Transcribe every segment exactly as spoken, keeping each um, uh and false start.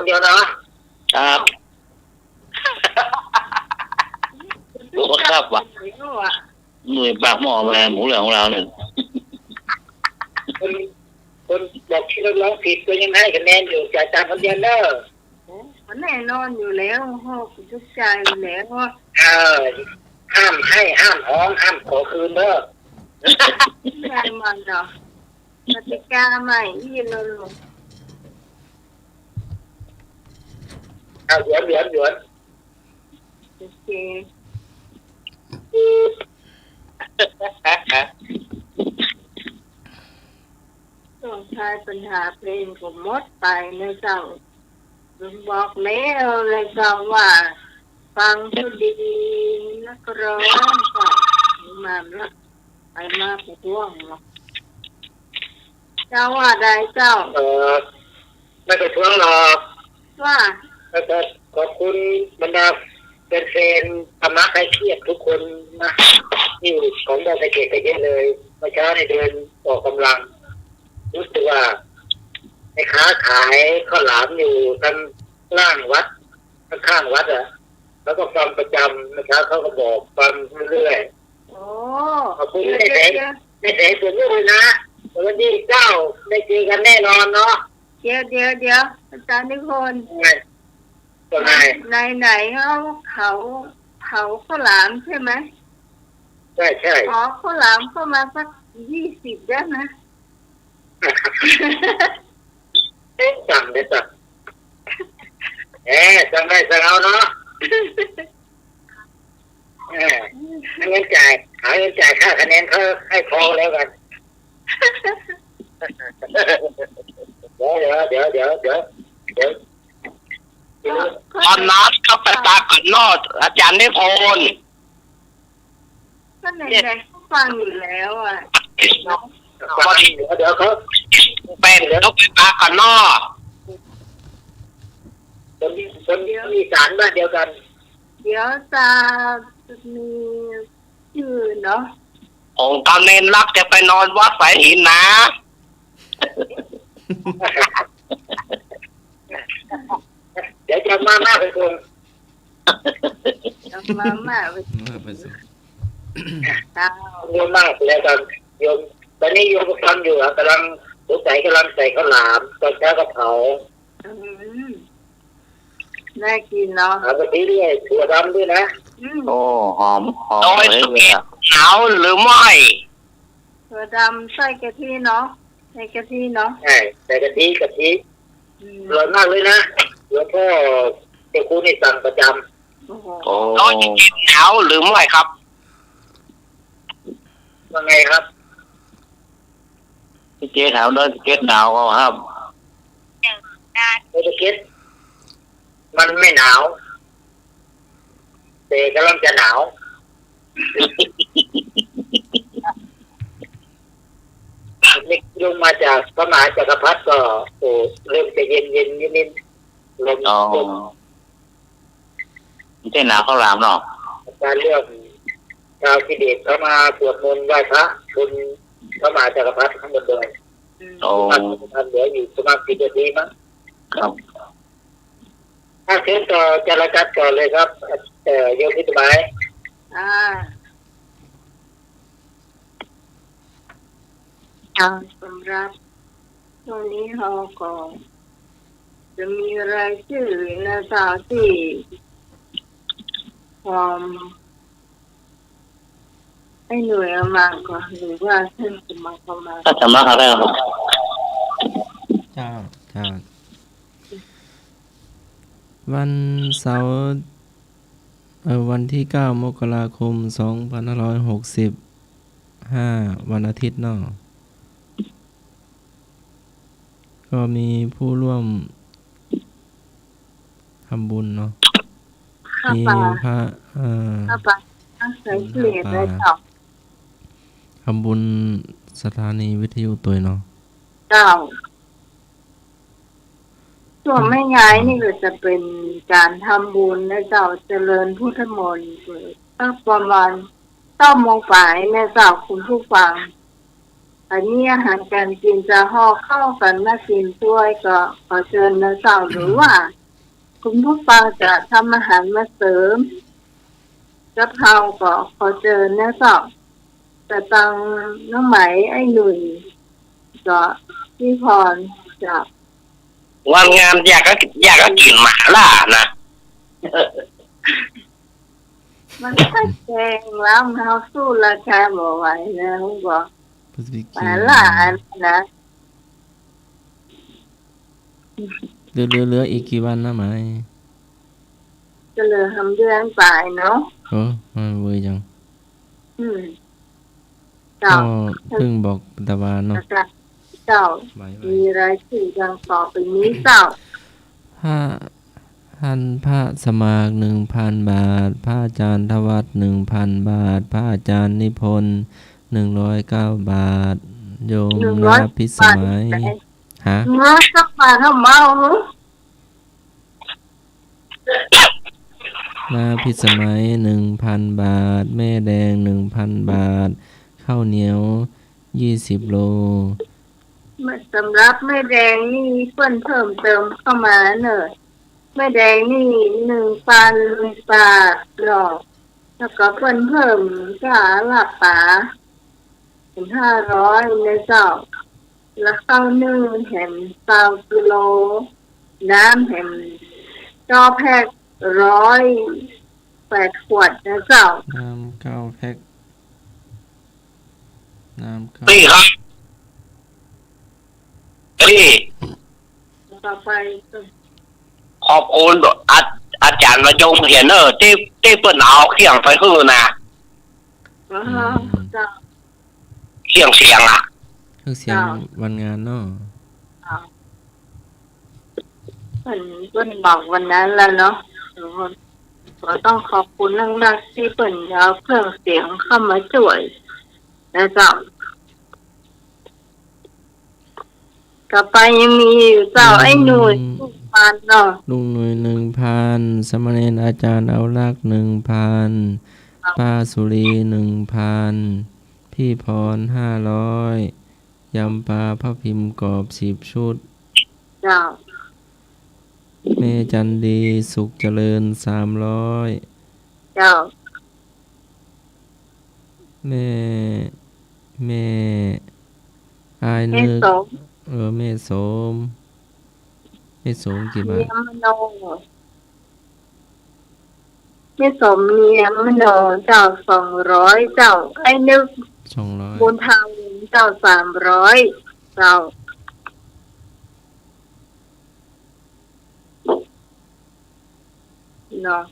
เดียวเนาะ ครับ โอ้ ครับว่ะ หน่วยปากหม้อมาหมู่เรื่องของเราเนี่ย คน คนบอกที่ร้องผิดก็ยังให้คะแนนอยู่ จ่ายตังค์คนเดียวเนอะ โอ้ ก็แน่นอนอยู่แล้ว โอ้โห ทุกข์ใจอยู่แล้ว เออ ห้ามไห้ ห้ามฮ้อง ห้ามขอคืนเนอะ ได้มันเนาะ กติกาใหม่อีกแล้วลูก เอา หยวน หยวน หยวน โอเค ช่วงท้ายปัญหาเพลงก็หมดไปนะเจ้า ลุงบอกแล้ว แล้วเจ้าว่า ฟังก็ดี นักร้องก็มาละ ไปมาประท้วงหรอก เจ้าว่าใดเจ้า เออ ไม่ประท้วงหรอก ว่า แล้วก็ขอบคุณบรรดาแฟนๆ ธรรมะคลายเครียดทุกคนนะ ที่ของดอยสะเก็ดก็เยอะเลย เมื่อเช้านี่เดินออกกำลัง รู้สึกว่าแม่ค้าขายข้าวหลามอยู่ทางล่างวัด ข้างๆ วัดอะ เขาก็ฟังประจำ เมื่อเช้าเขาก็บอกฟังเรื่อยๆ โอ้ ขอบคุณ เดี๋ยว แม่แสง เดี๋ยว แม่แสงส่วนลูกเลยนะ วันที่เก้าได้เจอกันแน่นอนเนาะ เดี๋ยว เดี๋ยว เดี๋ยว อาจารย์นิพนธ์ ไง ว่าไง ไหนๆ เขา เขาเผาข้าวหลามใช่ไหม ใช่ ใช่ ขอข้าวหลามเข้ามาสักยี่สิบได้ไหม เอ๊ะ สั่งได้สั่ง เอ๊ะ สั่งได้สั่งเอาเนาะ เออ หาเงินจ่าย หาเงินจ่ายค่าคะแนนเขาให้พอแล้วกัน เดี๋ยว เดี๋ยว เดี๋ยว ตอนนั้นก็ไปปากั๋นนอก อาจารย์นิพนธ์ ก็ไหนๆ ก็ฟังอยู่แล้วอะ พอดี เดี๋ยว เดี๋ยวเขา แปด เดี๋ยวไปปากั๋นนอก คน คนอีสานบ้านเดียวกัน เดี๋ยวจะมีชื่อเนาะ ของตาเนนรักจะไปนอนวัดสายหินนะ เดี๋ยวจะมาม่าไปส่ง จะมาม่าไปส่ง มาไปส่ง เจ้า โยมมากแล้วกัน โยม ตอนนี้โยมก็ทำอยู่อะ กำลัง สงสัยกำลังใส่ข้าวหลาม ตอนเช้าก็เผา อืม น่ากิ๋นเนาะ หากะทิด้วย ถั่วดำด้วยนะ อืม โอ้ หอม หอม ดอยสะเก็ด เลยอะ หนาวหรือไม่ ถั่วดำใส่กะทิเนาะ ใส่กะทิเนาะ ใช่ ใส่กะทิ กะทิ อืม อร่อยมากเลยนะ หลวงพ่อเจ้าคุณนี่สั่งประจำ โอ้โห โอ้ ดอยสะเก็ดหนาวหรือไม่ครับ ว่าไงครับ พี่เจถามดอยสะเก็ดหนาวเปล่าครับ ดอยสะเก็ด มันไม่หนาว แต่กำลังจะหนาว นี่ลงมาจากพระมหาจักรพรรดิก็ โอ้ เริ่มจะเย็นๆ นิดๆ ลม อ๋อ ลม ไม่ใช่หนาวข้าวหลามหรอก อาจารย์เรื่องชาวทิเบตเขามาสวดมนต์ไหว้พระบนพระมหาจักรพรรดิข้างบนดอย อืม โอ้ ประมาณเหลืออยู่ประมาณสิบนาทีมั้ง ครับ อ่ะ เชิญต่อ จารย์รัตน์ต่อเลยครับ เอ่อ โยมพิสมัย อ่า อ่า สำหรับช่วงนี้เราก็จะมีรายชื่อนะเจ้า ที่ พร้อม ให้หน่วยเอามาก่อน หรือว่าท่านสมัครเข้ามา ท่านสมัครเข้าได้ครับ เจ้า เจ้า วันเสาร์ เอ่อ วันที่เก้า มกราคม สองพันห้าร้อยหกสิบห้า วันอาทิตย์เนาะ ก็มีผู้ร่วมทำบุญเนาะ ผ้า มี ป่า พระ เอ่อ ผ้าป่า ผ้าป่า ทำบุญสถานีวิทยุตวยเนาะ เจ้า ส่วนแม่ยายนี่ก็จะเป็นการทำบุญนะเจ้า เจริญพุทธมนต์ ก็ประมาณเก้าโมงปลายนะเจ้า คุณผู้ฟัง อันนี้อาหารการกินจะห่อข้าวกั๋นมากิ๋นตวยก็ขอเจิญนะเจ้า หรือว่าคุณผู้ฟังจะทำอาหารมาเสริมกับเฮาก็ขอเจิญนะเจ้า จะตังน้องไหม ไอ้หนุ่ย ก็พี่พร เจ้า วันงานอยากก็ อยากก็กิ๋นหม่าล่านะ มันก็แพงแล้ว เฮาสู้ราคาบ่ไหวนะ ลุงบอก บ่สิไปกิ๋น หม่าล่านะ เหลือ เหลือ เหลืออีกกี่วันนะไหม ก็เหลือหำเดือนป๋ายเนาะ โอ้ มาเว่ยจัง อืม เจ้า ก็เพิ่งบอกตะวาเนาะ เจ้า ไหวๆ มีรายชื่อดังต่อไปนี้เจ้า พระ ท่านพระสมัคร หนึ่งพันบาท พระอาจารย์ธวัฒน์ หนึ่งพันบาท พระอาจารย์นิพนธ์ หนึ่งร้อยเก้าบาท โยม หนึ่งร้อย น้าพิสมัย บาท ฮะ หนึ่งร้อยเก้าบาท เอามาเอา น้าพิสมัย หนึ่งพันบาท แม่แดง หนึ่งพันบาท ข้าวเหนียว ยี่สิบโล สำหรับแม่แดงนี่เปิ้นเพิ่มเติมเข้ามาเน่อ แม่แดงนี่ หนึ่งพันบาทเนาะ แล้วก็เปิ้นเพิ่มค่าลาบป๋า เป๋นห้าร้อยนะเจ้า แล้วข้าวนึ่งแหมซาวกิโล น้ำแหมเก้าแพ็ค ร้อยแปดขวดนะเจ้า น้ำเก้าแพ็ค น้ำเก้า นี่ครับ นี่ ต่อไป ขอบคุณอา อาจ๋ารย์มะยมเขียนเนอะ ตี้ ตี้เปิ้นเอาเครื่องไปหื้อนะ อ๋อ อืม เจ้า เครื่องเสียงอะ เครื่องเสียง เจ้า วันงานเนาะ เจ้า เปิ้น เปิ้นบอกวันนั้นแล้วเนาะ ก็ต้องขอบคุณนักๆ ตี้เปิ้นเอาเครื่องเสียงเข้ามาจ้วยนะเจ้า ต่อไปยังมีอยู่เจ้า อืม ไอ้หนุ่ย หนึ่งพันเนาะ ลุงหนุ่ย หนึ่งพัน สามเณรอาจารย์เอาลักษณ์ หนึ่งพัน ครับ ป้าสุรี หนึ่งพัน พี่พร ห้าร้อย ยำปลาทับทิมกรอบ สิบชุด เจ้า แม่จันดี สุขเจริญ สามร้อย เจ้า แม่ แม่ อ้าย แม่ นึก สม เออ แม่สม แม่สมกี่บาท เนียมมโน แม่สมเนียมมโนเจ้า สองร้อยเจ้า ไอ้นึก สองร้อย บุญธรรมเจ้า สามร้อยเจ้า เนาะ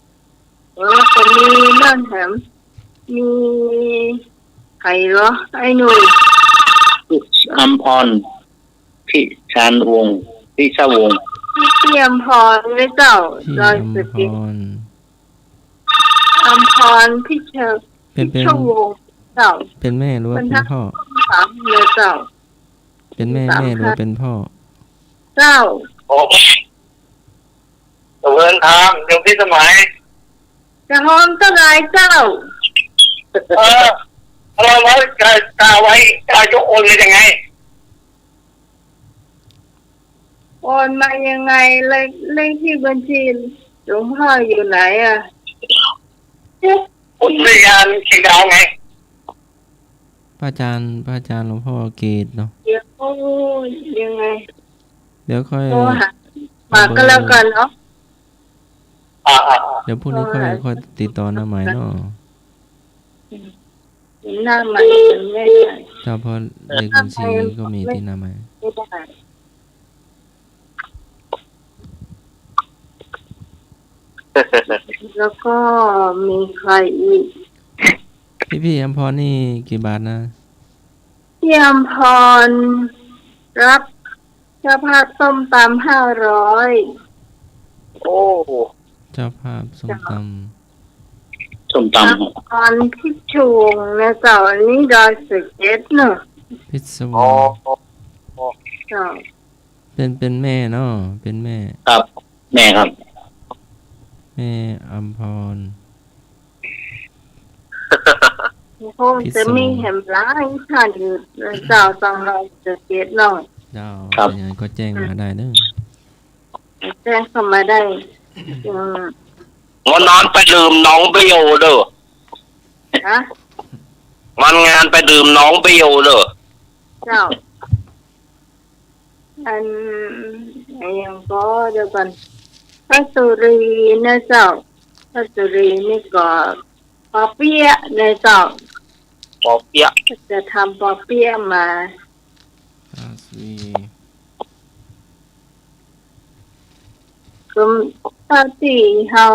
เออ ก็มีนั่นแถม มีใครเหรอ ไอ้หนุ่ย อำพร พิชานวงศ์ พิชวงศ์ พี่อำพรไหมเจ้า พี่ ดอยสุเทพ อำพร อำพร พิช เป็น เป็น พิชวงศ์เจ้า เป็นแม่หรือว่าเป็นพ่อ สามเลยเจ้า เป็นแม่ สาม แม่หรือว่าเป็นพ่อ เจ้า โอ้ เจริญธรรม โยมพิสมัย จะหอมเต้าใดเจ้า เออ เราไว้ จะ จะไว้ จะยกโอนกันยังไง โอนมายังไง เลข เลขที่บัญชีหลวงพ่ออยู่ไหนอะ อุทยานเชียงดาวไง พระอาจารย์ พระอาจารย์หลวงพ่อเกตเนาะ เดี๋ยว โอ้ย ยังไง เดี๋ยวค่อย โทรหา ขอเบอร์ มาก็แล้วกันเนาะ อ่าๆๆ เดี๋ยวพรุ่งนี้ค่อย โทรหา ค่อยติดต่อน้าไหมเนาะ อืม น้าไหมเป็นแม่ เจ้า เพราะเลขบัญชีก็มีตี้น้าไหม ไม่ได้ แล้วก็มีใครอีก พี่ พี่อำพรนี่กี่บาทนะ พี่อำพรรับเจ้าภาพส้มตำห้าร้อย โอ้ เจ้าภาพส้มตำ ส้มตำ อำพรพิชวงศ์นะเจ้า อันนี้ดอยสุเทพเนอะ พิชวงศ์ อ๋อ อ๋อ เจ้า เป็น เป็นแม่เนาะ เป็นแม่ ครับ แม่ครับ แม่อำพร คงจะมีแหมหลายต้านอยู่ เจ้า สองร้อยเจ็ดเนาะ เจ้า ครับ เป๋นไงก็แจ้งมาได้เนาะ แจ้งเข้ามาได้ อืม วันนั้นไปดื่มหนองเบลเด้อ ฮะ วันงานไปดื่มหนองเบลเด้อ เจ้า อัน อะหยังก่อ เดี๋ยวก่อน พระสุรีนะเจ้า พระสุรีนี่ก็ ปอเปี๊ยะนะเจ้า ปอเปี๊ยะ จะทำปอเปี๊ยะมา พระสุรี ก็เต้าตี้เฮา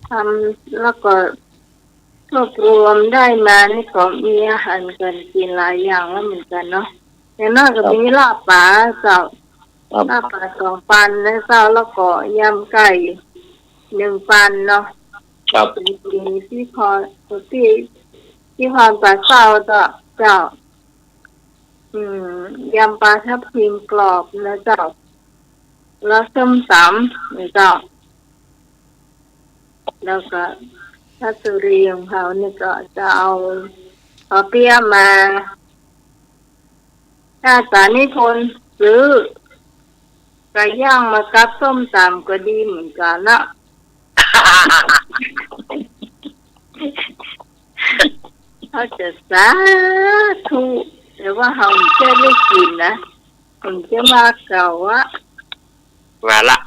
ทำ แล้วก็ รวบรวมได้มานี่ก็มีอาหารการกิ๋นหลายอย่างแล้วเหมือนกั๋นเนาะ อย่างน้อยก็ ครับ มีลาบป๋าเจ้า ครับ ลาบป๋าสองปันนะเจ้า แล้วก็ยำไก่หนึ่งปันเนาะ ครับ มีตี้พร ตี้ ตี้พรป๋าเจ้าเจ้า เจ้า อืม ยำปลาทับทิมกรอบนะเจ้า แล้วส้มต๋ำนะเจ้า แล้วก็พระสุรีของเขานี่ก็จะเอาปอเปี๊ยะมา ถ้าสานิพนธ์ซื้อไก่ย่างมากับส้มต๋ำก็ดีเหมือนกั๋นนะ เขาจะสาธุ แต่ว่าเขาจะได้กิ๋นนะ ผมจะมาเก่าอะ ว่าละ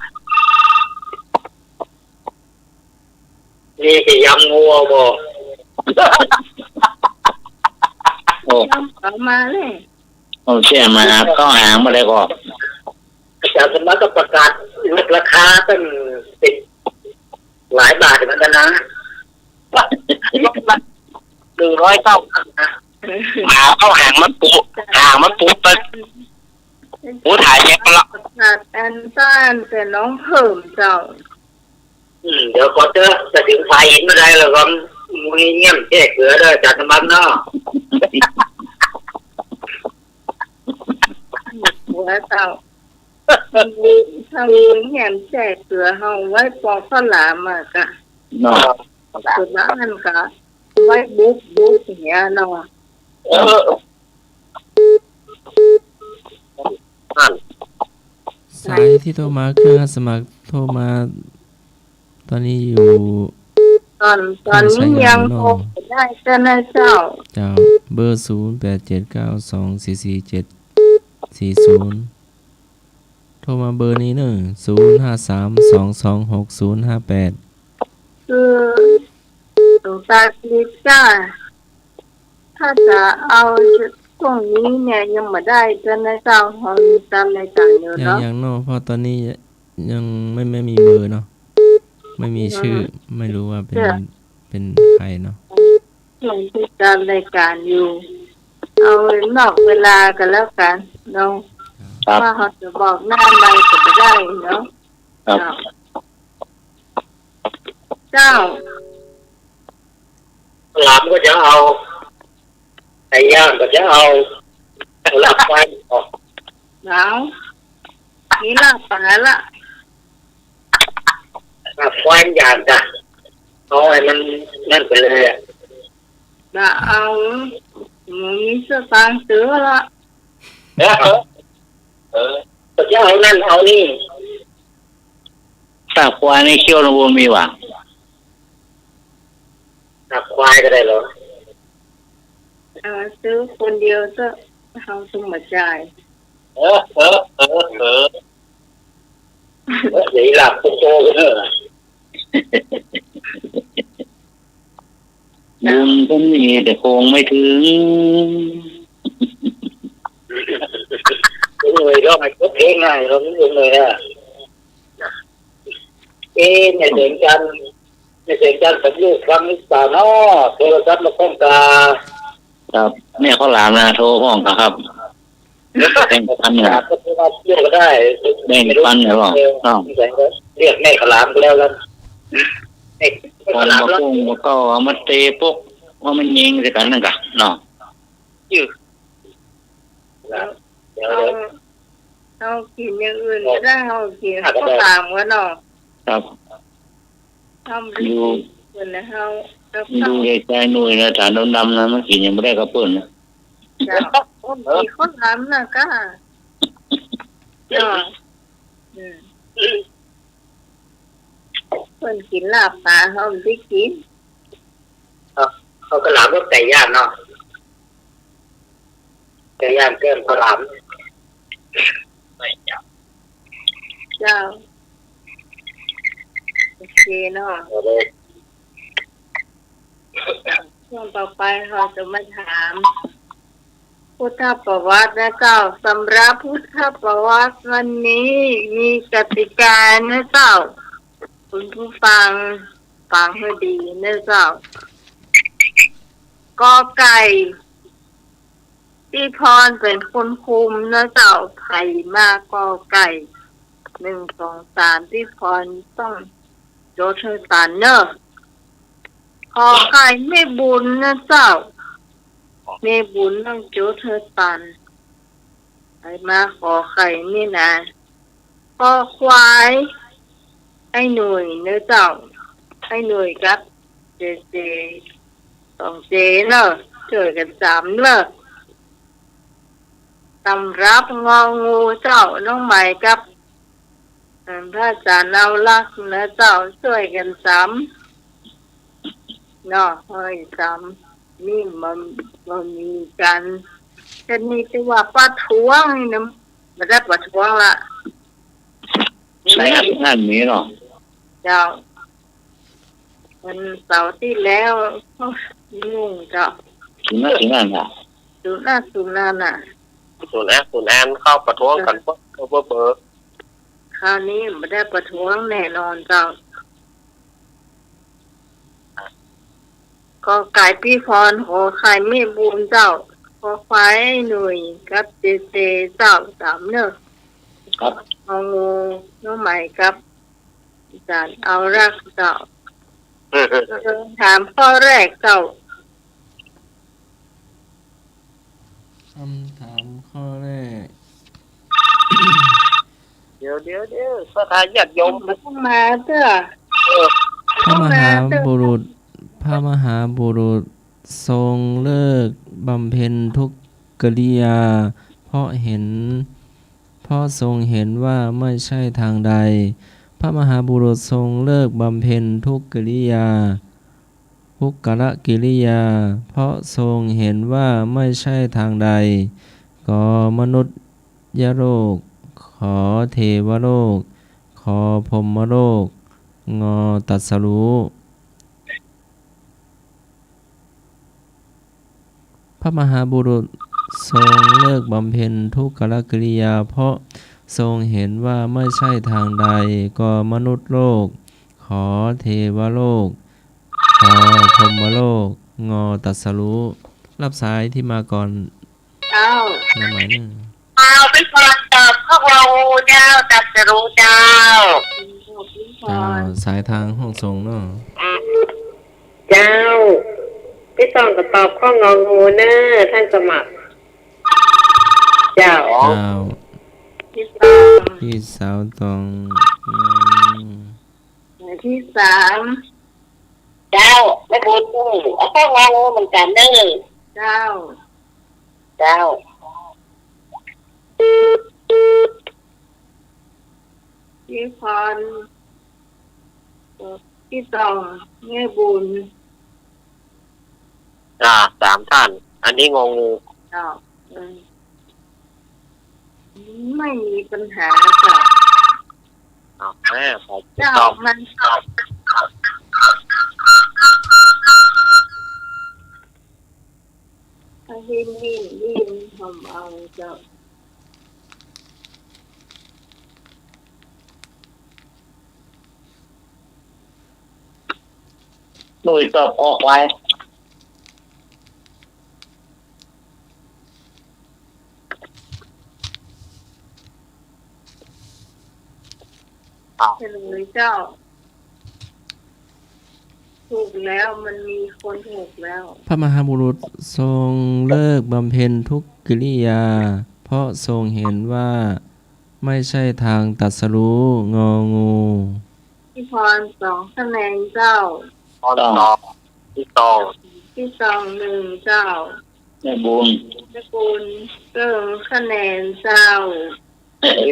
นี่สิยำงัวบ่ โอ้ ยำเอามาเลย ผมเสียมาเข้าหางมาเลยก่อ อาจ๋ารย์สมบัติก็ประกาศลดราคาตั้งสิบหลายบาทเหมือนกั๋นนะ ลดมาหนึ่งร้อยเก้าสิบนะ หาเข้าหางมันปู หางมันปูไป ปูถ่ายแยกไปละ ประกาศอันต้านแต่น้องเพิ่มเจ้า อืม เดี๋ยวก่อเต๊อะ จะเถิงฝ่ายอินเมื่อใดแล้วก็มีเยี่ยมแจ้เกือเด้อ อาจ๋ารย์สมบัติเนาะ หัวเจ้า ถ้ามีเยี่ยมแจ้เกือเฮาไว้ปอกข้าวหลามอะกะ เนาะ ส่วนมากมันกะไว้บุกบุกอย่างเงี้ยเนาะ เออ นั่น สายตี้โทรมา เครื่องสมัครโทรมา ต๋อนนี้อยู่ ต๋อน ต๋อนนี้ยังโทรได้เจ้านะเจ้า เจ้า เบอร์ ศูนย์ แปด เจ็ด เก้า สอง สี่ สี่ เจ็ด สี่ ศูนย์ โทรมาเบอร์นี้เนาะ ศูนย์ ห้า สาม สอง สอง หก ศูนย์ ห้า แปด คือ หลวงตาคิดจ้า ถ้าจะเอาช่วงนี้เนี่ยยังบ่ได้เจ้านะเจ้า เฮามีต๋ามรายก๋านอยู่ ยัง เนาะ ยังเนาะ เพราะต๋อนนี้ยังไม่ ไม่มีเบอร์เนาะ ไม่มีชื่อ อืม ไม่รู้ว่าเป็น เจ้า เป็นใครเนาะ ช่วงที่ต๋ามรายก๋านอยู่ เอานอกเวลาก็แล้วกั๋นเนาะ ครับ ว่าเฮาจะบอกหน้าไมค์ก็บ่ได้เนาะ ครับ เจ้า เจ้า หลามก็จะเอา ไก่ย่างก็จะเอา ลาบควายก็ เอา มีลาบป๋าละ ลาบควายอย่างจ้ะ เอาให้มันนั่นไปเลยอะ บ่เอา บ่มีสตางค์ซื้อละ เออ เออ ก็จะเอานั่นเอานี่ ลาบควายในเคี้ยวนะบ่มีหว่า ลาบควายก็ได้เหรอ เออ ซื้อคนเดียวเต๊อะ เฮาสมัครจ่าย เออ เออ เออ เออ เออ เดี๋ยวลาบโตๆ กันเถอะ บุญก็มีแต่คงไม่ถึง ลุงเลยร้องให้ครบเพลงหน่อย ลุงเลยอะ เอ๊ะ ในเสียงจันทร์ ในเสียงจันทร์กับลูกฟังหรือเปล่าเนาะ โทรศัพท์มาข้องกา ครับ แม่ข้าวหลามนะ โทรข้องกาครับ แบ่งปันเนี่ย ก็โทรมาเที่ยวก็ได้ แบ่งปันเนี่ยหรอ เออ ต้อง เรียกแม่ข้าวหลามก็แล้วกัน แม่ข้าวหลาม บ่กุ้งบ่เก้า เอามาเตะปก ว่ามันยิงใส่กันนั่นกะเนาะ ยื้อ แล้ว เดี๋ยว เอา เดี๋ยว เอากิ๋นอย่างอื่นก็ได้ เอากิ๋น อ่ะ ก็ได้ ข้าวหลามกันเนาะ ครับ ทำ อยู่ กิ๋นนะเฮา กับ ดู ข้าว ยายจายหนุ่ยนะ ฐานดำๆ นะ มันกิ๋นยังบ่ได้กับเปิ้นนะ เจ้า โอ้ มีคนหลามนะก้า เจ้า อืม เปิ้นกิ๋นลาบป๋า เฮาบ่ได้กิ๋น เฮา เฮาก็หลามกับไก่ย่างเนาะ ไก่ย่างแก้มข้าวหลาม เจ้า โอเคเนาะ เอาเลย ช่วงต่อไปเฮาจะมาถามพุทธประวัตินะเจ้า สำหรับพุทธประวัติวันนี้มีกติกานะเจ้า คุณผู้ฟังฟังหื้อดีนะเจ้า กอไก่ ตี้พรเป๋นคนคุมนะเจ้า ใผมากอไก่ หนึ่ง สอง สาม ตี้พรต้องโจ๊ดหื้อตันเน่อ ขอไข่แม่บุญนะเจ้า แม่บุญต้องโจ๊ดหื้อตัน ใผมากอไข่นี่นะ คอควาย ไอ้หนุ่ยเน่อเจ้า ไอ้หนุ่ยกับเจเจ สองเจเน่อ จ้วยกั๋นจ๋ำเน่อ สำหรับงองูเจ้า น้องใหม่กับ อ่า พระอาจ๋ารย์เอาลักษณ์เน่อเจ้า จ้วยกั๋นจ๋ำเนาะ เฮ้ยจ๋ำ นี่มัน มันมีกั๋น แค่นี้จะว่าประท้วงนี่นะ บ่ได้ประท้วงละ ในอันนั้นมีเนาะ เจ้า วันเสาร์ตี้แล้ว โอ้ย ยุ่งเจ้า ศูนย์นั้น ศูนย์นั้นน่ะ ศูนย์นั้น ศูนย์นั้นน่ะ ศูนย์แอด ศูนย์แอน เข้าประท้วงกั๋น เออ เบ้อ เบ้อ เบ้อ คราวนี้บ่ได้ประท้วงแน่นอนเจ้า กอไก่ตี้พร ขอไข่แม่บุญเจ้า คอควายหนุ่ยกับเจเจเจ้า จ๋ำเน่อ ครับ งองูน้องใหม่กับอาจ๋ารย์เอาลักษณ์เจ้า เออ เออ เออ ถามข้อแรกเจ้า คำถามข้อแรก เดี๋ยว เดี๋ยว เดี๋ยว ศรัทธาญาติโยม มาเถอะ เออ พระมหาบุรุษ พระมหาบุรุษทรงเลิกบำเพ็ญทุกกิริยา เพราะเห็น เพราะทรงเห็นว่าไม่ใช่ทางใด พระมหาบุรุษทรงเลิกบำเพ็ญทุกกิริยา ทุกขกิริยา เพราะทรงเห็นว่าไม่ใช่ทางใด ขอมนุษยโลก ขอเทวโลก ขอพรหมโลก งอ ตรัสรู้ พระมหาบุรุษทรงเลิกบำเพ็ญทุกขกิริยา เพราะทรงเห็นว่าไม่ใช่ทางใด กอ มนุษยโลก ขอ เทวโลก ขอ พรหมโลก งอ ตรัสรู้ รับสายที่มาก่อน เจ้า มาหมายนึ่ง เจ้า พี่พรตอบข้ององูเจ้า ตรัสรู้เจ้า เจ้า สายทางห้องส่งเนาะ เจ้า ตี้สองก็ตอบข้ององูเน่อ ท่านสมัคร เจ้า เจ้า ตี้สอง ตี้สาวตอง ตี้สาม เจ้า แม่บุญ เอาข้ององูเหมือนกั๋นเน่อ เจ้า เจ้า ตี้พร ตี้สอง แม่บุญ อ่า สามท่าน อันนี้งองู เจ้า เออ ไม่มีปัญหาเจ้า เอาแม่ ขอ เจ้า ตอบ มัน ถ้าหิ้มหิ้มหิ้ม ผมเอาเจ้า หนุ่ยตอบคอควาย เฉลยเจ้า ถูกแล้ว มันมีคนถูกแล้ว พระมหาบุรุษทรงเลิกบำเพ็ญทุกกิริยา เพราะทรงเห็นว่าไม่ใช่ทางตรัสรู้ งองู พี่พรสองคะแนนเจ้า พรสอง ตี้สอง ตี้สอง นึ่งเจ้า แม่บุญ แม่บุญ เปิ้งคะแนนเจ้า อันนี้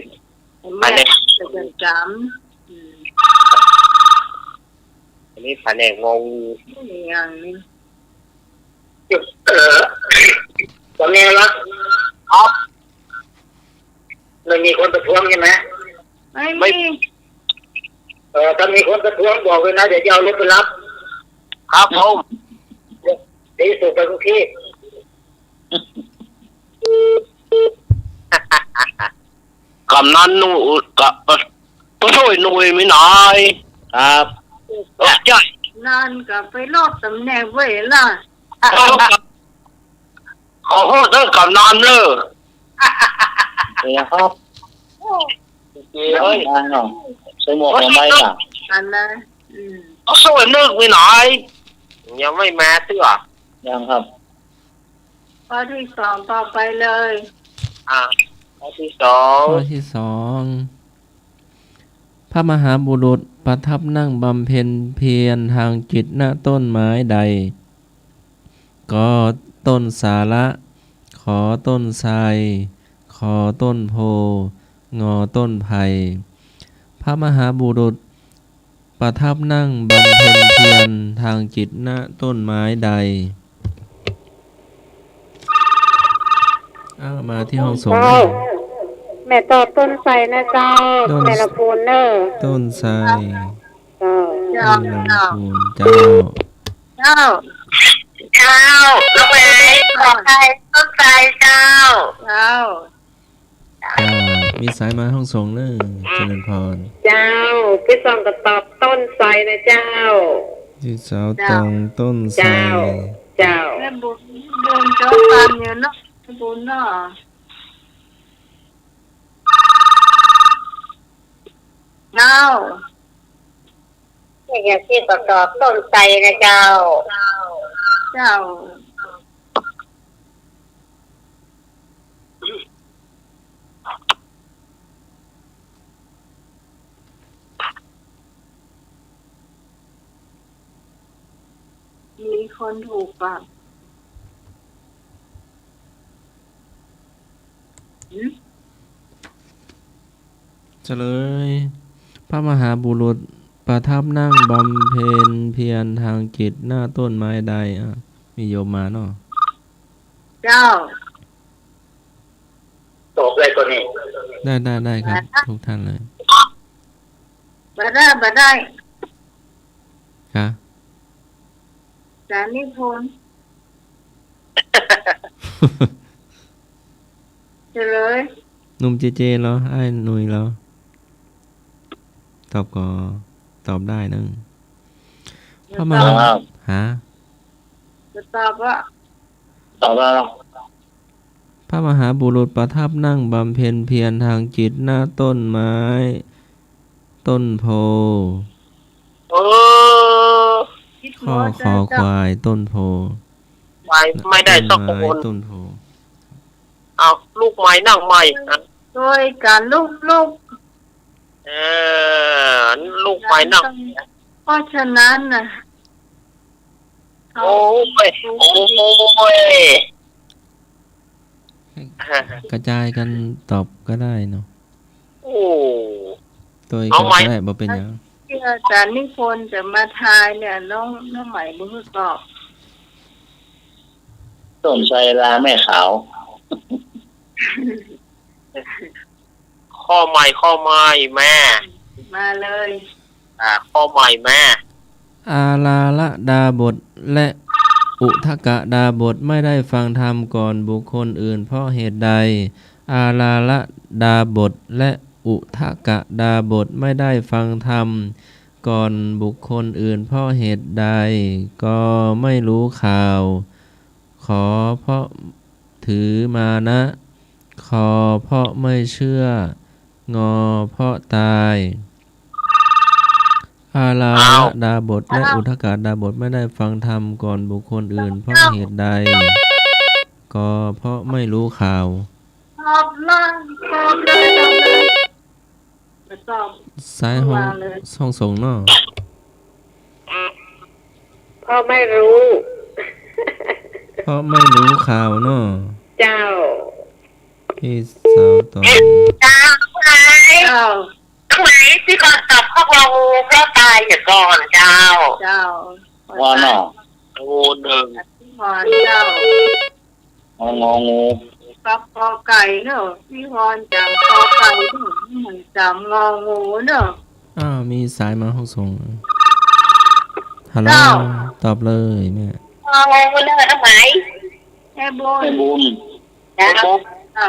แม่ประจ๋ำ อืม อันนี้ผนกงองู อย่างนี้ เออ สำเนียงละ ครับ ไม่มีคนประท้วงใช่ไหม ไม่มี ไม่ เออ ถ้ามีคนประท้วงบอกเลยนะ เดี๋ยวจะเอารถไปรับ ครับผม เดี๋ยวจะส่งไปกรุงเทพฯ กำนันหนุ่ย กะ ผู้ช่วยหนุ่ยมีไหน ครับ เออ ใหญ่ นั่นก็ไปลดตำแหน่งไว้ล่ะ ขอโทษเด้อกำนันเด้อ เป็นไงครับ เอ้ย ใส่หมวกทำไมล่ะ อันนั้น อืม ผู้ช่วยหนุ่ยมีไหน ยังไม่มาเตื้อ ยังครับ ข้อที่สองต่อไปเลย อ่ะ ข้อที่สอง ข้อที่สอง พระมหาบุรุษประทับนั่งบำเพ็ญเพียรทางจิต ณ ต้นไม้ใด ก ต้นสาละ ข ต้นไทร ค ต้นโพธิ์ ง ต้นไผ่ พระมหาบุรุษประทับนั่งบำเพ็ญเพียรทางจิต ณ ต้นไม้ใด อ้าว มาตี้ห้องส่ง เจ้า แม่ตอบต้นไทรนะเจ้า ต้น แม่ละพูนเนอะ ต้นไทร เจ้า เจ้า แม่ละพูน เจ้า เจ้า เจ้า น้องแหวน ขอไข่ ต้นไทร เจ้า เจ้า เจ้า มีสายมาห้องส่งเนอะ เจริญพร เจ้า ตี้สองก็ตอบต้นไทรนะเจ้า ตี้สองตรง ต้นไทร เจ้า เจ้า แม่บุญ บุญเจ้าปันอยู่เนาะ แม่บุญเนาะ เจ้า ตี้สองก็ตอบต้นไทรนะเจ้า เจ้า มีคนถูกปะ หืม เฉลย พระมหาบุรุษประทับนั่งบำเพ็ญเพียรทางจิต ณ ต้นไม้ใด อ่ะ มีโยมมาเนาะ เจ้า ตอบได้ก็นี่ ได้ ได้ ได้ครับ ทุกท่านเลย บ่ได้ บ่ได้ ครับ อาจารย์นิพนธ์ เฉลย หนุ่มเจเจเหรอ อ้ายหนุ่ยเหรอ ตอบก็ตอบได้เนอะ พระมหา ครับ ฮะ จะตอบว่า ตอบแล้ว พระมหาบุรุษประทับนั่งบำเพ็ญเพียรทางจิต ณ ต้นไม้ ต้นโพธิ์ เออ ข้อคอควาย ต้นโพธิ์ ควายไม่ได้สักคน ต้นไม้ ต้นโพธิ์ เอา ลูกไม้นั่งไม้ อ่ะ ช่วยกันลูกๆ เออ ลูกไม้นั่ง เพราะฉะนั้นน่ะ โอ้ย โอ้ย กระจายกันตอบก็ได้เนาะ โอ้ โตย เอาใหม่ ก็ได้ บ่เป็นหยัง ที่อาจารย์นิพนธ์จะมาทายเนี่ย น้อง น้องใหม่บ่ฮู้ตอบ ต้นไทรลาแม่ขาว ข้อใหม่ ข้อใหม่ แม่ มาเลย อ่า ข้อใหม่ แม่ อาลาละดาบสและอุทกดาบสไม่ได้ฟังธรรมก่อนบุคคลอื่นเพราะเหตุใด อาลาละดาบสและอุทกดาบสไม่ได้ฟังธรรมก่อนบุคคลอื่นเพราะเหตุใด ก็ไม่รู้ข่าว ขอ เพราะถือมานะ คอ เพราะไม่เชื่อ งอ เพราะตาย อาลาละดาบสและอุทกดาบสไม่ได้ฟังธรรมก่อนบุคคลอื่นเพราะเหตุใด กอ เพราะไม่รู้ข่าว ตอบเลย ตอบเลย ตอบเลย ไปตอบ สายห้อง วางเลย ห้องส่งเนาะ พ เพราะไม่รู้ เพราะไม่รู้ข่าวเนาะ เจ้า พี่สาวตอบ เจ้า เจ้า ไหนที่ก่อนตอบข้ององู เพราะตายเสียก่อนเจ้า เจ้า ว่าเนาะ โอ้ เดิม เจ้า งอ งองู กับกอไก่เนาะ พี่พรจ๋ำกอไก่เนาะ จ๋ำงองูเนาะ อ้าว มีสายมาห้องส่ง ฮัลโหล เจ้า ตอบเลยแม่ งองูเนาะ ทำไม แม่บุญ แม่บุญ เจ้า เจ้า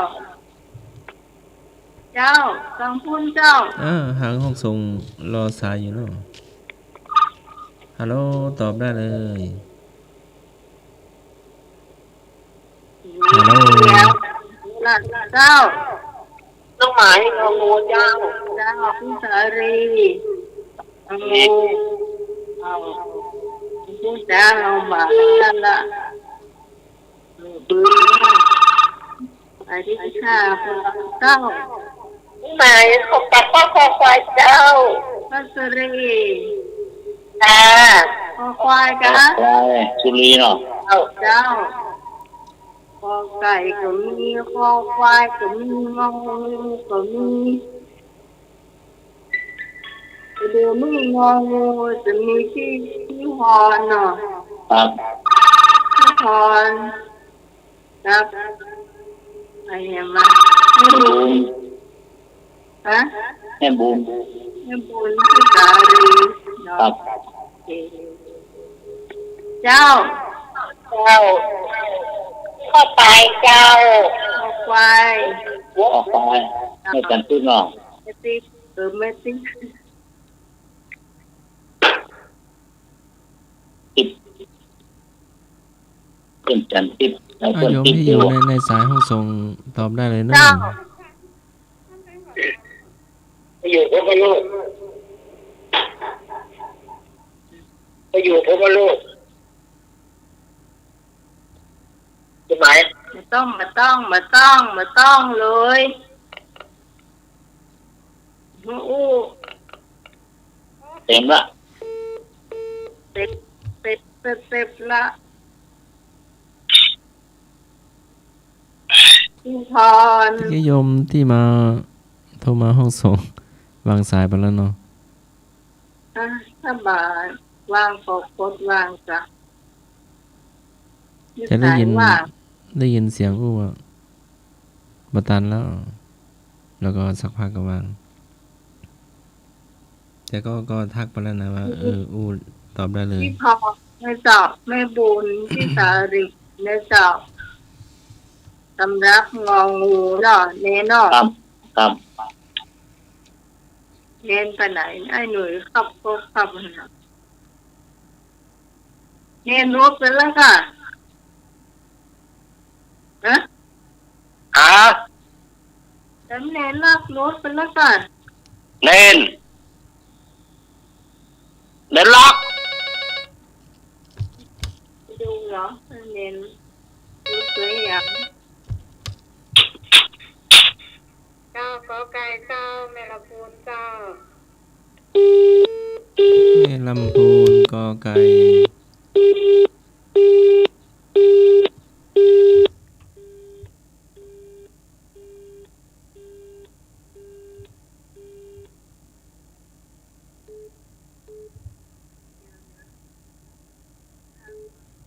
เจ้า สองคนเจ้า อ่า หางห้องส่งรอสายอยู่เนาะ ฮัลโหล ตอบได้เลย ฮัลโหล เจ้า ลูกหมาย งองูเจ้า เจ้า พี่สาลี งองู เจ้า พูดจาเอาหมานั่นละ เออ ปืน ไอ้ที่ฆ่าคนเจ้า ลูกหมาย ขอตอบข้อคอควายเจ้า พัสรี ค่ะ คอควายกะ คอควาย สุรีเนาะ เจ้า เจ้า กอไก่ก็มี คอควายก็มี งองูก็มี เดี๋ยวนี้งองูจะมีที่ ที่ฮอนเนาะ ครับ ที่ฮอน ครับ ไอ้เหี้ยมา แม่บุญ ฮะ แม่บุญ แม่บุญ พี่สาลีเนาะ ครับ โอเค เจ้า เจ้า ข้อควายเจ้า คอควาย คอควาย แม่จันทร์ติ๊กเนาะ แม่ติ๊ก เออ แม่ติ๊ก ติ๊ก แม่จันทร์ติ๊ก อ่ะ โยมที่อยู่ใน ในสายห้องส่งตอบได้เลยนะ เจ้า ไปอยู่พรหมโลก ไปอยู่พรหมโลก ใช่ไหม บ่ต้อง บ่ต้อง บ่ต้อง บ่ต้องเลย บ่อู้ เต็มละ เต็ม เต็ม เต็ม เต็มละ พี่พร เมื่อกี้โยมที่มา โทรมาห้องส่ง วางสายไปแล้วเนาะ อ่ะ ถ้าบ่าวางก็กดวางจ้ะ จะได้ยิน สายว่าง ได้ยินเสียงอู้ว่า บ่ตันแล้ว แล้วก็สักพักก็วาง แต่ก็ ก็ทักไปแล้วนะว่า เออ อู้ตอบได้เลย พี่พร แม่เจ้า แม่บุญ พี่สาลี แม่เจ้า สำหรับงองูเนาะ แน่เนาะ ครับ ครับ เนนไปไหน ไอ้หนุ่ยครับ ก็ครับนะ เนนลบไปแล้วค่ะ ฮะ ฮะ แต่เนนลบไปแล้วค่ะ เนน เนนลบ ดูเหรอ เนนลบไปยัง เจ้า กอไก่เจ้า แม่ลำพูนเจ้า แม่ลำพูน กอไก่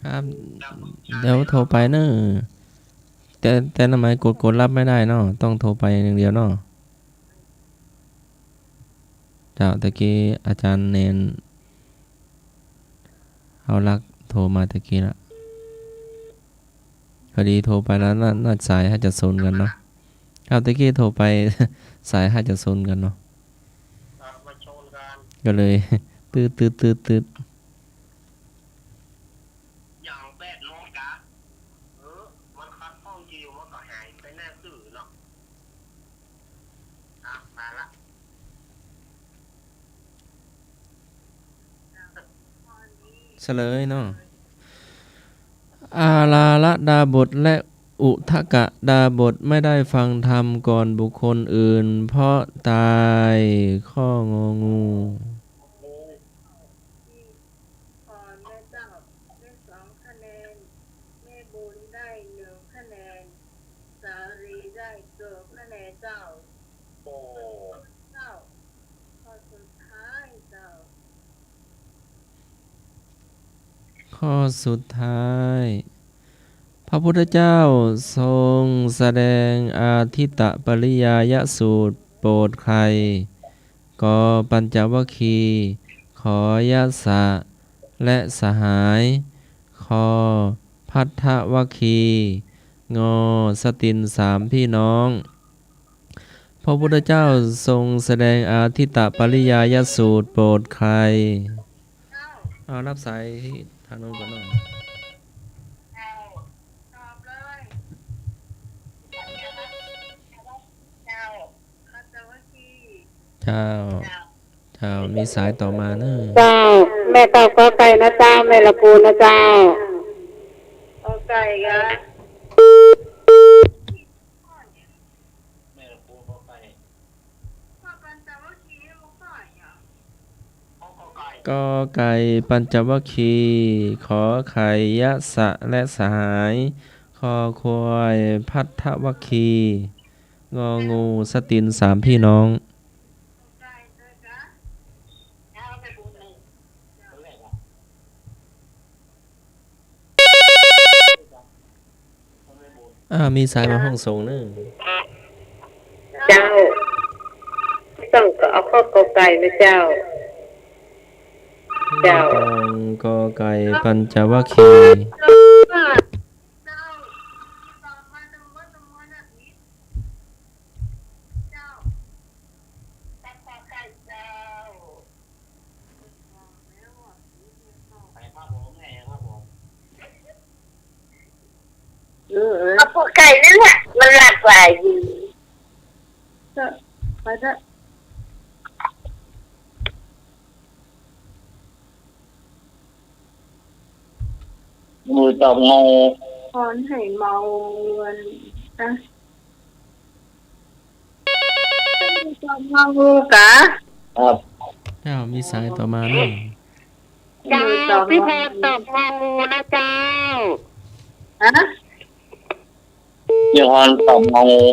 ครับ เดี๋ยวโทรไปเนอะ แต่ แต่ทำไมกด กดรับไม่ได้เนาะ ต้องโทรไปอย่างเดียวเนาะ เจ้า ตะกี้อาจารย์เนน เฮาลักโทรมาตะกี้ละ พอดีโทรไปแล้ว น่า น่าสายหาจะสนกั๋นเนาะ ครับ ตะกี้โทรไป สายหาจะสนกั๋นเนาะ ครับ มาชนกัน ก็เลย ตึ๊ด ตึ๊ด ตึ๊ด ตึ๊ด อย่างแปดโมงกะ เออ มันขัดข้องอยู่ มันก็หายไปแน่ซื่อเนาะ อ่ะ มาละ เฉลยเนาะ อาราละดาบทและอุทกะดาบทไม่ได้ฟังธรรมก่อนบุคคลอื่น เพราะตาย ข้ององู พรแม่เจ้า เจ้า ข้อสุดท้ายเจ้า ข้อสุดท้าย พระพุทธเจ้าทรงแสดงอาทิตตปริยายสูตรโปรดใคร ก ปัญจวัคคีย์ ข ยสสะ และสหาย ค ภัททวัคคีย์ ง สตินสามพี่น้อง พระพุทธเจ้าทรงแสดงอาทิตตปริยายสูตรโปรดใคร เอารับสายที่ทางโน้นก่อนหน่อย เจ้า เจ้า มีสายต่อมาเนอะ เจ้า แม่ตอบกอไก่นะเจ้า แม่ละปูนะเจ้า กอไก่อะ ก ไก่ ปัญจวัคคีย์ ข ไข่ ยสสะ และสหาย ค ควาย ภัททวัคคีย์ ง งู สตินสามพี่น้อง อ่า มีสายมาห้องส่งเนอะ เจ้า ต้องเอาข้อกอไก่นะเจ้า เจ้า ต้องกอไก่ ปัญจวัคคีย์ เออ เออ เอาพวกไก่นั่นแหละ มันหลากหลายดี ก็ไปเถอะ หน่วยตอบงอ ฮอนให้เมาวัน อะ ตอบงองูกะ ครับ เจ้า มีสายต่อมาเนอะ เจ้า พี่พรตอบงองูนะเจ้า ฮะ พี่พรตอบงองู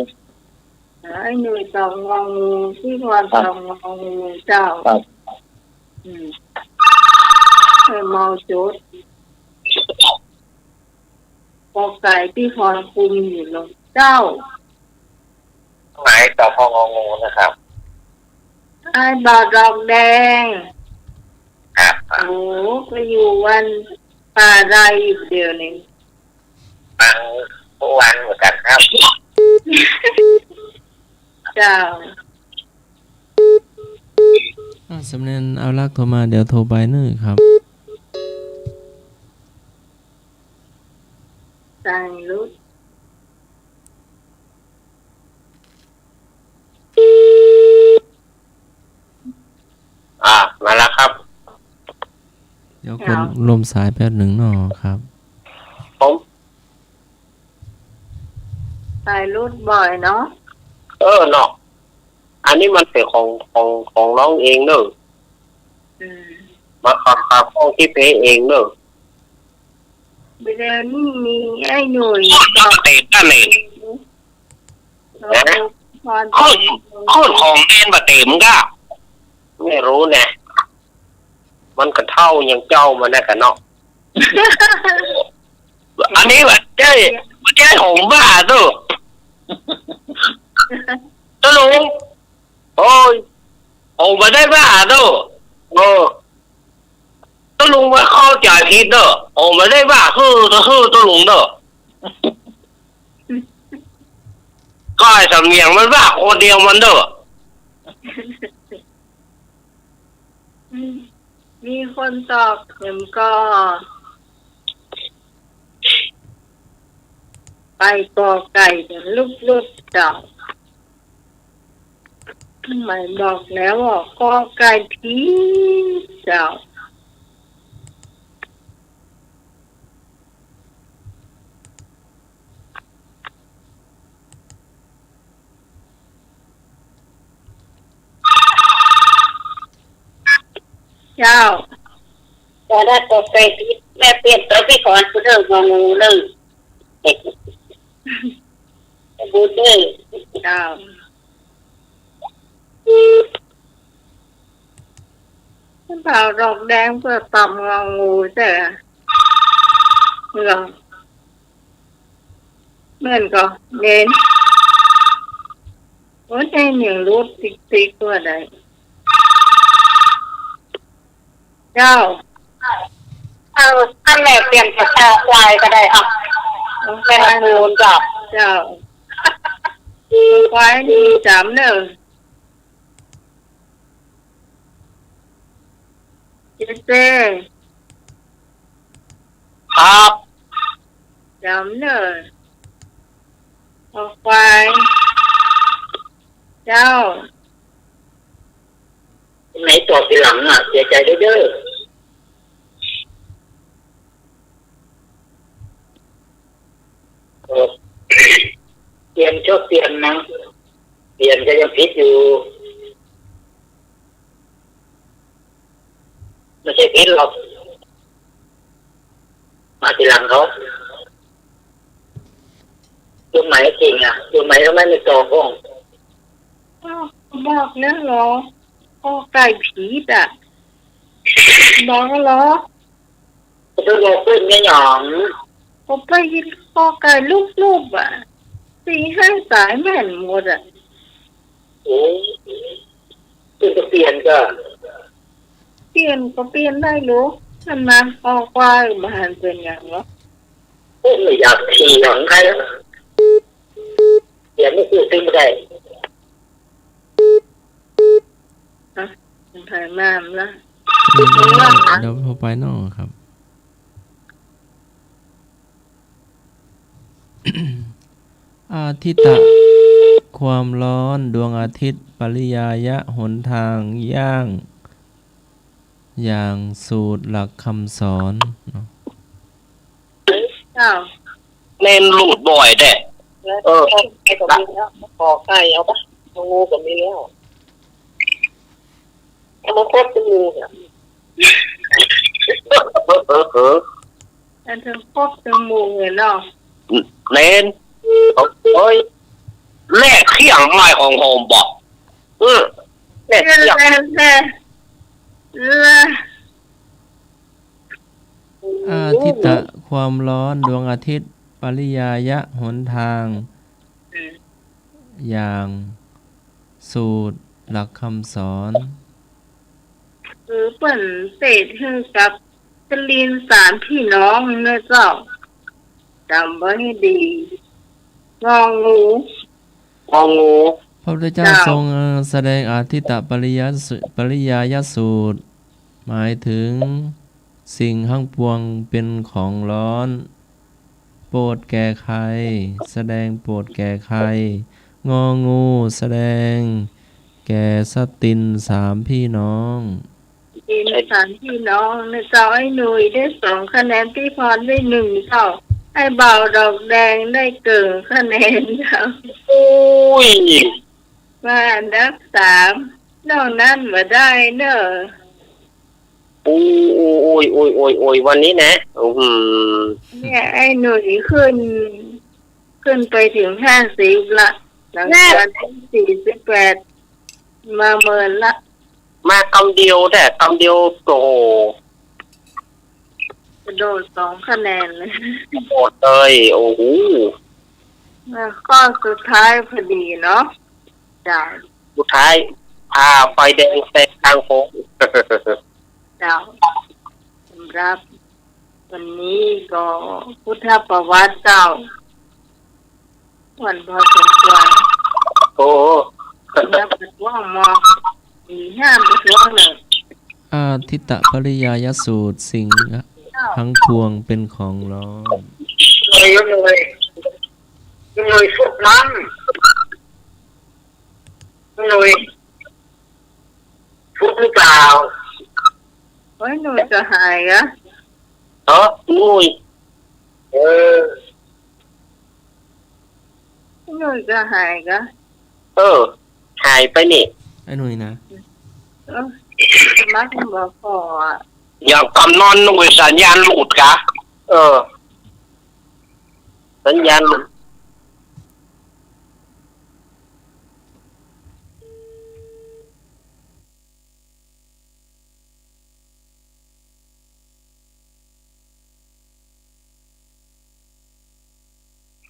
ไอ้หน่วยตอบงองู พี่พรตอบงองูเจ้า ครับ อืม ให้เมาจุด กอไก่ พี่พรคุมอยู่ลงเจ้า ไหนตอบงองูนะครับ ไอ้บ่าวดอกแดง ครับ โอ้ ไปอยู่วันป่าใดอยู่เดี๋ยวนี้ ฟังทุกวันเหมือนกันครับ เจ้า อ่า สำเนียงเอาลักษณ์โทรมา เดี๋ยวโทรไปนึ่งครับ สายหลุด อ่า มาแล้วครับ เดี๋ยวคน ครับ ลมสายแป๊บหนึ่งเนาะครับ ผม สายหลุดบ่อยเนาะ เออเนาะ อันนี้มันเป๋นของ ของ ของน้องเองเนอะ อืม มาขับ ขับห้องที่เพเองเนอะ เดี๋ยวนี้มีไอ้หน่วย เตะกันเอง ฮะ คน คนของแดนบ่เต๋มกะ ไม่รู้เนี่ย มันก็เฒ่าอย่างเจ้ามันนะกะเนาะ อันนี้บ่ใจ้ บ่ใจ้ผมบ้าโต้ ตะลุง โอ้ย ผมบ่ได้บ้าโต้ เออ ตะลุงบ่เข้าใจ๋ผิดเน่อ ผมบ่ได้บ้า คือ คือตะลุงเน่อ ก็ไอ้สำเนียงมันบ้าคนเดียวมันเน่อ อืม มีคนตอบเข็มก็ ไปกอไก่กันลุกๆ เจ้า หมายบอกแล้วว่ากอไก่ผิดเจ้า เจ้า แต่ถ้ากอไก่ผิด แม่เปลี่ยนตัวพี่ขอนผู้เดิมงองูเลย บุญเด้อ เจ้า บ่าวดอกแดงเปิ้นตอบงองูใจ้เหรอ แม่นก่อ เน้น โอ้ย เน้นยังหลุดติ๊กๆ ว่าได้ เจ้า เอา อันแม่เปลี่ยนเป็นคอควายก็ได้ อ่ะ แม่นมูลจ้ะ เจ้า ควายนี่จ๋ำเน่อ เจเจ ครับ จ๋ำเน่อ คอควาย เจ้า ไหนตอบทีหลังอ่ะ เสียใจ๋เด้อ เออ เปลี่ยนชอบเปลี่ยนนะ เปลี่ยนก็ยังผิดอยู่ ไม่ใช่ผิดหรอก มาทีหลังเขา ตัวไหนจริงอ่ะ ตัวไหนทำไมไม่ตอบห้อง อ้าว บอกแล้วเหรอ กอไก่ผิดอ่ะ บอกแล้วเหรอ ก็บอกเปิ้นไงหยอง ก็ไปกอไก่ลูบๆ อ่ะ สี่ห้าสายแม่นหมดอ่ะ โอ้ เปิ้นก็เปลี่ยนก็ เปลี่ยนก็เปลี่ยนได้ลูก หั้นนะ คอควายบ่หันเป๋นหยังหรอก โอ้ ไม่อยากเถียงใครแล้ว เปลี่ยนไม่ซื้อซื้อไม่ได้ ฮะ มันไผมาละ เดี๋ยว เดี๋ยวโทรไปเนาะครับ อาทิตตะ ความร้อน ดวงอาทิตย์ ปริยายะ หนทาง ย่าง อย่างสูตรหลักคำสอนเนาะ เจ้า เน้นหลุดบ่อยแท้ เออ ไก่ก็มีแล้ว ขอไข่เอาปะ เอางูก็มีแล้ว เอามาครบเป็นหมู่เนี่ย เออ เออ เออ อันเถิงครบเถิงหมู่เนี่ยเนาะ เน้น เฮ้ย แลเที่ยงไม้ของโฮมบอก เออ แลเที่ยง แล แล แล อาทิตตะ ความร้อน ดวงอาทิตย์ ปริยายะ หนทาง อืม อย่าง สูตร หลักคำสอน คือเปิ้นเตสน์หื้อกับจรินทร์สามพี่น้องเน่อเจ้า จ๋ำไว้หื้อดี งองู งองู พระพุทธเจ้า เจ้า ทรง เอ่อ แสดงอาทิตตปริยะสุ- ปริยายสูตร หมายถึงสิ่งทั้งปวงเป็นของร้อน โปรดแก่ใคร แสดงโปรดแก่ใคร งองู แสดงแก่สตินสามพี่น้อง สตินสามพี่น้องเน่อเจ้า ไอ้หนุ่ยได้สองคะแนน พี่พรได้หนึ่งเจ้า ไอ้บ่าวดอกแดงได้เกิ่งคะแนนเจ้า โอ้ย มาอันดับสาม นอกนั้นบ่ได้เน่อ โอ้ย โอ้ย วันนี้นะ อื้อหือ เนี่ย ไอ้หนุ่ยขึ้น ขึ้นไปเถิงห้าสิบละ หลังจากสี่สิบแปด มาเมินละ มากำเดียวแต๊ กำเดียว โอ้โห กระโดดสองคะแนนเลย หมดเลย โอ้โห อ่ะ ข้อสุดท้ายพอดีเนาะ จ้ะ สุดท้าย อ่า ไฟแดงแซงทางโค้ง เจ้า สำหรับวันนี้ก็พุทธประวัติเจ้า อ้วนพอสมควร โอ้ แล้วประท้วงมอ มีห้ามประท้วงเลย อาทิตตปริยายสูตร สิ่งทั้งปวงเป็นของร้อน หน่อย หน่อย หน่อย สุดนั้น หน่อย ทุกข์หรือเปล่า โอ้ย หนุ่ยจะหายกะ เออ หนุ่ย เออ หนุ่ยจะหายกะ เออ หายไปนี่ ไอ้หนุ่ยนะ เออ มักบอกขออะ อย่างตอนนอนหนุ่ยสัญญาณหลุดกะ เออ สัญญาณหลุด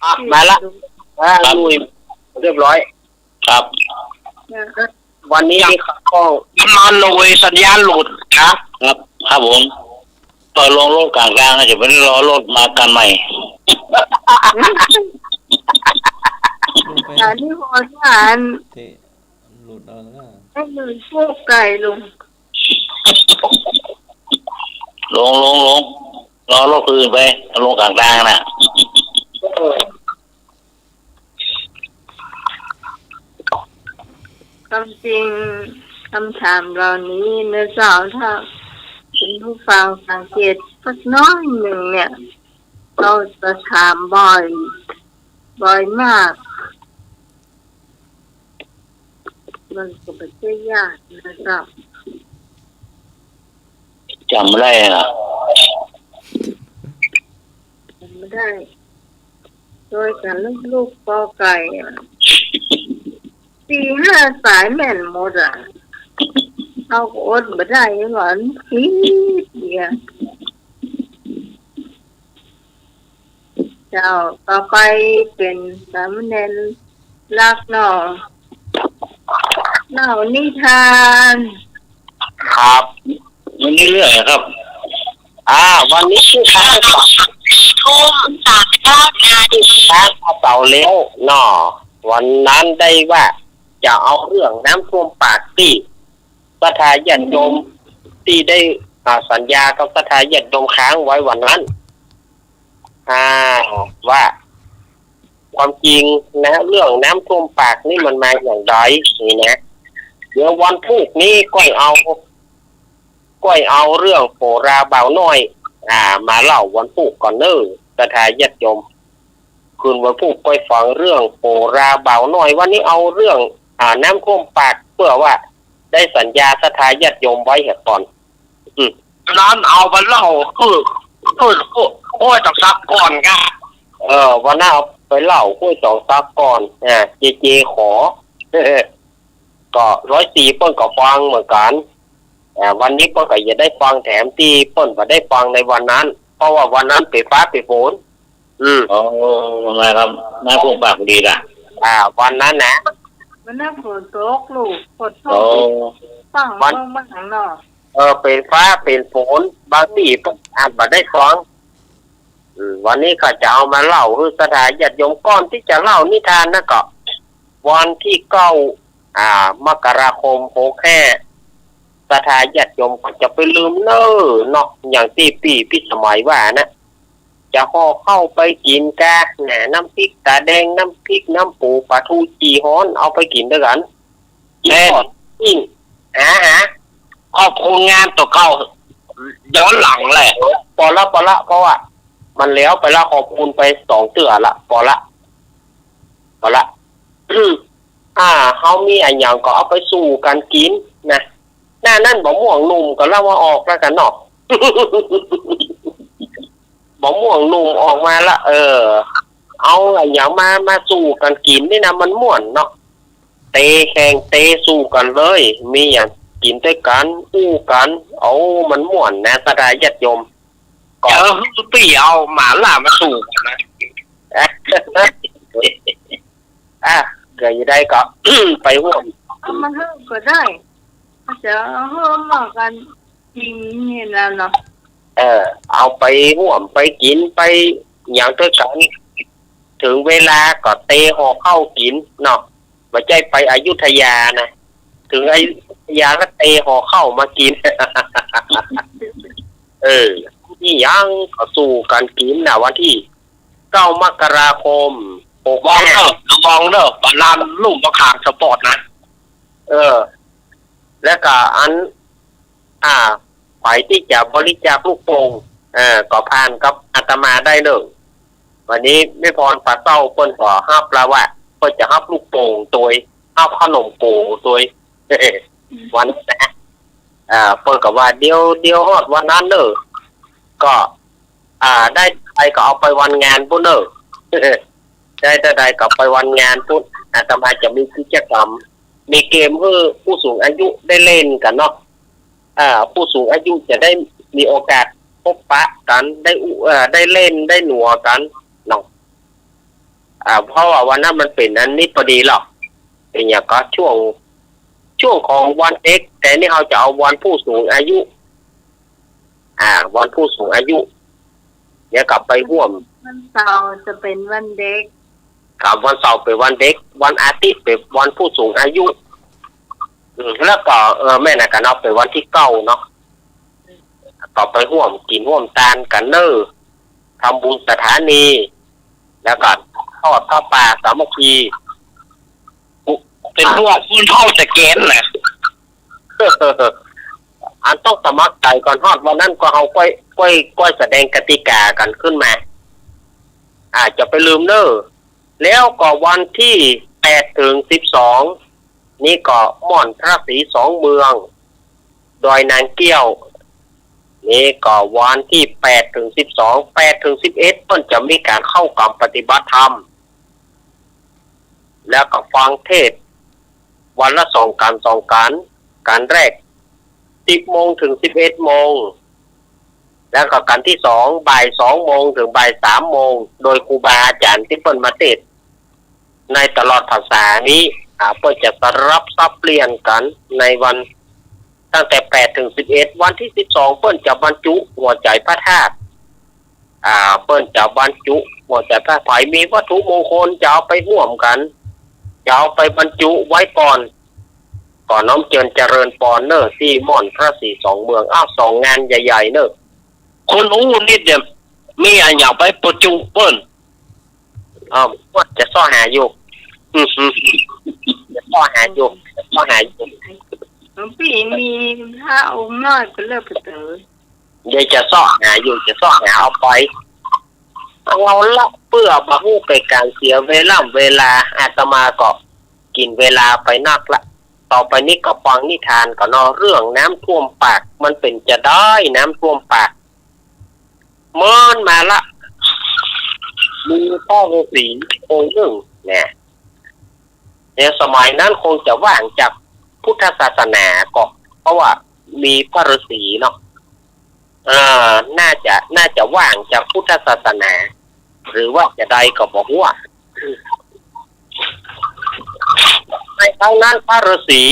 อ่ะ มาละ อ่า ครับ ลุย เรียบร้อย ครับ วันนี้ ยัง มีข่าว กำนันหน่วยสัญญาณหลุดนะ ครับ ครับผม เปิดลงรถกลางทางนะ จะไม่ได้รอรถมาคันใหม่ อันนี้โหดมาก เตะหลุดเอานะ ให้มันพวกไก่ลง ลง ลง ลง รอรถอื่นไป ลงกลางทางนะ ความจริงคำถามเหล่านี้นะเจ้า ถ้าคุณผู้ฟังสังเกตสักน้อยหนึ่งเนี่ย เราจะถามบ่อย บ่อยมาก มันก็ไม่ใช่ยากนะเจ้า จ๋ำบ่ได้อะ จ๋ำบ่ได้ โดยการลูกๆ กอไก่อะ สี่ห้าสายแม่นหมดอะ เฮาก็อดบ่ได้หรอก นิดเดียว เจ้า ต่อไปเป๋นสามเณรลักษณ์เนาะ เล่านิทาน ครับ วันนี้เรื่องอะไรครับ อ่า วันนี้นิทาน สี่ทุ่มสามสิบเก้านาที นะ เสาร์แล้วเนาะ วันนั้นได้ว่าจะเอาเรื่องน้ำท่วมปากตี้ศรัทธาญาติโยมตี้ได้ อ่า สัญญากับศรัทธาญาติโยมค้างไว้วันนั้น อ่า ว่า ความจริงนะ เรื่องน้ำท่วมปากนี่มันมาอย่างใดนี่นะ เดี๋ยววันพูกนี้ก้อยเอา ก้อยเอาเรื่องโปราบ่าวน้อย อ่า มาเล่าวันพูกก่อนเน้อ ศรัทธาญาติโยม คืนวันพูกก้อยฟังเรื่องโปราบ่าวน้อย วันนี้เอาเรื่อง อ่า น้ำท่วมปาก เปื้อว่าได้สัญญาศรัทธาญาติโยมไว้เหียก่อน อืม นั้นเอาไปเล่า คือ คือ คือ ห้วยตองซักก่อนกะ เออ วันนั้นเอาไปเล่าห้วยตองซักก่อน อ่า เจเจขอ ก็ร้อยสี่เปิ้นก็ฟังเหมือนกั๋น อ่า วันนี้เปิ้นก็จะได้ฟังแถมตี้เปิ้นบ่ได้ฟังในวันนั้น เพราะว่าวันนั้นเป๋นฟ้าเป๋นฝน อืม อ๋อ ว่าไงครับ น้ำท่วมปากดีล่ะ อ่า วันนั้นนะ มันน้ำฝนตกลูก ฝนตก อ๋อ ฟัง วัน เบิ่งบ้างเนาะ เออ เป๋นฟ้าเป๋นฝน บางตี้เปิ้นอาจบ่ได้ฟัง อืม วันนี้ก็จะเอามาเล่าหื้อศรัทธาญาติโยม ก่อนตี้จะเล่านิทานนะก็ วันตี้เก้า อ่า มกราคมหกห้า ศรัทธาญาติโยมก็จะไปลืมเน้อเนาะ อย่างตี้ปี้พิสมัยว่านะ จะห่อข้าวไปกิ๋นกา แหน น้ำพริกต๋าแดง น้ำพริก น้ำปู ป๋าทู จี่ฮ้อน เอาไปกิ๋นตวยกั๋น แม่น อืม ฮะ ฮะ ขอบคุณงานตั๋วเก่า ย้อนหลังแหละ ปอละ ปอละ เพราะว่ามันแล้วไปละ ขอบคุณไปสองเตื้อละ ปอละ ปอละ อ่า เฮามีอะหยังก็เอาไปสู่กั๋นกิ๋นนะ หน้านั้นบ่ม่วงหนุ่มก็เล่ามาออกแล้วกั๋นเนาะ บ่ม่วงหนุ่มออกมาละ เออ เอาอะหยังมา มาสู่กั๋นกิ๋นนี่นะ มันม่วนเนาะ เตะแข่งเตะสู่กั๋นเลย มีหยังกิ๋นตวยกั๋น อู้กั๋น เอา มันม่วนนะ ศรัทธาญาติโยม ก็ เออ ปี้เอาหม่าล่ามาสู่กั๋นนะ อ่ะ ก็จะได้ก็ ไปฮ่วม เอามาฮ่วมก็ได้ จะเอาฮ่วมหม้อกั๋นกิ๋นนี่นะเนาะ เออ เอาไปฮ่วมไปกิ๋นไปหยังตวยกั๋น เถิงเวลาก็เตะห่อข้าวกิ๋นเนาะ บ่ใจ้ไปอยุธยานะ เถิงอยุธยาก็เตะห่อข้าวมากิ๋น เออ มีหยังก็สู่กั๋นกิ๋นนะ วันตี้เก้ามกราคม หกห้า ระวังเน้อ ระวังเน้อ ปะลานลุ่มปะขางสปอร์ตนะ เออ แล้วก็อัน อ่า ใผตี้จะบริจาคลูกโป่ง อ่า ก็ผ่านกับอาตมาได้เน้อ วันนี้แม่พรป่าเศร้าเปิ้นก็ฮับละว่า เปิ้นจะฮับลูกโป่งตวย ฮับขนมโก๋ตวย วันนั้นนะ อ่า เปิ้นก็ว่าเดี๋ยว เดี๋ยวฮอดวันนั้นเน้อ ก็ อ่า ได้เต้าใดก็เอาไปวันงานปู้นเน้อ ได้เต้าใดก็ไปวันงานปู้น อาตมาจะมีกิจกรรม มีเกมหื้อผู้สูงอายุได้เล่นกั๋นเนาะ อ่า ผู้สูงอายุจะได้มีโอกาสพบปะกั๋น ได้อู้ เอ่อ ได้เล่น ได้หัวกั๋นเนาะ อ่า เพราะว่าวันนั้นมันเป๋นอันนี้ปอดีลอ เป๋นหยังก็ ช่วง ช่วงของวันเด็ก แต่นี่เฮาจะเอาวันผู้สูงอายุ อ่า วันผู้สูงอายุ เดี๋ยวกลับไปฮ่วม วันเสาร์จะเป๋นวันเด็ก ครับ วันเสาร์เป๋นวันเด็ก วันอาทิตย์เป๋นวันผู้สูงอายุ อืม แล้วก็ เออ แม่นอะกั๋นเนาะ เป๋นวันตี้เก้าเนาะ ก็ไปฮ่วมกิ๋นฮ่วมตานกั๋นเน่อ ทำบุญสถานี แล้วก็ทอดผ้าป่าสามัคคี เป๋นพวกคนเฒ่าสแกนน่ะ อันต้องสมัครใจ๋ก่อน ฮอดวันนั้นก็เอาก้อย ก้อย ก้อยแสดงกติกากั๋นขึ้นมา อ่า จะไปลืมเน่อ แล้วก็วันตี้แปดเถิงสิบสอง นี่ก็ม่อนพระศรีสองเมือง ดอยนางแก้ว นี่ก็วันตี้แปดเถิงสิบสอง แปดเถิงสิบเอ็ด เปิ้นจะมีก๋านเข้ากรรมปฏิบัติธรรม แล้วก็ฟังเทศน์วันละสองก๋าน สองก๋าน ก๋านแรก สิบโมงเถิงสิบเอ็ดโมง แล้วก็ก๋านตี้สอง บ่ายสองโมงเถิงบ่ายสามโมง โดยครูบาอาจ๋ารย์ตี้เปิ้นมาเตสน์ในตลอดพรรษานี้ อ่า เปิ้นจะสลับสับเปลี่ยนกั๋นในวัน ตั้งแต่แปดเถิงสิบเอ็ด วันตี้สิบสอง เปิ้นจะบรรจุหัวใจ๋พระธาตุ อ่า เปิ้นจะบรรจุหัวใจ๋พระ ใผมีวัตถุมงคลจะเอาไปฮ่วมกั๋น จะเอาไปบรรจุไว้ก่อน ก็น้อมเจิญเจริญปอนเน่อ ตี้ม่อนพระศรีสองเมือง อ้าว สองงานใหญ่ๆ เน่อ คนอู้นิดเดียว มีอะหยังไปบรรจุเปิ้น อ้าว จะเซาะหาอยู่ จะเซาะหาอยู่ จะเซาะหาอยู่ หลวงปี้มีพระองค์น้อยไปเลิกไปเต๋อ เดี๋ยวจะเซาะหาอยู่ จะเซาะหาเอาไป เอาละ เปื้อบ่ฮู้เป๋นก๋านเสียเวล่ำเวลา อาตมาก็กิ๋นเวลาไปนักละ ต่อไปนี้ก็ฟังนิทานก่อนเนาะ เรื่องน้ำท่วมปาก มันเป๋นจาใดน้ำท่วมปาก เมินมาละ มีพระฤาษีองค์นึ่งเนี่ย ในสมัยนั้นคงจะว่างจากพุทธศาสนาก็ เพราะว่ามีพระฤาษีเนาะ เอ่อ น่าจะ น่าจะว่างจากพุทธศาสนา หรือว่าจาใดก็บ่ฮู้ ในครั้งนั้นพระฤาษี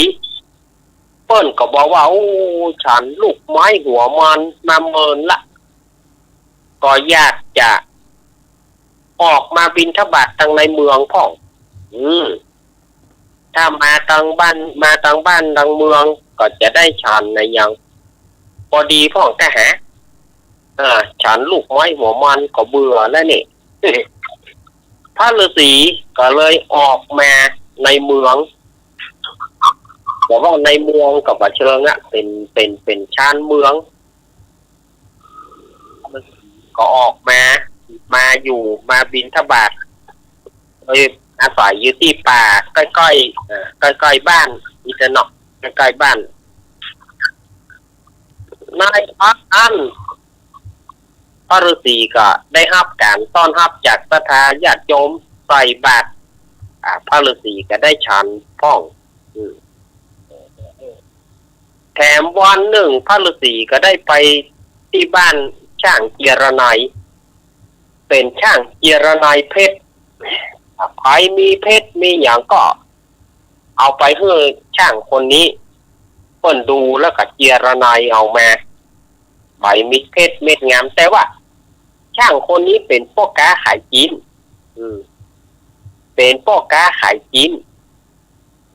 เปิ้นก็บอกว่า โอ้ ฉันลูกไม้หัวมันมาเมินละ ก็อยากจะออกมาบิณฑบาตตังในเมืองพ่อง อืม ถ้ามาตังบ้าน มาตังบ้านตังเมืองก็จะได้ฉันนะยัง พอดีพ่อง แต่หา เออ ฉันลูกไม้หัวมันก็เบื่อแล้วนี่ พระฤาษีก็เลยออกมาในเมือง แต่ว่าในเมืองก็บ่เชิงอะ เป๋น เป๋น เป๋นชานเมือง ก็ออกมา มาอยู่ มาบิณฑบาต โดยอาศัยอยู่ตี้ป่าใก้ๆ เอ่อ ใก้ๆ บ้าน อีกเนาะ ใก้ๆ บ้าน ในครั้งนั้น พระฤาษีก็ได้ฮับก๋านต้อนฮับจากศรัทธาญาติโยมใส่บาตร อ่า พระฤาษีก็ได้ฉันพ่อง อืม แถมวันนึ่งพระฤาษีก็ได้ไปตี้บ้านจ้างเจียรนัย เป๋นจ้างเจียรนัยเพชร ใผมีเพชรมีหยังก็เอาไปหื้อจ้างคนนี้ เปิ้นดูแล้วก็เจียรนัยเอามา ใผมีเพชรเม็ดงาม แต่ว่าจ้างคนนี้เป๋นป้อก๊าขายจิ๊น อืม เป๋นป้อก๊าขายจิ๊น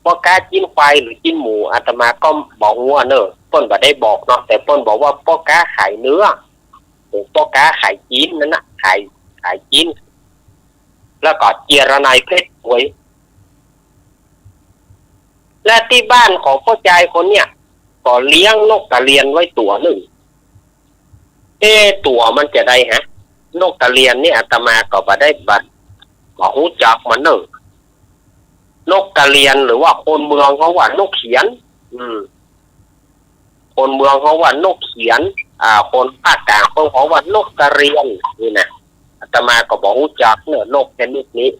ป้อก๊าจิ๊นควายหรือจิ๊นหมู อาตมาก็บ่ฮู้เน่อ เปิ้นบ่ได้บอกเนาะ แต่เปิ้นบอกว่าป้อก๊าขายเนื้อ เป๋นป้อก๊าขายจิ๊นนั่นน่ะ ขาย ขายจิ๊น แล้วก็เจียรนัยเพชรหวย และตี้บ้านของป้อจายคนเนี่ย ก็เลี้ยงนกกระเรียนไว้ตั๋วนึ่ง เอ๊ะ ตั๋วมันจาใดฮะ นกกระเรียนนี่อาตมาก็บ่ได้บัด บ่ฮู้จักมันเน่อ นกกระเรียนหรือว่าคนเมืองเขาว่านกเขียน อืม คนเมืองเขาว่านกเขียน อ่า คนภาคกลางเขาว่านกกระเรียนนี่นะ อาตมาก็บ่ฮู้จักเน่อ นกชนิดนี้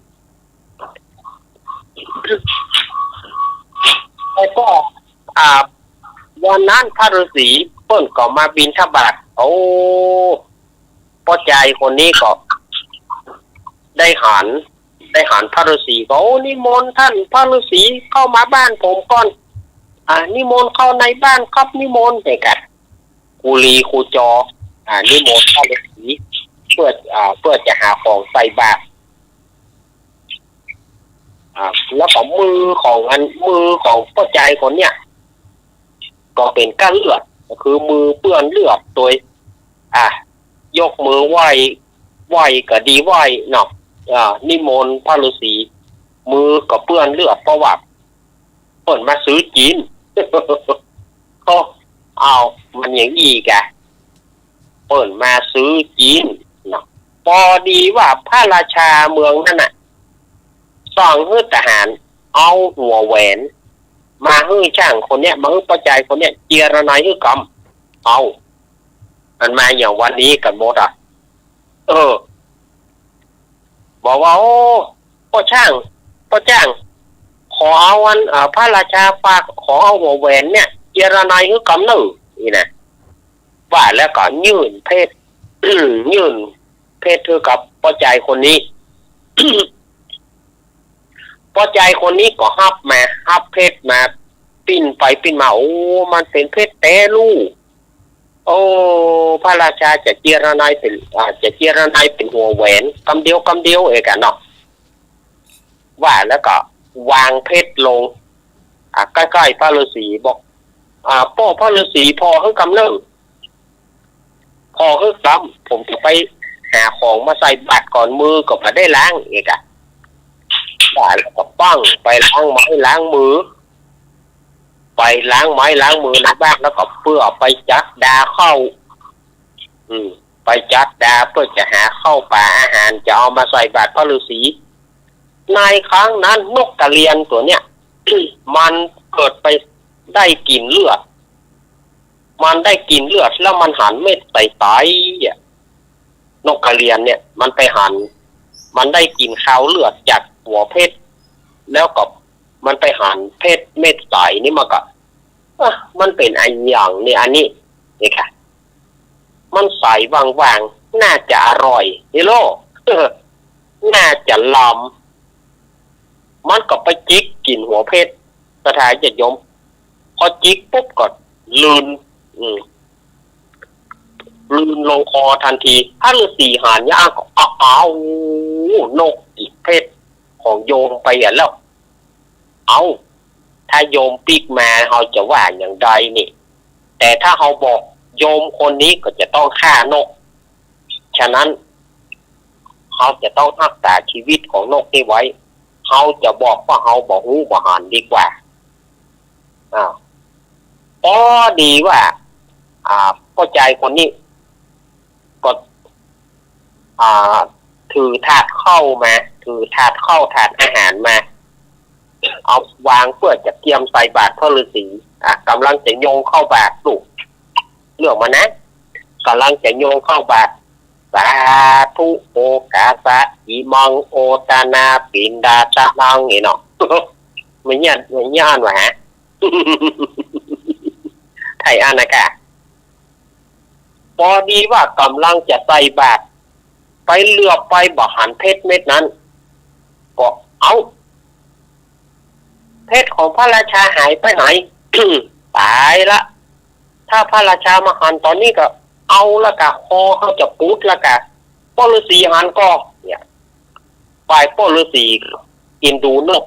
แล้วก็ อ่า วันนั้นพระฤาษีเปิ้นก็มาบิณฑบาต โอ้ ป้อจายคนนี้ก็ได้หัน ไปหันพระฤาษีก็ โอ้ นิมนต์ต้านพระฤาษีเข้ามาบ้านผมก่อน อ่า นิมนต์เข้าในบ้านครับ นิมนต์ เนี่ยกะ กุลีกุจอ อ่า นิมนต์พระฤาษี เปื้อ อ่า เปื้อจะหาของใส่บาตร อ่า แล้วก็มือของอัน มือของป้อจายคนเนี้ย ก็เป๋นก้าเลือด ก็คือมือเปื้อนเลือดตวย อ่ะ ยกมือไหว้ ไหว้ก็ดีไหว้เนาะ อ่า นิมนต์พระฤาษี มือก็เปื้อนเลือด เพราะว่าเปิ้นมาซื้อจีน ก็ เอา มันอย่างอี้กะ เปิ้นมาซื้อจีนเนาะ ปอดีว่าพระราชาเมืองนั้นน่ะ สั่งหื้อทหารเอาหัวแหวนมาหื้อจ้างคนเนี้ย มาหื้อป้อจายคนเนี้ย เจียรนายหื้อกำ เอา มันมาอย่างวันนี้กั๋นหมดอ่ะ เออ บอกว่า โอ้ ป้อจ้าง ป้อจ้าง ขอเอาอัน เอ่อ พระราชาฝาก ขอเอาหัวแหวนเนี่ย เจียรนายหื้อกำเน่อ นี่นะ ว่าแล้วก็ยื่นเพชร ยื่นเพชรหื้อกับป้อจายคนนี้ ป้อจายคนนี้ก็ฮับมา ฮับเพชรมา ปิ้นไปปิ้นมา โอ้ มันเป๋นเพชรแต๊ลู่ โอ้ พระราชาจะเจียรนายเป๋น อ่า จะเจียรนายเป๋นหัวแหวน กำเดียว กำเดียวเองกะเนาะ ว่าแล้วก็วางเพชรลง อ่า ใก้ๆ พระฤาษี บอก อ่า ป้อพระฤาษี ผ่อหื้อกำเน่อ ผ่อหื้อกำ ผมจะไปหาของมาใส่บาตรก่อน มือก็บ่ได้ล้างเองกะ ว่าแล้วก็ปั้งไปล้างไม้ล้างมือ ไปล้างไม้ล้างมือในบ้าน แล้วก็เปื้อไปจัดดาข้าว อืม ไปจัดดาเปื้อจะหาข้าวป๋าอาหาร จะเอามาใส่บาตรพระฤาษี ในครั้งนั้นนกกระเรียนตั๋วเนี้ย มันเกิดไปได้กลิ่นเลือด มันได้กลิ่นเลือดแล้วมันหันเม็ดใสๆ อะ นกกระเรียนเนี่ย มันไปหัน มันได้กลิ่นคาวเลือดจากหัวเพชร แล้วก็มันไปหันเพชรเม็ดใสนี่ มันก็ เอ๊ะ มันเป๋นอะหยังเนี่ย อันนี้ นี่ค่ะ มันใสว่างๆ น่าจะอร่อย นี่โล น่าจะลำ มันก็ไปจิกกิ๋นหัวเพชร ศรัทธาญาติโยม พอจิกปุ๊บก็ลืน อืม ลืนลงคอทันที พระฤาษีหันเนี่ย อ้าว อ้าว นกจิกเพชรของโยมไปอะแล้ว เอ้า ถ้าโยมปิ๊กมาเฮาจะว่าอย่างใดนี่ แต่ถ้าเฮาบอกโยมคนนี้ก็จะต้องฆ่านก ฉะนั้น เฮาจะต้องฮักษาชีวิตของนกนี้ไว้ เฮาจะบอกว่าเฮาบ่ฮู้บ่หันดีกว่า อ่า ปอดีว่า อ่า ป้อจายคนนี้ ก็ อ่า ถือถาดข้าวมา ถือถาดข้าวถาดอาหารมา เอาวางเปื้อจะเกียมใส่บาตรพระฤาษี อ่ะ ก่ำลังจะโยงเข้าบาตรลูก เรื่องมันนะ ก่ำลังจะโยงเข้าบาตร สาธุ โอคาสะ อิมัง โอทนา ปิณฑาตะนัง นี่เนาะ มันเยียะ มันเยียะอ่านว่า ไทยอ่านนะกะ ปอดีว่าก่ำลังจะใส่บาตร ไปเหลือบไปบ่หันเพชรเม็ดนั้น ก็ เอ้า เพชรของพระราชาหายไปไหน ต๋ายละ ถ้าพระราชามาหันต๋อนนี้ก็ เอาละกะ คอเฮาจะปุดละกะ ป้อฤาษีหันก่อ เนี่ย ฝ่ายป้อฤาษีเอ็นดูนก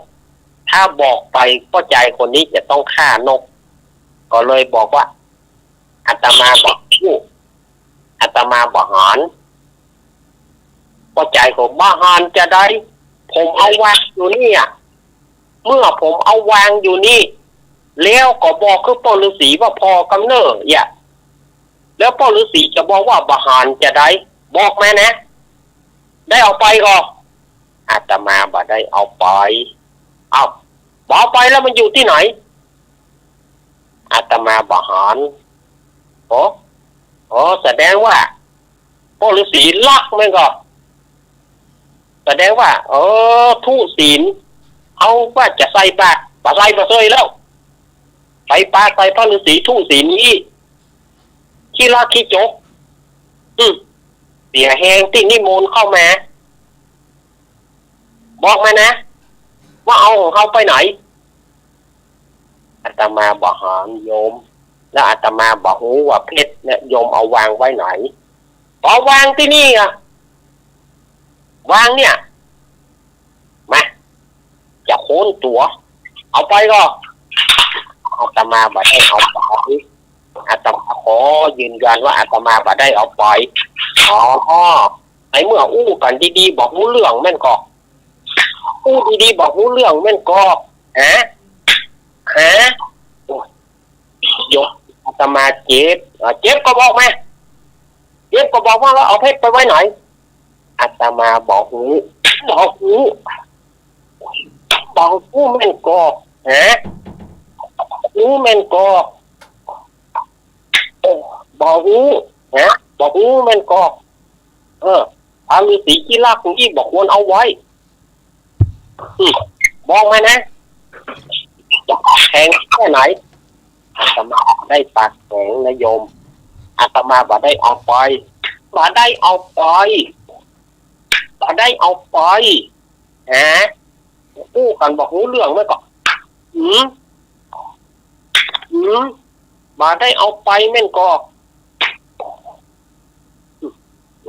ถ้าบอกไปป้อจายคนนี้จะต้องฆ่านก ก็เลยบอกว่า อาตมาบ่ฮู้ อาตมาบ่หัน ป้อจายก็ บ่หันจะใด ผมเอาวางอยู่เนี่ย เมื่อผมเอาวางอยู่นี่ แล้วก็บอกคือป้อฤาษีว่าผ่อกำเน่อ เยียะ แล้วป้อฤาษีจะบอกว่าบ่หันจะใด บอกมานะ ได้เอาไปก่อ อาตมาบ่ได้เอาไป เอ้า บ่เอาไปแล้วมันอยู่ตี้ไหน อาตมาบ่หัน โอ้ โอ้ แสดงว่า ป้อฤาษีลักแม่นก่อ แสดงว่า เออ ทุศีล เฮาว่าจะใส่บาตร บ่ใส่บ่เซยแล้ว ไปปาใส่ป้อฤาษีทุศีลอี้ ขี้ลักขี้จก อืม เสียแฮงตี้นิมนต์เข้ามา บอกมานะ ว่าเอาของเฮาไปไหน อาตมาบ่หันโยม แล้วอาตมาบ่ฮู้ว่าเพชรเนี่ยโยมเอาวางไว้ไหน ก็วางตี้นี่อะ วางเนี่ย มา จะค้นตั๋ว เอาไปก็ อาตมาบ่ได้เอาไป อาตมาขอยืนยันว่าอาตมาบ่ได้เอาไป อ๋อ ในเมื่ออู้กั๋นดีๆ บ่ฮู้เรื่องแม่นก่อ อู้ดีๆ บ่ฮู้เรื่องแม่นก่อ ฮะ ฮะ โอ้ย โยม อาตมาเจ็บ อ่า เจ็บก็บอกมา เจ็บก็บอกมาว่าเอาเพชรไปไว้ไหน อาตมาบ่ฮู้ บ่ฮู้ บ่ฮู้แม่นก่อ ฮะ ฮู้แม่นก่อ โอ้ บ่ฮู้ ฮะ บ่ฮู้แม่นก่อ เออ พระฤาษีขี้ลักนี่บ่ควรเอาไว้ อืม บอกมานะ จะแข็งแค่ไหน อาตมาได้ปากแข็งนะโยม อาตมาบ่ได้เอาไป บ่ได้เอาไป บ่ได้เอาไป ฮะ อู้กั๋นบ่ฮู้เรื่องแม่นก่อ อืม อืม บ่ได้เอาไปแม่นก่อ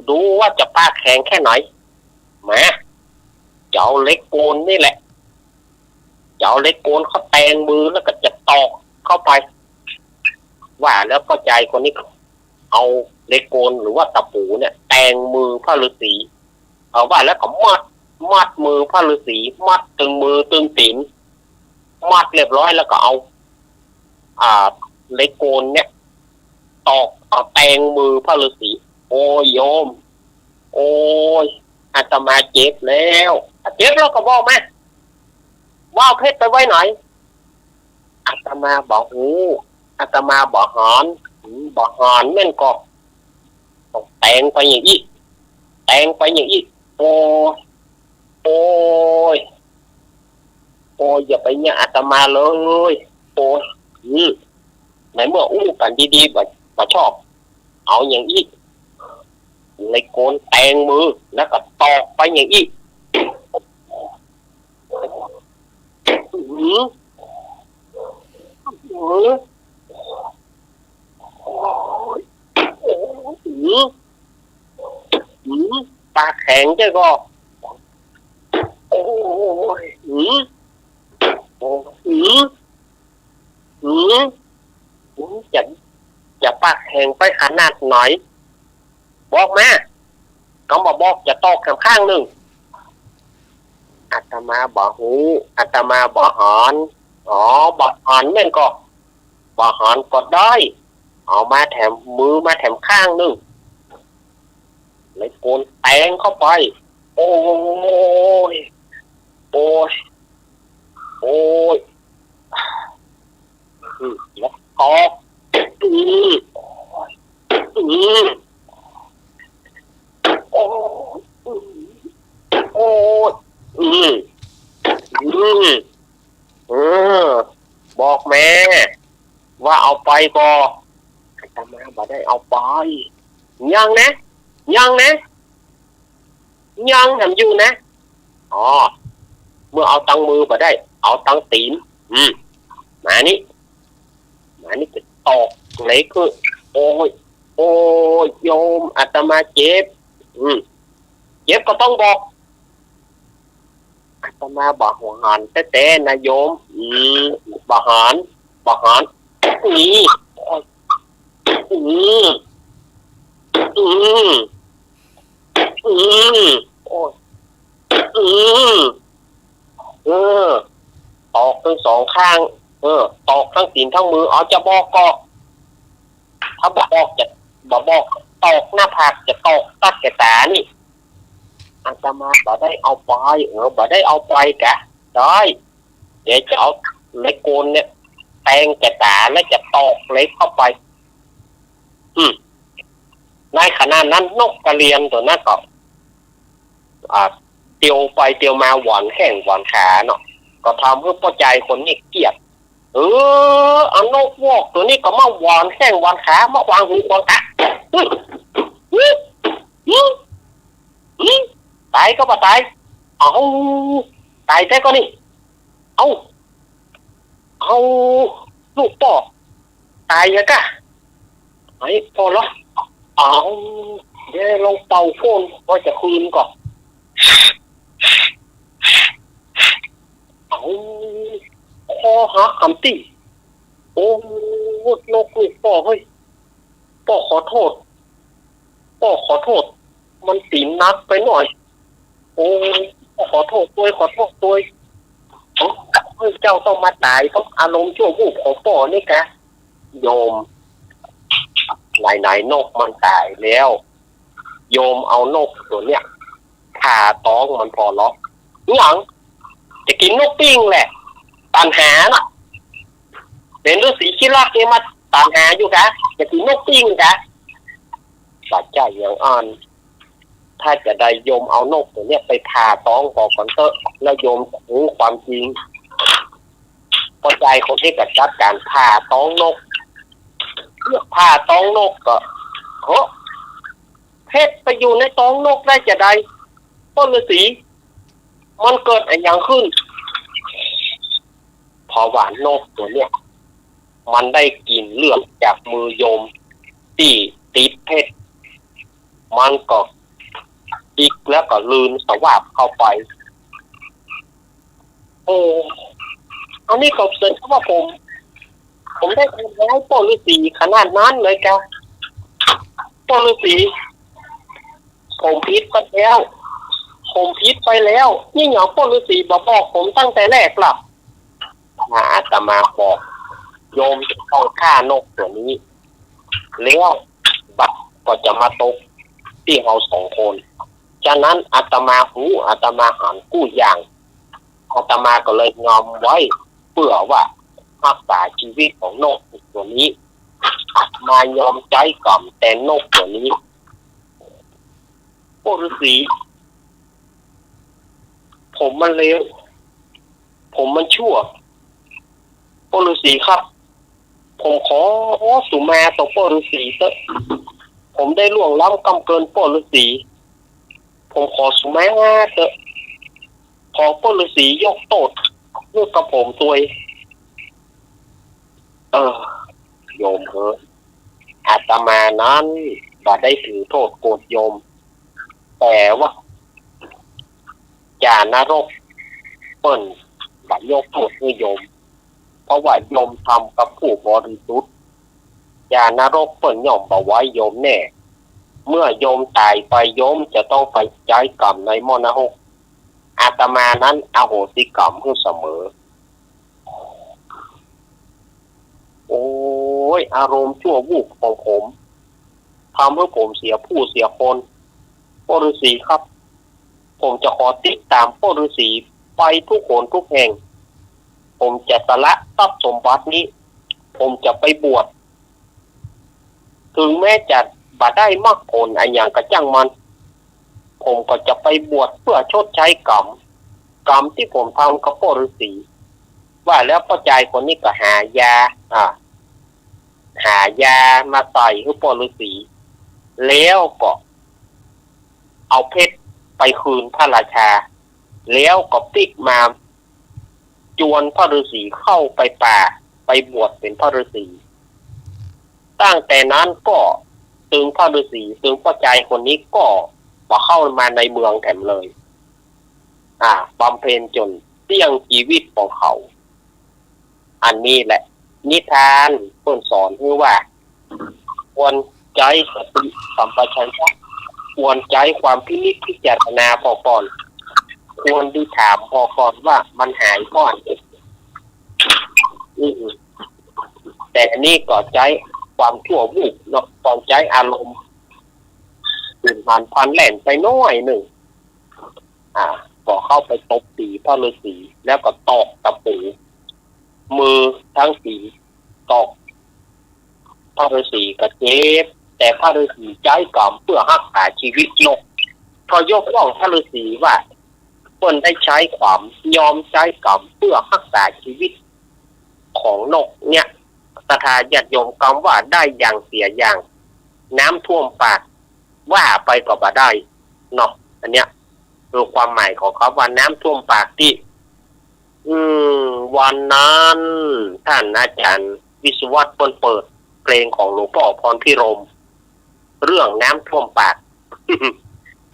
ดูว่าจะปากแข็งแค่ไหน มา จะเอาเหล็กโกนนี่แหละ จะเอาเหล็กโกนเข้าแตงมือแล้วก็จะตอกเข้าไป ว่าแล้วป้อจายคนนี้ก็เอาเหล็กโกนหรือว่าตะปูเนี่ย แตงมือพระฤาษี เอาว่าแล้วก็มัด มัดมือพระฤาษี มัดตึงมือตึงตี๋น มัดเรียบร้อยแล้วก็เอา อ่า เหล็กโกนเนี่ย ตอก เอาแตงมือพระฤาษี โอ้ยโยม โอ้ย อาตมาเจ็บแล้ว เจ็บแล้วก็บอกมา ว่าเอาเพชรไปไว้ไหน อาตมาบ่ฮู้ อาตมาบ่หัน อืม บ่หันแม่นก่อ ต้องแตงไปอย่างอี้ แตงไปอย่างอี้ โอ้ย โอ้ย โอ้ย อย่าไปเนี่ยอาตมาเลย โอ้ย อืม ในเมื่ออู้กั๋นดีๆ บ่ บ่ชอบ เอาอย่างอี้ เหล็กโกนแตงมือ แล้วก็ตอกไปอย่างอี้ อืม อืม อืม อืม ปากแข็งใจ้ก่อ โอ้ย อืม โอ้ย อืม อืม อืม จะ จะปากแข็งไปขนาดไหน บอกมา กำบ่บอกจะตอกแถมข้างนึ่ง อาตมาบ่ฮู้ อาตมาบ่หัน อ๋อ บ่หันแม่นก่อ บ่หันก็ได้ เอามาแถมมือมาแถมข้างนึ่ง เหล็กโกนแตงเข้าไป โอ้ย โอ้ย โอ้ย อืม แล้วก็ อืม อืม โอ้ย อืม โอ้ย อืม อืม เออ บอกแม่ ว่าเอาไปก่อ อาตมาบ่ได้เอาไป ยังนะ ยังนะ ยังแถมอยู่นะ อ๋อ เมื่อเอาตังมือบ่ได้ เอาตังตี๋น อืม มานี่ มานี่จะตอกเหล็กคือ โอ้ย โอ้ย โยม อาตมาเจ็บ อืม เจ็บก็ต้องบอก อาตมาบ่หันแต๊ๆ นะโยม อืม บ่หัน บ่หัน นี่ อืม อืม อืม โอ้ย อืม เออ ตอกตึงสองข้าง เออ ตอกตึงตี๋นตึงมือ เอาจะบอกก่อ ถ้าบ่บอกจะ บ่บอก ตอกหน้าผาก จะตอกตัดแก่ต๋านี่ อาตมาบ่ได้เอาไป เออ บ่ได้เอาไปกะ ได้ เดี๋ยวจะเอาเหล็กโกนเนี่ย แตงแก่ต๋าแล้วจะตอกเหล็กเข้าไป อืม ในขณะนั้นนกกระเรียนตั๋วนั้นก็ อ่า เตียวไปเตียวมาหวอนแข้งหวอนขาเนาะ ก็ทำหื้อป้อจายคนนี้เกลียด เออ เอานกวอกตั๋วนี้ก็มาหวอนแข้งหวอนขา มาขวางหูขวางต๋า อืม อืม อืม อืม ต๋ายก็บ่ต๋าย เอ้า ต๋ายแต๊ก่อนี่ เอ้า เอ้า ลูกป้อ ต๋ายอะกะ ไอ้ป้อเหรอ เอ้า เดี๋ยวลองเป่าพ่นว่าจะคืนก่อ เอ้า คอหักกำตี้ โอ้ นกลูกป้อเฮ้ย ป้อขอโต้ษ ป้อขอโต้ษ มันตี๋นหนักไปหน้อย โอ้ ป้อขอโต้ษตวย ขอโต้ษตวย เฮ้ย เจ้าต้องมาต๋ายเพราะอารมณ์ชั่ววูบของป้อนี่กะ โยม ไหนๆ นกมันต๋ายแล้ว โยมเอานกตั๋วเนี้ย ผ่าต๊องมันผ่อเหรอ หยัง จะกิ๋นนกปิ้งแหละ ตัณหาน่ะ เป๋นฤๅษีขี้ลักนี่มาตัณหาอยู่กะ จะกิ๋นนกปิ้งกะ บ่ใจ้อย่างอั้น ถ้าจะใดโยมเอานกตั๋วเนี้ยไปผ่าต๊องผ่อก่อนเต๊อะ แล้วโยมฮู้ความจริง ป้อจายคนตี้ก็จัดก๋านผ่าต๊องนก เมื่อผ่าต๊องนกก็ เฮ้อ เพชฌไปอยู่ในต๊องนกได้จาใด ป้อฤๅษี มันเกิดอะหยังขึ้น เพราะว่านกตั๋วเนี้ย มันได้กิ๋นเลือดจากมือโยมตี้ติดเพชฌ มันก็อิกแล้วก็ลืนสวาปเข้าไป โอ้ อันนี้ก็เสมือนว่าผม ผมได้ทำร้ายป้อฤๅษีขนาดนั้นเลยกะ ป้อฤๅษี ผมผิดไปแล้ว ผมผิดไปแล้ว นี่หยังป้อฤๅษีบ่บอกผมตั้งแต่แรกล่ะ ถ้าอาตมาบอก โยมจะต้องฆ่านกตั๋วนี้ แล้วบาปก็จะมาตกตี้เฮาสองคน ฉะนั้นอาตมาฮู้ อาตมาหันกู้อย่าง อาตมาก็เลยยอมไว้ เพื่อว่าฮักษาจีวิตของนกตั๋วนี้ อาตมายอมใจ๊ก๋รรมแตนนกตั๋วนี้ ป้อฤๅษี ผมมันเลว ผมมันชั่ว ป้อฤๅษีครับ ผมขอสุมาต่อป้อฤๅษีเต๊อะ ผมได้ล่วงล้ำกำเกินป้อฤๅษี ผมขอสุมาเต๊อะ ขอป้อฤๅษียกโต้ษหื้อกับผมตวย เออ โยมเอ๋ย อาตมานั้นบ่ได้ถือโต้ษโกรธโยม แต่ว่า จ่านรกเปิ้นบ่ยกโต้ษหื้อโยม เพราะว่าโยมทำกับผู้บริสุทธิ์ จ่านรกเปิ้นย่อมบ่ไว้โยมแน่ เมื่อโยมต๋ายไปโยมจะต้องไปใจ๊ก๋รรมในหม้อนรก อาตมานั้นอโหสิก๋รรมหื้อเสมอ โอ้ย อารมณ์ชั่ววูบของผม ทำหื้อผมเสียผู้เสียคน ป้อฤๅษีครับ ผมจะขอติดต๋ามป้อฤๅษีไปทุกหนทุกแห่ง ผมจะสละทรัพย์สมบัตินี้ ผมจะไปบวช ถึงแม้จะบ่ได้มรรคผลอะหยังก็จ้างมัน ผมก็จะไปบวชเพื่อชดใช้ก๋รรม ก๋รรมตี้ผมทำกับป้อฤๅษี ว่าแล้วป้อจายคนนี้ก็หายา อ่า หายามาใส่หื้อป้อฤๅษี แล้วก็เอาเพชฌไปคืนพระราชา แล้วก็ปิ๊กมา จวนพระฤๅษีเข้าไปป่า ไปบวชเป๋นพระฤๅษี ตั้งแต่นั้นก็ตึงพระฤๅษี ตึงป้อจายคนนี้ก็บ่เข้ามาในเมืองแถมเลย อ่า บำเพ็ญจ๋นเสี้ยงจีวิตของเขา อันนี้แหละ นิทานเปิ้นสอนหื้อว่า ควรใจ๊สติสัมปชัญญะ ควรใจ๊ความพินิจพิจารณาผ่อก่อน ควรได้ถามผ่อก่อนว่ามันหายผ่อน อืม แต่อันนี้ก็ใจ๊ความชั่ววูบเนาะ ก็ใจ๊อารมณ์ หืนหันพลันแล่นไปหน้อยนึ่ง อ่า ก็เข้าไปตบตี๋พระฤๅษี แล้วก็ตอกตะปู มือตึงตี๋ตอก พระฤๅษีก็เจ็บ แต่พระฤๅษีใจ๊ก๋รรมเปื้อฮักษาจีวิตนก ก็ยกย่องพระฤๅษีว่าเปิ้นได้ใจ๊ก๋รรม ยอมใจ๊ก๋รรมเปื้อฮักษาจีวิตของนกเนี่ย ศรัทธาญาติโยม กำว่าได้อย่างเสียอย่าง น้ำท่วมปาก ว่าไปก็บ่ได้เนาะ อันเนี้ย คือความหมายของคำว่าน้ำท่วมปากตี้ อืม วันนั้นท่านอาจารย์วิศวัตรเปิ้นเปิดเพลงของหลวงป้อพรพิรมย์ เรื่องน้ำท่วมปาก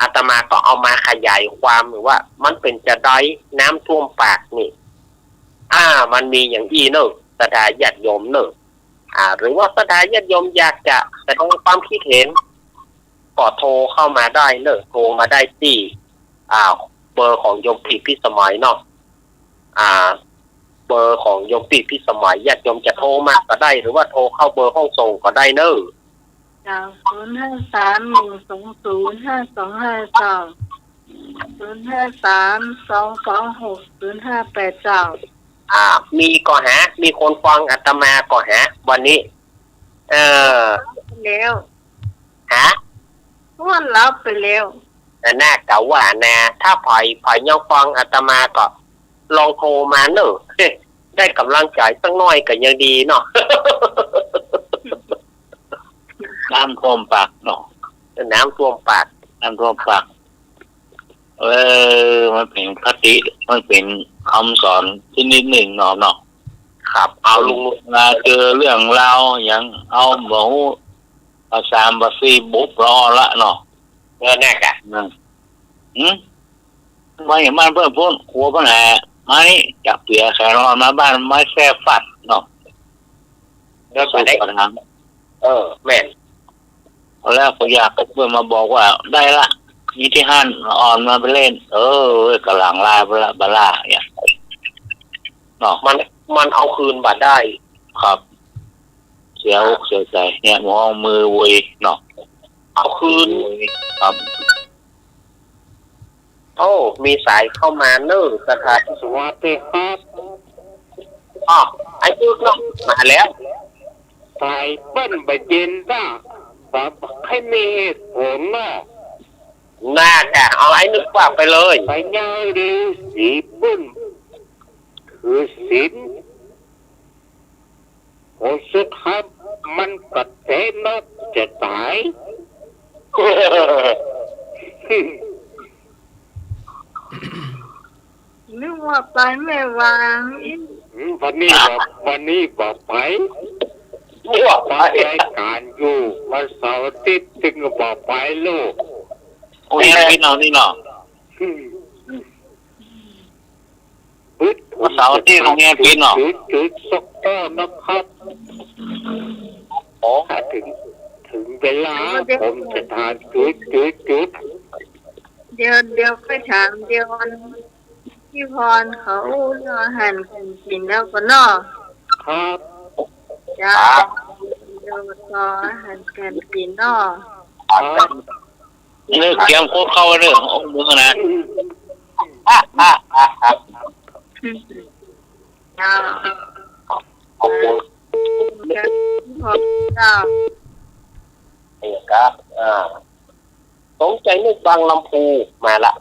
อาตมาก็เอามาขยายความว่ามันเป๋นจาใด น้ำท่วมปากนี่ อ่า มันมีอย่างอี้เน่อ ศรัทธาญาติโยมเน่อ อ่า หรือว่าศรัทธาญาติโยมอยากจะแสดงความคิดเห็น ก็โทรเข้ามาได้เน่อ โทรมาได้ตี้ อ่า เบอร์ของโยมพี่พิสมัยเนาะ อ่า เบอร์ของโยมพี่พิสมัย ญาติโยมจะโทรมาก็ได้ หรือว่าโทรเข้าเบอร์ห้องส่งก็ได้เน่อ เจ้า ศูนย์ห้าสาม หนึ่งสองศูนย์ ห้าสองห้าเก้า ศูนย์ห้าสาม สองสองหก ศูนย์ห้าแปดเก้า อ่า มีก็หา มีคนฟังอาตมาก็หา วันนี้ เออ แล้ว ฮะ อ้วนหลับไปแล้ว น่า กะว่าน่า ถ้าใผ ใผยังฟังอาตมาก็ลองโทรมาเน่อ ได้ก๋ำลังใจ๋สักหน้อยก็ยังดีเนาะ น้ำท่วมปากเนาะ น้ำท่วมปาก น้ำท่วมปาก เออ มันเป๋นคติ มันเป๋นกำสอนชนิดนึ่งเนาะ เนาะ ครับ เอาลุง เวลาเจอเรื่องราวหยัง เอาบ่ฮู้ ภาษาภาษีบุบรอละเนาะ เออ แน่กะ อืม หืม ว่าอย่างมันเปิ้นพูด กลัวปัญหา ไม้จับเปียแขนอ่อนมาบ้าน ไม้แส้ฟัดเนาะ แล้วก็ได้ สู้ปัญหา เออ แม่น แล้วก็อยากให้เปิ้นมาบอกว่า ได้ละ มีตี้หั้น อ่อนมาไปเล่น เออ ก๋ำลังลายบลา บลา เนี่ย เนาะ มัน มันเอาคืนบ่ได้ ครับ เสียอกเสียใจ๋ เนี่ย มองมือเวยเนาะ เอาคืน ครับ โอ้ มีสายเข้ามาเน่อ ศรัทธา สวัสดีครับ อ้อ ไอ้ปึ๊กเนาะ มาแล้ว สายเปิ้นบ่เย็นจ้า บ่ บ่ใค่มีเหตุผลเนาะ น่ากะ เอาไอ้นึกว่าไปเลย ไปเย้าฤๅษีเปิ้น ถือศีล ผลสุดท้ายมันก็เตะนกจะต๋าย นึกว่าไปแม่วางอีก อืม วันนี้บ่ วันนี้บ่ไป ว่าไป ฟังรายก๋านอยู่ วันเสาร์อาทิตย์จึงบ่ไปลูก โอ้ย ปิดเอานี่เนาะ อืม วันเสาร์อาทิตย์โรงเรียนปิดเนาะ จุด จุด สักแก้วนะครับ โอ้ ถ้าถึง ถึงเวลาผมจะทานจุด จุด จุด เดี๋ยว เดี๋ยวไปถาม เดี๋ยวอันพี่พรเขาเรื่องอาหารก๋านกิ๋นแล้วก่อเนาะ ครับ เจ้า ครับ เดี๋ยวต่ออาหารก๋านกิ๋นเนาะ ครับ นึกเสียงโคตรเข้าเลย โอ้ มึงนะ เจ้า ขอบคุณ เจ้า เอกครับ อ่า สงสัยนึกบางลำพูมาละ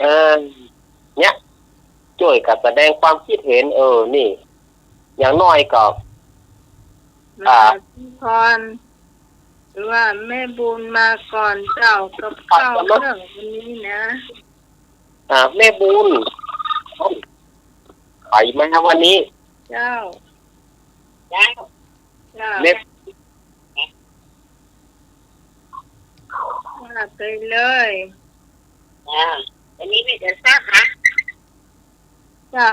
เออ เนี่ย จ้วยกั๋นแสดงความคิดเห็น เออ นี่ อย่างน้อยก็ อ่า พี่พร หรือว่าแม่บุญมาก่อนเจ้า กับข้าวเรื่องวันนี้นะ อ่า แม่บุญ ใผมาวันนี้ เจ้า เจ้า เจ้า แม่ ว่าไปเลย อ่า วันนี้มีแต่ซากฮะ เจ้า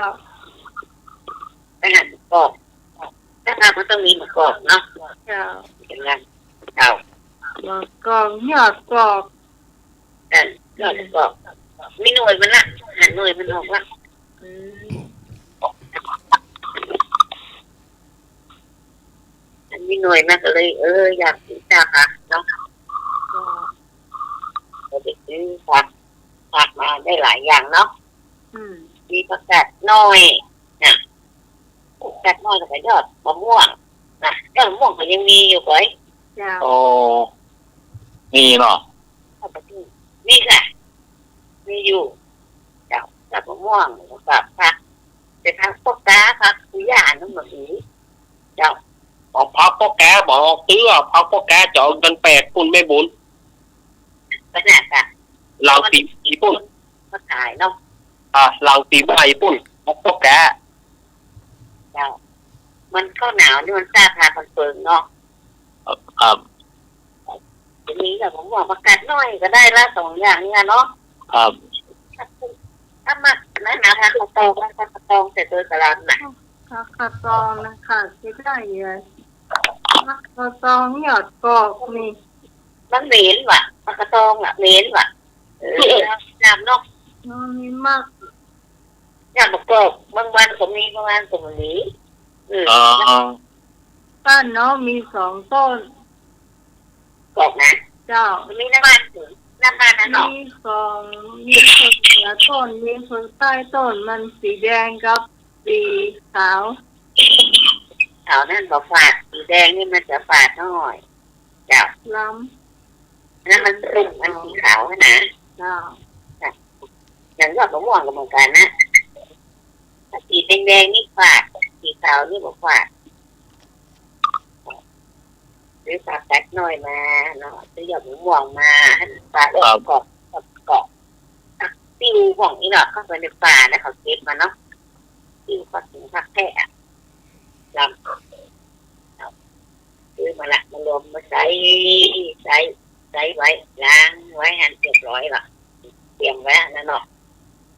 อาหารประกอบ ถ้าหากมันต้องมีมะกอกเนาะ เจ้า เป็นไง เจ้า มะกอก ยอดกอก เออ ยอดกอก มีหน่วยมันละ หาหน่วยมันออกละ อืม มันมีหน่วยมันก็เลย เออ อยากกิ๋นซากผักเนาะ เจ้า ก็ไปซื้อผัก ผักมาได้หลายอย่างเนาะ อืม มีผักกาดน้อย น่ะ ผักกาดน้อยแล้วก็ยอดมะม่วง น่ะ ยอดมะม่วงก็ยังมีอยู่ก่อย เจ้า โอ้ มีเนาะ เอาไปกิ๋น มีค่ะ มีอยู่ เจ้า ยอดมะม่วง แล้วก็ผัก แต่ผักปอก๊า ผักกุหญ้านั่นบ่มี เจ้า เอาผักปอก๊า บ่ออกเตื้อ ผักปอก๊าจะเอาเงินแปดปุ้นแม่บุญ ขนาดอะ เหล้าตี๋ ตี๋ปุ้น มาขายเนาะ อ่า เหล้าตี๋บ่ายี่ปุ้น มกปกกะ เจ้า มันเข้าหนาวนี่มันซ่าพากันเปิงเนาะ ครับ ทีนี้ก็ผมว่าผักกาดน้อยก็ได้ละสองอย่างเนี่ยเนาะ ครับ ถ้ามักนะ นะ ผักกาดตอง ผักกาดตองใส่ตัวสลัดนะ ผักกาดตองนะคะ จะได้เยอะ ผักกาดตองยอดกอกนี่ มันเหม็นว่ะ ผักกาดตองอะ เหม็นว่ะ เออ น้ำเนาะ มันมีมาก ยอดมะกอก บางวันก็มี บางวันก็บ่มี อืม อ๋อ บ้านน้องมีสองต้น กอกนะ เจ้า มีหน้าบ้านถึง หน้าบ้านนะเนาะ มีสอง มีเผิกเหนือต้น มีเผิกใต้ต้น มันสีแดงกับสีขาว ขาวนั่นบ่ฝาด สีแดงนี่มันจะฝาดหน่อย เจ้า ล้ำ อันนั้นมันตุ่ม มันสีขาวนะ เจ้า จ้ะ อย่างยอดมะม่วงก็เหมือนกันนะ สีแดงๆ นี่ฝาด สีขาวนี่บ่ฝาด ซื้อผักกาดน้อยมาเนาะ ซื้อยอดมะม่วงมา หั่นปลา ครับ กอก กอก ผักติ้วพวกนี้เนาะ เข้าไปในป่านะ เขาเก็บมาเนาะ ติ้วผัก ผักแพะอะ ลำ ซื้อมาละ มาลวม มาใส่ ใส่ ใส่ไว้ ล้างไว้หั่นเรียบร้อยละ เตรียมไว้หั่นนะเนาะ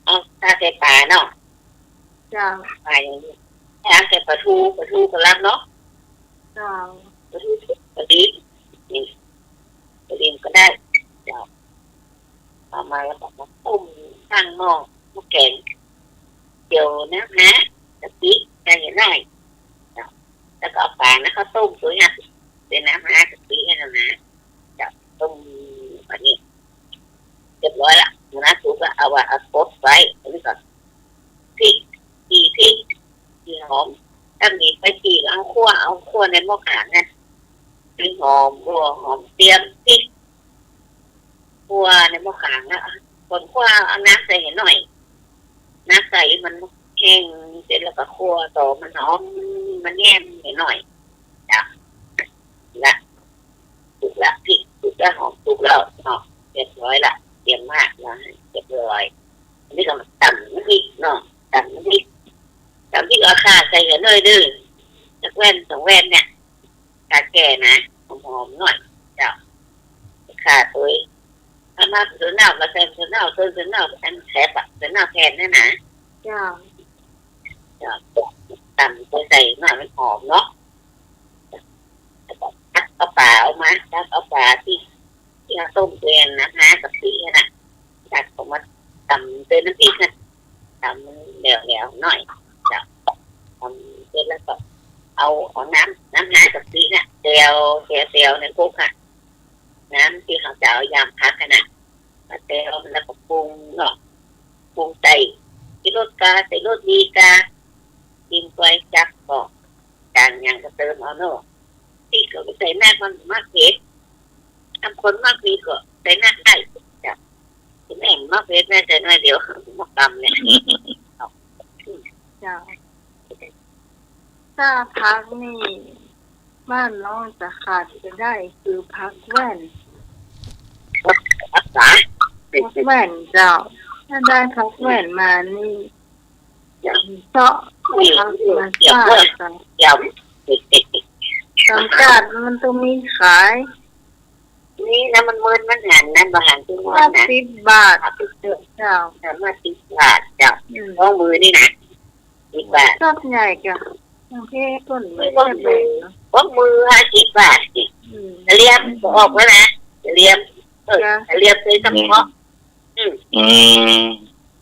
เอา ถ้าใส่ปลาเนาะ เจ้า ปลาอย่างนี้ ถ้าใส่ปลาทู ปลาทูก็ลำเนาะ เจ้า ปลาทู ปลาดิบ นี่ ปลาดิบก็ได้ เจ้า เอามาแล้วก็มาต้มตั้งหม้อ หม้อแกง เจียวน้ำฮะ กะปิ ใส่หน่อย เจ้า แล้วก็เอาปลานะ เข้าต้มตัวเนี้ย ใส่น้ำฮะ กะปิให้เรานะ เจ้า ต้มแบบนี้ เรียบร้อยละ หมูนะสุกละ เอาไว้ เอาปดไว้ อันนี้ก็พริก จี่พริก จี่หอม ถ้ามีไปจี่ก็เอาคั่ว เอาคั่วในหม้อขางนะ พริกหอม หัวหอม เตรียมพริก คั่วในหม้อขางนะ ก่อนคั่วเอาน้ำใส่ให้หน่อย น้ำใส่มันแห้งเสร็จแล้วก็คั่วต่อ มันหอม มันแหมให้หน่อย จ้ะ ละ สุกละ พริกสุกละ หอมสุกแล้วเนาะ เรียบร้อยละ เตรียมมาละ เรียบร้อย อันนี้ก็มาตำน้ำพริกเนาะ ตำน้ำพริก ตำพริกเอาข่าใส่กันหน่อยนึง สักแว่นสองแว่นเนี่ย ข่าแก่นะ หอมๆ หน่อย เจ้า ข่าตวย เอามาเสือเน่าก็ใส่เสือเน่า ต้นเสือเน่า อันแผลปะเสือเน่าแทนนั่นนะ เจ้า เจ้า ตำไปใส่หน่อยมันหอมเนาะ แล้วก็ตักเอาปลาออกมา ตักเอาปลาตี้ ตี้เอาต้มเตรียมนะ ฮะ กะปิน่ะ ตักออกมาตำเตรียมน้ำพริกนะ ตำมันแหลวๆ หน่อย เจ้า ตำเสร็จแล้วก็เอา เอาน้ำ น้ำฮะกะปิน่ะ แจ่ว แจ่ว แจ่วในครกอะ น้ำตี้เขาจะเอายำผักอะนะ มาแจ่วแล้วก็ปรุงเนาะ ปรุงใส่ ใส่รสกา ใส่รสดีกา กินไปจักก็ จางหยังก็เติมเอาเนาะ พริกก็ใส่นัก มันมักเผ็ด บางคนมักเผ็ดก็ใส่นักได้ จ้ะ แม่มักเผ็ด แม่ใส่หน่อยเดียว มักตำเนี่ย เจ้า ถ้าผักนี่ บ้านน้องจะขาดบ่ได้คือผักแว่น ผักษา ผักแว่นเจ้า ถ้าได้ผักแว่นมานี่ เจาะผักมาซ่าเจ้า ต่างจาติมันต้องมีขาย นี่นะ มันเมินมันหันนะ บ่หันทุกวันนะ ห้าสิบบาทเจ้า สามสิบบาทเจ้า อืม ของมื้อนี่นะ สิบบาท สดใหญ่เจ้า บางทีต้นมัน ของมื้อ ของมื้อห้าสิบบาท อืม กะเหลี่ยมก็ออกแล้วนะ กะเหลี่ยม เออ จ้ะ กะเหลี่ยมโดยเฉพาะ อืม อืม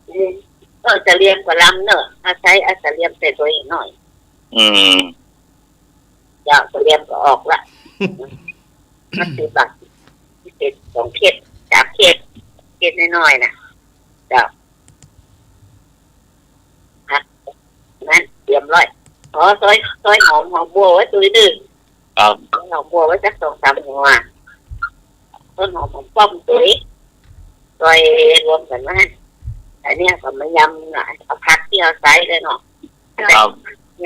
อืม เออ กะเหลี่ยมก็ลำเนาะ อาศัย อาศัยกะเหลี่ยมใส่ตัวเองหน่อย อืม เจ้า กะเหลี่ยมก็ออกละ มันสิบบาท เจ็ด สองเข็ด สามเข็ด เข็ดน้อยๆ น่ะ เจ้า ผัก นั้นเตรียมร้อย อ๋อ ซอย ซอยหอม หอมบัวไว้ตัวหนึ่ง ครับ ซอยหอมบัวไว้สักสองสามหัว ต้นหอม หอมป้อมตัวนี้ ซอยรวมกันไว้ อันเนี้ยก็มายำน่ะ เอาผักตี้เอาใส่เลยเนาะ ครับ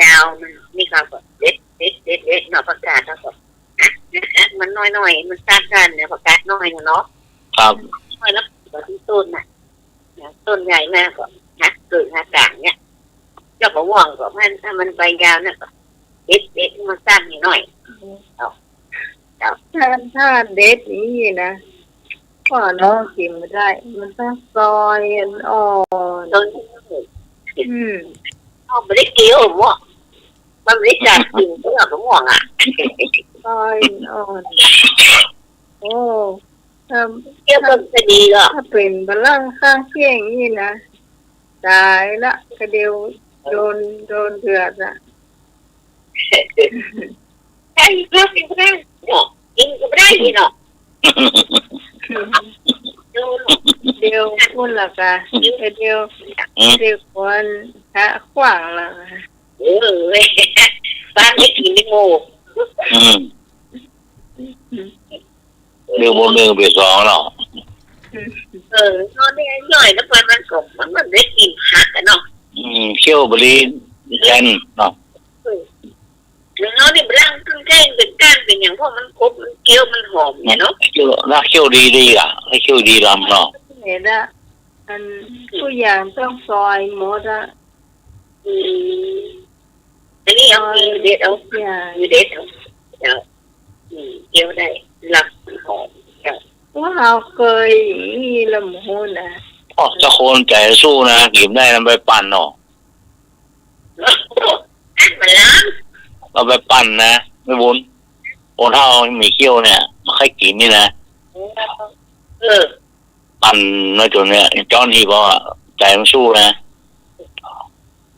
ยาวมัน นี่เขาก็เด็ด เด็ด เด็ด เด็ดเนาะ ผักกาดเขาก็ หัก หัก หักมันน้อยๆ มันตัดกันเนี่ย ผักกาดน้อยเนาะ ครับ ห้อยละ ต้นน่ะ ต้นใหญ่มากก็หักเกิ่งหักก๋างเนี่ย ยอดมะม่วงก็มัน ถ้ามันใบยาวน่ะก็เด็ด เด็ดมาสั้นนิดหน่อย เอา เอา ถ้า ถ้าเด็ดอย่างนี้นะ ก็เนาะ กิ๋นบ่ได้ มันต้องซอยอ่อนๆ ซอย อืม เอาไปได้เคี้ยวหมด มันบ่ได้จัดกิ๋นเปลือกมะม่วงอะ ซอยอ่อน โอ้ ถ้า เคี้ยวก็จะดีก็ ถ้าเป๋นฝรั่งข้างเคียงนี่นะ ต๋ายละ กะเดียวโดน โดนเดือดละ ใช่ ก็กิ๋นบ่ได้เนาะ กิ๋นก็บ่ได้นี่เนาะ เดี๋ยวพูดละกะ เดี๋ยว เดี๋ยวควรหาขว้างละ เออ บ้านได้กิ๋นได้โม อืม เดี๋ยวบ่นึ่งเป๋นสองเนาะ เออ เนาะ เนี่ย ย่อยแล้วไปมันก็ มัน มันได้กิ๋นผักอะเนาะ อืม เคี้ยวบ่ดีแทนเนาะ เออ เดี๋ยวเนาะ นี่มันล้างเครื่องแกงเป๋นก้านเป๋นหยัง เพราะมันกรุบ มันเคี้ยว มันหอมเนี่ยเนาะ เคี้ยว ถ้าเคี้ยวดีๆ อะ ถ้าเคี้ยวดีลำเนาะ เนี่ยนะ อัน กู้อย่างต้องซอยหมดอะ อืม อันนี้เอา ซอย มือเด็ดเอา ทุกอย่าง มือเด็ดเอา เจ้า อืม เคี้ยวได้ ลำหอม เจ้า ว่าเฮาเกยอย่างนี้ละหมู่นะ อ๋อ ถ้าคนใจ๋สู้นะ กิ๋นได้ นำไปปั่นเนาะ อันมันล้ำ เอาไปปั่นนะ แม่บุญ คนเฒ่ามีเขี้ยวเนี่ย บ่ใค่กิ๋นนี่นะ เออ ปั่นน้อยตัวเนี่ย จ้อนหีบเอาอะ ใจ๋มันสู้นะ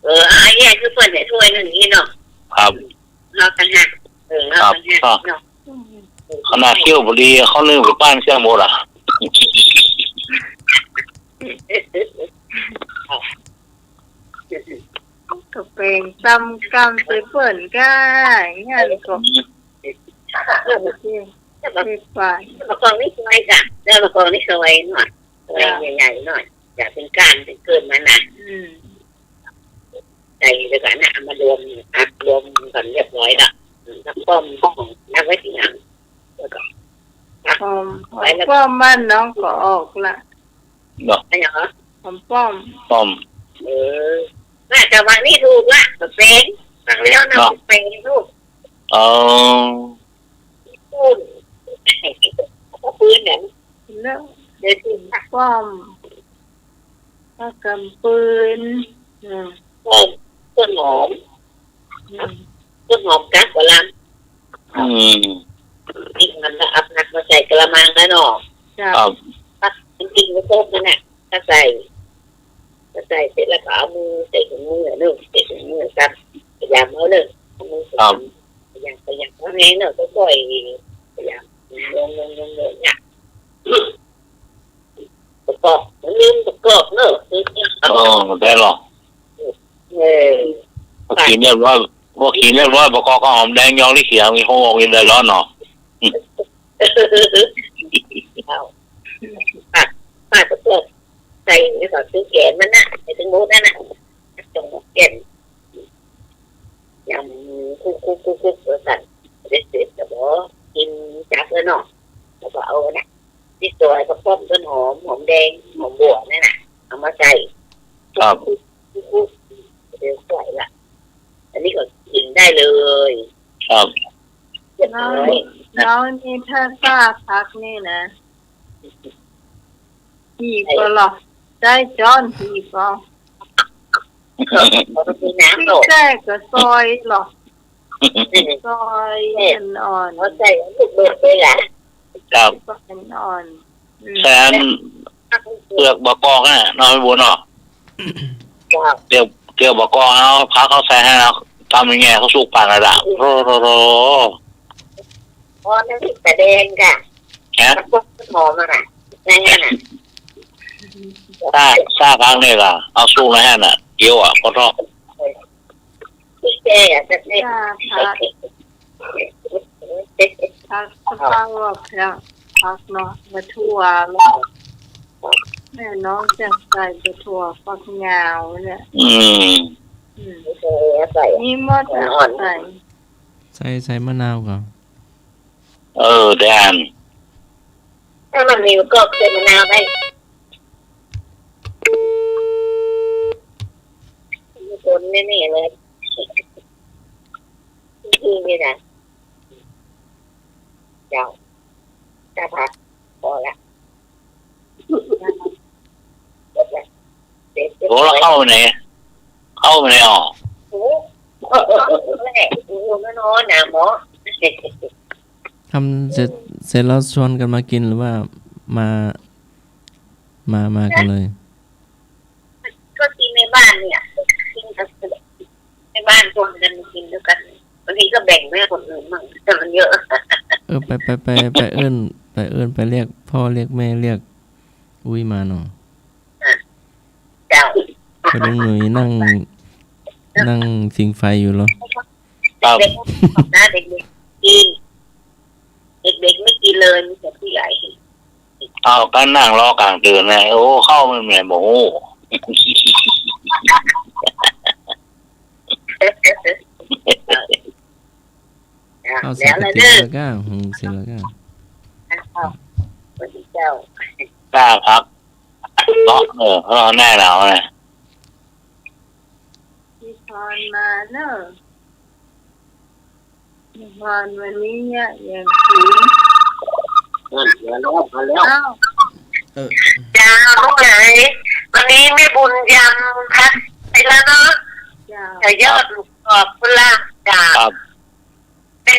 เออ อันนี้คือเปิ้นให้ถ้วยนึ่งนี่เนาะ ครับ เฮาต่างหาก เออ เฮาต่างหาก ครับ เนาะ ขนาดเขี้ยวบ่ดี ข้าวนึ่งไปปั่นเขี้ยวหมดอะ ก็แบ่งต๋ามกำใส่เปิ้นก้า อย่างนั้นก็ เออ ไป มะกอกนี่ซอยจ้ะ แล้วมะกอกนี่ซอยหน่อย ซอยใหญ่ๆ หน่อย อย่าเป๋นก้านเป๋นเกิ่นมันนะ อืม ใส่แล้วก็นะ เอามารวม อัดรวมกั๋นเรียบร้อยละ อืม แล้วป้อม ป้อม นับไว้ทีหลัง แล้วก็ หอม หอมป้อมบ้านน้องก็ออกละ เนาะ อันหยังเหรอ หอมป้อม ป้อม เออ น่าจะวางนี่ถูกละ เป๋น วางแล้วนะ เนาะ เป๋นลูก อ๋อ ปืน ปืนเนี่ย แล้ว เดี๋ยวสิ ป้อม ผักกั๋มปืน อืม ต้น ต้นหอม อืม ต้นหอมกับกะหล่ำ อืม นี่มันก็เอาผักมาใส่กะละมังแล้วเนาะ จ้ะ ครับ ผักจริงๆ ก็ต้มนั่นน่ะ ก็ใส่ ก็ใส่เสร็จแล้วก็เอามือใส่ถุงมือเนาะ ใส่ถุงมือครับ ขยำเอาเนาะ เอามือขยำ ครับ ขยำ ขยำเอาแฮงเนาะ ค่อยๆ ขยำ ลงๆๆๆ เนี่ย ประกอบ ลืมประกอบเนาะ อ๋อ ได้หรอ เออ พอกิ๋นเรียบร้อย พอกิ๋นเรียบร้อย ประกอบก็หอมแดง ยอง ลิเขียว มีหอม มีเดือดร้อนเนาะ เอา ปาด ปาดประกอบ ใส่ในสอดซื้อแกนมันน่ะ ใส่ถึงหมดนั่นน่ะ จงแกน ยำคุกๆๆๆ แล้วกั๋น เสร็จๆ แล้วก็กิ๋นจั๊บแล้วเนาะ แล้วก็เอาน่ะ พริกซอย กระป้อม ต้นหอม หอมแดง หอมบั่วนั่นน่ะ เอามาใส่ ครับ คุกๆๆ เดี๋ยวใส่ละ อันนี้ก็กิ๋นได้เลย ครับ เรียบร้อย แล้ว แล้วนี่ถ้าซ่าผักนี่นะ หีบก็หรอ ใจ๊จ้อนหีบก็ มีน้ำหรอ แจ๊กก็ซอยหรอ ซอยอ่อนๆ เขาใส่ลูกโดดด้วยล่ะ ครับ อ่อนๆ อืม ใส่อันเปลือกบ่ากอกน่ะ เนาะ แม่บุญเนาะ ครับ เปลือก เปลือกบ่ากอก เอาผักเขาใส่หั้น เอาต๋ำแหน่ๆ เขาสุกปานนั้นละ โรๆๆ อ๋อ นั่นพริกตาแดงก่ะ ฮะ ผักบุ้งหอมอะน่ะ นั่นน่ะ ซ่า ซ่าผักนี่ล่ะ เอาสุกในหั้นน่ะ เจียวอะ ก็ทอด พริกแกงอะ แบบนี้ ซ่าผัก ผักสะเพราอะ ผัก ผักเนาะ บ่าถั่วเนาะ แม่น้องจังใส่บ่าถั่ว ฝักยาวเนี่ย อืม อืม ใส่ มีหมดอะ อ่อน ใส่ ใส่ ใส่มะนาวก่อน เออ แดน ถ้ามันมีก็เกิดมะนาวได้ มีคนแน่ๆเลย จริงๆ เลยนะ เจ้า เจ้าค่ะ พอละ หมดละ เสร็จเรียบร้อย โอ้ แล้วเข้าไปไหน เข้าไปไหนอ๋อ โอ้ แหละ โอ้ นอนๆ นะหมอ ทำเสร็จ เสร็จแล้วชวนกันมากินหรือว่ามา มา มากันเลย ก็กินในบ้านเนี่ย กินกับ ในบ้านชวนกันมากินด้วยกัน บางทีก็แบ่งให้คนอื่นมั่ง แต่มันเยอะ เออ ไป ไป ไป ไปเอิ้น ไปเอิ้น ไปเรียกพ่อ เรียกแม่ เรียกอุ้ยมาหน่อย อ่ะ เจ้า พอลุงหนุ่ยนั่ง นั่งสิงไฟอยู่เหรอ ครับ เด็กๆ นะ เด็กๆ กิน เด็กๆ ไม่กินเลย มีแต่ผู้ใหญ่ เอา ก็นั่งรอกลางตื่นนะ โอ้ เข้าไม่แม่นบ่ฮู้ เอา แล้ว เสร็จแล้วเด้อ เสร็จแล้วก็ อืม เสร็จแล้วก็ อ้าว สวัสดีเจ้า กล้าพัก เนาะ เออ เพราะเราหน้าหนาวนะ พี่พรมาเนอะ พี่พรวันนี้เนี่ย อย่างสี นั่น มาแล้ว มาแล้ว อ้าว เออ เจ้า ลูกเอ๋ย วันนี้แม่บุญยำพักไปแล้วเนาะ เจ้า เดี๋ยวยอดหมูกรอบพุ้นละ เจ้า ครับ แต่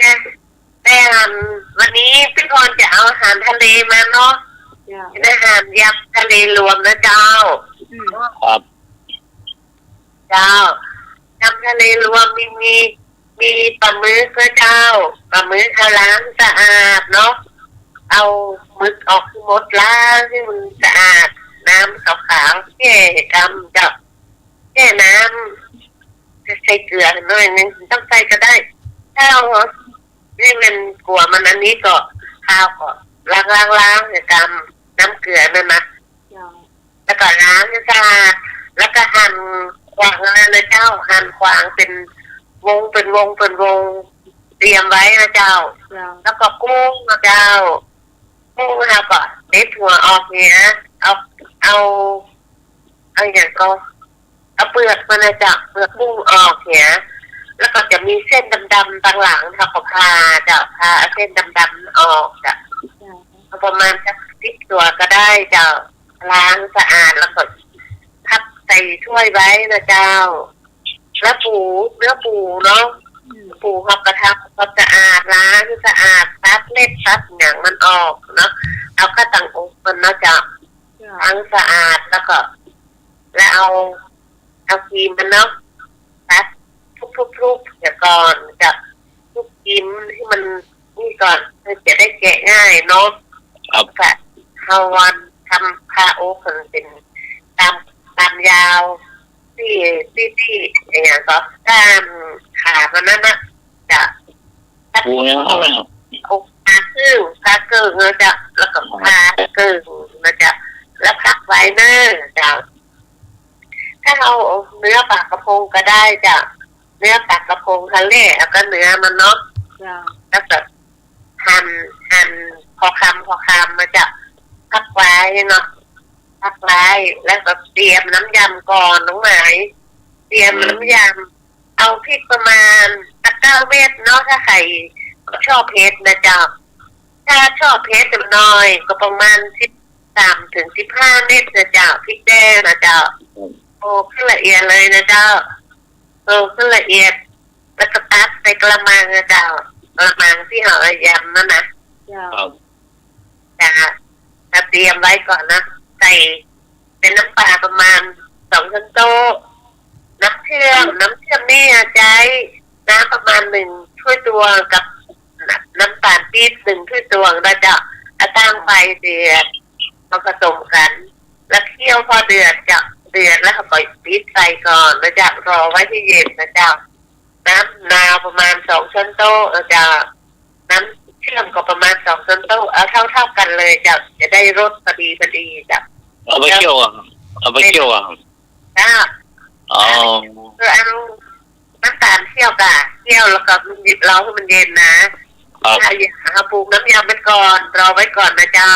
แต่อัน วันนี้พี่พรจะเอาอาหารทะเลมาเนาะ เจ้า เป็นอาหารยำทะเลรวมนะเจ้า อืม ครับ เจ้า ยำทะเลรวมมี มี มีปลาหมึกนะเจ้า ปลาหมึกเอาล้างสะอาดเนาะ เอาหมึกออกให้หมด ล้างให้มันสะอาด น้ำขาวๆ แช่กำเจ้า แช่น้ำ ใส่เกลือหน่อยนึง ต้องใส่ก็ได้ ถ้าเอา นี่มันกลัวมันอันนี้ก็ คาวก็ล้างๆๆ เนี่ย กำน้ำเกลือนั่นนะ เจ้า แล้วก็ล้างให้สะอาด แล้วก็หั่นขวางนั่นนะเจ้า หั่นขวางเป็นวง เป็นวง เป็นวง เตรียมไว้นะเจ้า เจ้า แล้วก็กุ้งนะเจ้า กุ้งเราก็เด็ดหัวออกเนี่ย เอา เอา เอาอย่างก็ เอาเปลือกมันนะเจ้า เปลือกกุ้งออกเนี่ย แล้วก็จะมีเส้นดำๆ ตางหลัง เราก็ผ่าเจ้า ผ่าเอาเส้นดำๆ ออกเจ้า เจ้า เอาประมาณสักสิบตัวก็ได้เจ้า ล้างสะอาดแล้วก็พักใส่ถ้วยไว้นะเจ้า แล้วปู เนื้อปูเนาะ อืม ปูเราก็ทำความสะอาด ล้างให้สะอาด ตัดเล็บตัดหนังมันออกเนาะ เอาแค่ตังอกมันเนาะเจ้า เจ้า ล้างสะอาดแล้วก็ แล้วเอา เอาครีมมันเนาะ ตัดทุบๆๆ เดี๋ยวก่อน จะทุบครีมให้มันนี่ก่อน เพื่อจะได้แกะง่ายเนาะ ครับ ก็เอาวันทำผ้าอกมันเป็นตาม ตามยาว ตี้ ตี้ ตี้ อย่างเงี้ยก็ตามขามันนั่นนะ จะ ปูยังเข้าไป อกผ่าครึ่ง ผ่าครึ่งแล้วจะ แล้วก็ผ่าครึ่งแล้วจะ แล้วพักไว้เนอะเจ้า ถ้าเอาเนื้อปลากระพงก็ได้เจ้า เนื้อปลากระพงทะเล แล้วก็เนื้อมันเนาะ เจ้า แล้วก็หั่น หั่นพอคำพอคำมาเจ้า พักไว้เนาะ พักไว้ แล้วก็เตรียมน้ำยำก่อนน้องไหม เตรียม อืม น้ำยำ เอาพริกประมาณสักเก้าเม็ดเนาะ ถ้าใครชอบเผ็ดนะเจ้า ถ้าชอบเผ็ดหน่อยก็ประมาณสิบสามถึงสิบห้าเม็ดนะเจ้า พริกแดงนะเจ้า อืม โขลกให้ละเอียดเลยนะเจ้า โขลกให้ละเอียด แล้วก็ตักใส่กะละมังนะเจ้า กะละมังตี้เฮายำนั่นนะ เจ้า ครับ จะ จะเตรียมไว้ก่อนนะ ใส่เป็นน้ำปลาประมาณสองช้อนโต๊ะ น้ำเชื่อม น้ำเชื่อมนี่ใจ๊น้ำประมาณหนึ่งถ้วยตวงกับน้ำ น้ำตาลปี๊บหนึ่งถ้วยตวงนะเจ้า เอาตั้งไฟเดือด มาผสมกัน แล้วเคี่ยวพอเดือดเจ้า เดือดแล้วก็ปิดไฟก่อนนะเจ้า รอไว้ให้เย็นนะเจ้า น้ำนาวประมาณสองช้อนโต๊ะนะเจ้า น้ำเชื่อมก็ประมาณสองช้อนโต๊ะ เอาเท่าๆกันเลยเจ้า จะได้รสพอดีพอดีเจ้า เอาไปเคี่ยวอ่ะ เอาไปเคี่ยวอ่ะ จ้า อ๋อ คือเอาน้ำตาลเคี่ยวก่ะ เคี่ยวแล้วก็มันเย็น รอให้มันเย็นนะ ครับ เอา เอาปรุงน้ำยำมันก่อน รอไว้ก่อนนะเจ้า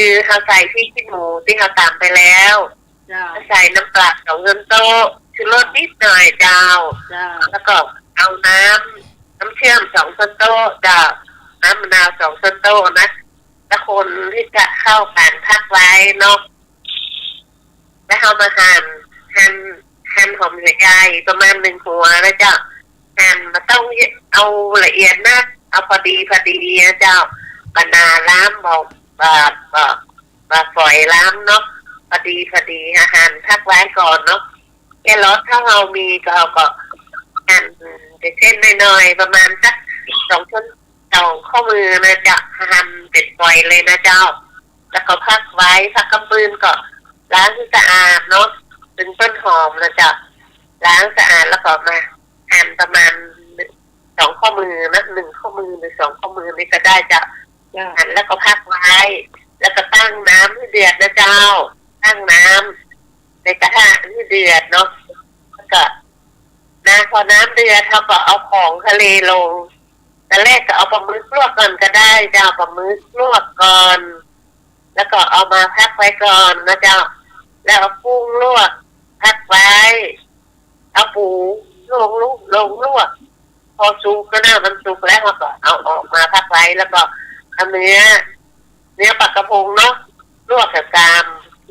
คือเฮาใส่พริกขี้หนูตี้เฮาต๋ำไปแล้ว เจ้า ใส่น้ำปลาสองช้อนโต๊ะ ชูรสนิดหน่อยเจ้า เจ้า แล้วก็เอาน้ำ น้ำเชื่อมสองช้อนโต๊ะเจ้า น้ำมะนาวสองช้อนโต๊ะนะ แล้วคนหื้อจะเข้ากั๋นพักไว้เนาะ แล้วเฮามาหั่น หั่น หั่นหอมหัวใหญ่ประมาณนึ่งหัวนะเจ้า หั่นบ่ต้องเอาละเอียดนัก เอาพอดีพอดีนะเจ้า บ่หนาล้ำ บ่ บ่ บ่ บ่ฝอยล้ำเนาะ พอดีพอดี หั่นพักไว้ก่อนเนาะ แครอทถ้าเฮามีก็ เฮาก็หั่นเป็นเส้นน้อยๆ ประมาณสักสองช้อน สองข้อมือนะเจ้า หั่นเป็นฝอยเลยนะเจ้า แล้วก็พักไว้ ผักกำปืนก็ล้างหื้อสะอาดเนาะ ตึงต้นหอมนะเจ้า ล้างสะอาดแล้วก็มาหั่นประมาณสองข้อมือนะ นึ่งข้อมือหรือสองข้อมือนี่ก็ได้เจ้า เจ้า หั่นแล้วก็พักไว้ แล้วก็ตั้งน้ำหื้อเดือดนะเจ้า ตั้งน้ำในกระทะหื้อเดือดเนาะ แล้วก็ นะ พอน้ำเดือด เฮาก็เอาของทะเลลง ต๋อนแรกก็เอาปลาหมึกลวกก่อนก็ได้เจ้า ปลาหมึกลวกก่อน แล้วก็เอามาพักไว้ก่อนนะเจ้า แล้วเอากุ้งลวกพักไว้ เอาปูลงลุก ลงลวก พอสุกแล้วนะ มันสุกแล้ว เฮาก็เอาออกมาพักไว้ แล้วก็เอาเนื้อ เนื้อปลากระพงเนาะ ลวกกับกาม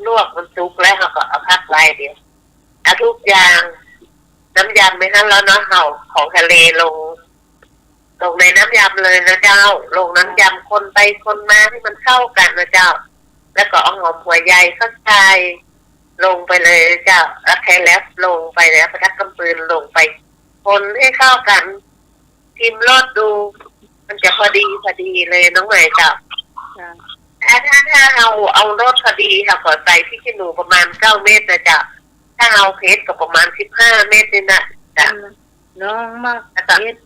ลวกมันสุกแล้ว เฮาก็เอาพักไว้เดียว เอาทุกอย่าง น้ำยำไม่หั้นแล้วเนาะ เฮาของทะเลลง ลงในน้ำยำเลยนะเจ้า ลงน้ำยำ คนไปคนมาให้มันเข้ากั๋นนะเจ้า แล้วก็เอาหอมหัวใหญ่ กระชาย ลงไปเลยเจ้า แล้วแครอทลงไป แล้วผักกำปืนลงไป คนให้เข้ากั๋น ชิมรสดู มันจะพอดีพอดีเลยน้องใหม่เจ้า ค่ะ ถ้า ถ้า ถ้าเฮาเอารสพอดี เฮาก็ใส่พริกขี้หนูประมาณเก้าเม็ดนะเจ้า ถ้าเฮาเผ็ดก็ประมาณสิบห้าเม็ดนี่นะเจ้า อืม น้องมัก แล้วก็ เผ็ด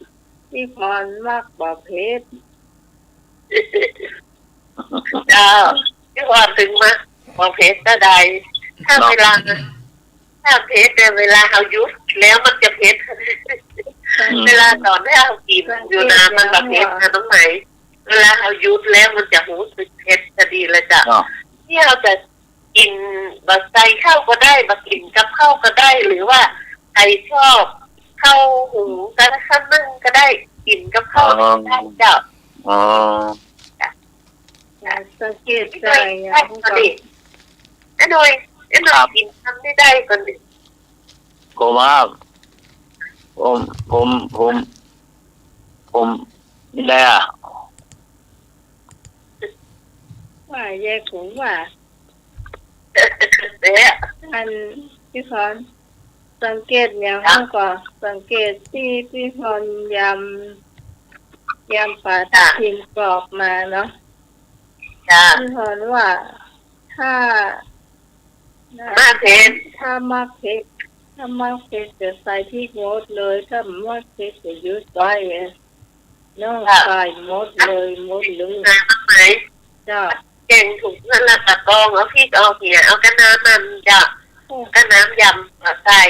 พี่พรมักบ่เผ็ด เจ้า พี่พรถึงมาบ่เผ็ดก็ได้ ถ้า เนาะ เวลา ถ้าเผ็ดเนี่ย เวลาเฮาหยุดแล้วมันจะเผ็ด อืม เวลาต๋อนที่เฮากิ๋นอยู่นะ มันบ่เผ็ดนะน้องไหม เวลาเฮาหยุดแล้วมันจะรู้สึกเผ็ดพอดีเลยเจ้า เนาะ ที่เฮาจะ กิ๋นบ่ใส่ข้าวก็ได้ บ่กิ๋นกับข้าวก็ได้ หรือว่าใผชอบข้าวหุงสักคำนึ่งก็ได้ กิ๋นกับข้าว อ๋อ ได้เจ้า อ๋อ จ้ะ สังเกตใจ๋ ไอ้หน่อย ไอ้หน่อย ครับ กิ๋นคำนี้ได้ก่อนดิ โกมาก ผม ผม ผม ผม นี่แหละ ว่าแยกผมว่า เอ๊ะ อันพี่พรสังเกตอย่าง ครับ เฮาก็สังเกตตี้พี่พรยำ ยำป๋าทับทิมกรอบมาเนาะ จ้ะ พี่พรว่า ถ้า ถ้ามักเผ็ด ถ้ามักเผ็ด ถ้ามักเผ็ดจะใส่พริกหมดเลย ถ้าบ่มักเผ็ดจะหยุดไว้ น้อง ค่ะ ใส่หมดเลย หมดเลย เจ้า แกงถูกนั่นละ ตะกอง เอาพริก เอาเหีย เอากะน้ำมันเจ้า อืม กะน้ำยำมาใส่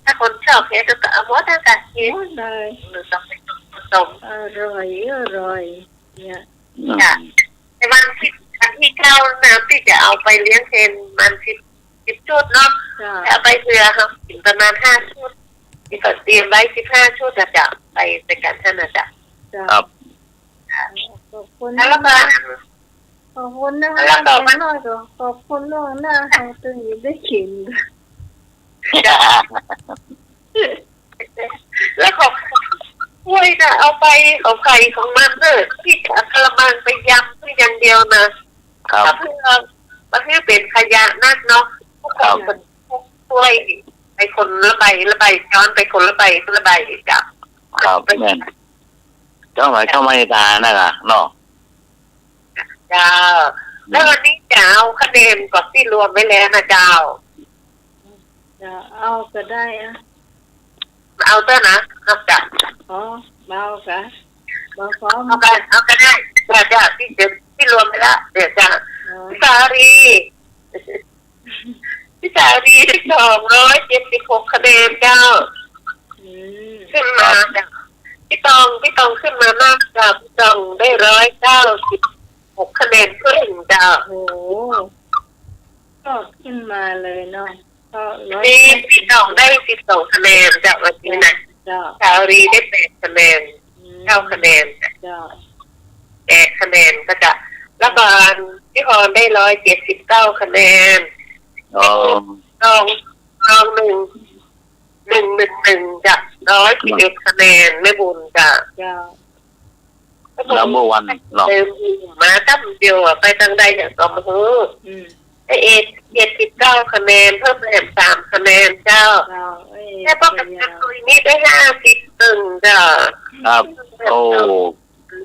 ถ้าคนชอบเผ็ดก็เอาหมดนั่นกะกิ๋น หมดเลย หรือต้องไปผสม อร่อย อร่อย เนี่ย อืม จ้ะ ในวันที่ วันที่เก้านะ ตี้จะเอาไปเลี้ยงเพนวันสิบ สิบชุดเนาะ เจ้า เอาไปเผื่อเฮากิ๋นประมาณห้าชุด ตี้ก็เตรียมไว้สิบห้าชุดนะเจ้า ไป ไปกั๋นหั้นนะเจ้า เจ้า ครับ ขอบคุณ แล้วก็ ขอบคุณนะคะ แล้วก็ อย่างน้อยก็ขอบคุณล่วงหน้า เฮาตึงได้กิ๋น แล้วก็ถ้วยน่ะ เอาไป เอาใผของมันเนอะ ตี้จะเอากะละมังไปยำเพื่ออย่างเดียวนะ ครับ ถ้าเผื่อ มันคือเป๋นขยะนักเนาะ พวก ครับ คน พวกถ้วย ไปคนละใบ ละใบ จ้อนไปคนละใบ คนละใบจ้ะ ครับ แม่น เจ้าไหม เจ้าไหมตานั่นน่ะเนาะ เจ้า อืม แล้ววันนี้จะเอาคะแนนก่อนตี้รวมไว้แล้วนะเจ้า จะเอาก็ได้อะ เอาเถอะนะ เอาจ้ะ อ๋อ เอากะ บ่พร้อม เอากะ เอากะได้ จ้ะ จ้ะ ตี้ เดี๋ยวตี้รวมไว้ละ เดี๋ยวจ้ะ อ๋อ พี่สาลี พี่สาลีได้สองร้อยเจ็ดสิบหกคะแนนเจ้า อืม ขึ้นมาจ้ะ พี่ตอง พี่ตองขึ้นมามากจ้ะ พี่ตองได้ร้อยเก้าสิบ หกคะแนนครึ่งเจ้า โอ้ ก็ขึ้นมาเลยเนาะ ก็ร้อย มีสิบสอง ได้สิบสองคะแนนเจ้า วันนี้นะ เจ้า สาวรีได้แปดคะแนน อืม เก้าคะแนน เจ้า แปดคะแนนก็จะ แล้วก็พี่พรได้ร้อยเจ็ดสิบเก้าคะแนน อ๋อ รอง รองหนึ่ง หนึ่งหนึ่งหนึ่งจ้ะ ร้อยสิบเอ็ดคะแนน แม่บุญจ้ะ เจ้า number one เนาะ เดิมมาตั้งเดียวอะ ไปตางใดอย่างก็บ่ฮู้ อืม ได้เอ็ด เจ็ดสิบเก้าคะแนน เพิ่มแถมสามคะแนนเจ้า เจ้า เอ้ย แม่ป้องกัน เยี่ยม ตุยนี่ได้ห้าสิบตึงจ้ะ ครับ โอ้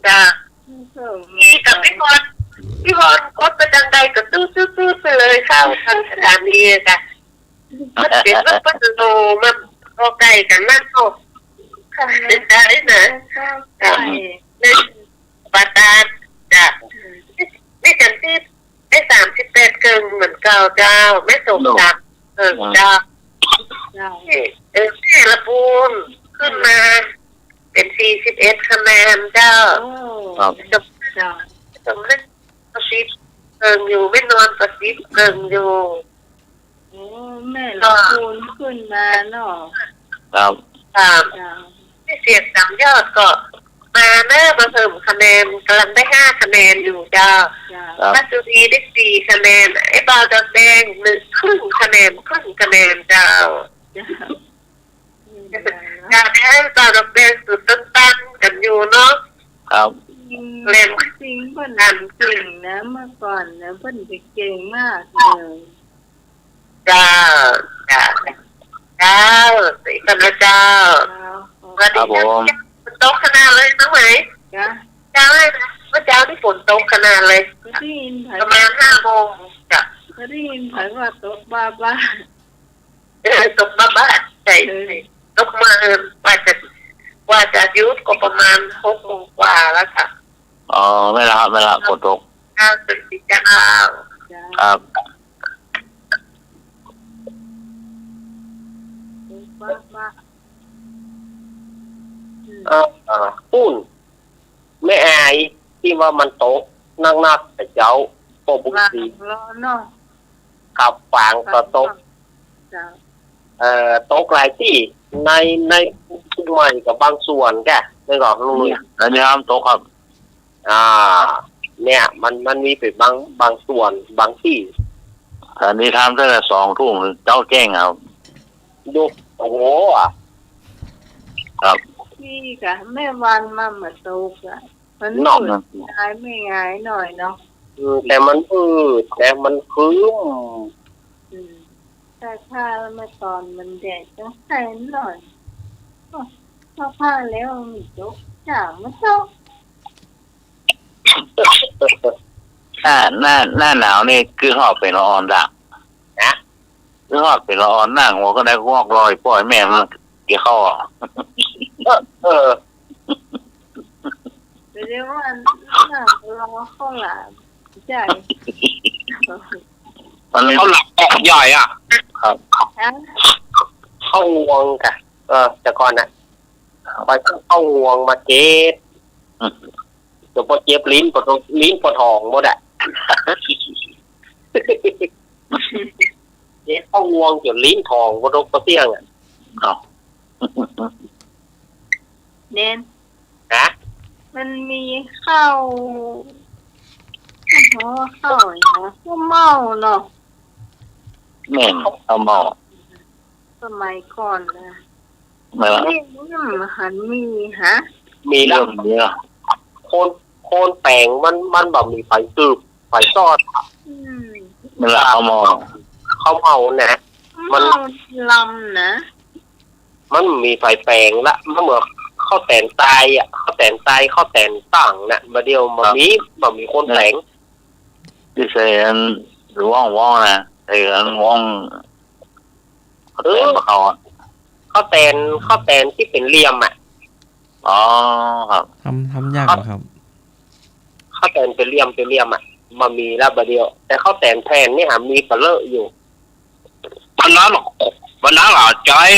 จ้ะ อืม พี่กับพี่พร พี่พรกดไปตางใดก็ตู้ๆๆไปเลย เข้าทางสถานีจ้ะ มันเป๋นรถปัดโล มันก็ใก้กั๋นนักก็ ค่ะ เป๋นได้นะ ใก้ ในบาดาลจ้ะ อืม นี่จันทร์ตี้ได้สามสิบแปดเกิ่งเหมือนเก่าเจ้า แม่สมศักดิ์ เกิ่งเจ้า เจ้า นี่ เออ แม่ละปูนขึ้นมาเป๋นสี่สิบเอ็ดคะแนนเจ้า โอ้ ครับ สม เจ้า สมนึก กระซิบเกิ่งอยู่ แม่นวลกระซิบเกิ่งอยู่ โอ้ แม่ละปูนขึ้นมาเนาะ ครับ ครับ เจ้า พี่เสียงสามยอดก็มาเนอะ มาเพิ่มคะแนน กำลังได้ห้าคะแนนอยู่เจ้า เจ้า ครับ มัสสุรีได้สี่คะแนน ไอ้บ่าวดอกแดงหนึ่ง ครึ่งคะแนน ครึ่งคะแนนเจ้า เจ้า อยากจะให้ตาดอกแดงสืบต้นๆ กั๋นอยู่เนาะ ครับ อืม แรง จริงเปิ้นเก่งนะ เมื่อก่อนนะ เปิ้นจะเก่งมากเลย เจ้า เจ้า เจ้า สวัสดีค่ะเจ้า เจ้า สวัสดี ครับผม ฝนตกขนาดเลยน้องไหม จ้ะ เจ้าเอ้ย เมื่อเช้านี่ฝนตกขนาดเลย ก็ได้ยินไผ ประมาณห้าโมงจ้ะ ก็ได้ยินไผว่าตกบ้าๆ เออ ตกบ้าๆ ใช่ เออ ใช่ ตกมา เออ ว่าจะ ว่าจะหยุดก็ประมาณหกโมงกว่าแล้วค่ะ อ๋อ แม่นละครับ แม่นละ ฝนตก ครับ สวัสดีเจ้า ครับ ตกบ้าๆ อืม เออ เออ ปู้น แม่อาย ตี้ว่ามันตกนักๆ แต่เจ๊า ก็บุญศรี ฝางก็เนาะ ครับ ฝางก็ตก เจ้า เอ่อ ตกหลายตี้ ใน ในเชียงใหม่ก็บางส่วนแก แม่นก่อ ลุงหนุ่ย อันนี้ห้ามตกครับ อ่า เนี่ย มัน มันมีไปบาง บางส่วน บางตี้ อันนี้ทำตั้งแต่สองทุ่มเจ๊าแจ้งครับ ดู โอ้โห ครับ นี่กะ แม่วันมา มาตกอะ มัน เนาะ มืด หายไม่หายหน่อยเนาะ อืม แต่มันมืด แต่มันครึ้ม อืม แต่ถ้าเมื่อตอนมันแดดก็ใส่หน่อย โอ้ ซักผ้าแล้วมันตก จ๋ามันตก หน้า หน้า หน้าหนาวนี่คือฮอดเป๋นละอ่อนดะ ฮะ คือฮอดเป๋นละอ่อน นั่งหัวก็ได้งอกลอย ป้อยแม่มันเกี่ยวข้าวอะ เออ เออ เดี๋ยวว่านั่งรอข้าวหลาม ใช่ มันข้าวหลามกล่องใหญ่อะ ครับ ฮะ ข้าวงวงค่ะ เออ แต่ก่อนน่ะ ไปซื้อข้าวงวงมาเก็บ อืม เดี๋ยวปวดเจ็บลิ้น ปวด ลิ้นปวดท้องหมดอะ เจ็บข้าวงวงจ๋นลิ้นท้องปวดอกปวดเสี้ยงอะ อ้าว เน้น ฮะ มันมีข้าว อ๋อ ข้าวอะไรนะ ข้าวเม่าเนาะ แม่น ข้าวเม่า สมัยก่อนนะ แม่นละ นี่มันหันมีฮะ มีละ เริ่มมีละ คน คนแป๋งมัน มันบ่มีไผสืบ ไผสอด อืม แม่นละ ข้าวเม่า ข้าวเม่านะ ข้าวเม่า มัน ลำนะ มันมีไผแป๋งละ มันเหมือนข้าวแตนตายอะ ข้าวแตนตาย ข้าวแตนตั้งน่ะ บ่าเดี่ยวบ่มี บ่มีคนแป๋ง ตี้ใส่อันว่องๆ นะ ไอ้อันว่อง ข้าวแตน เออ บ่เข้าอะ ข้าวแตน ข้าวแตนตี้เป๋นเหลี่ยมอะ อ๋อ ครับ ทำ ทำยากเหรอครับ ข้าวแตนเป๋นเหลี่ยม เป๋นเหลี่ยมอะ บ่มีละบ่าเดี่ยว แต่ข้าวแตนแผ่นนี่หามีปะเลอะอยู่ วันนั้น วันนั้นเหรอ จอย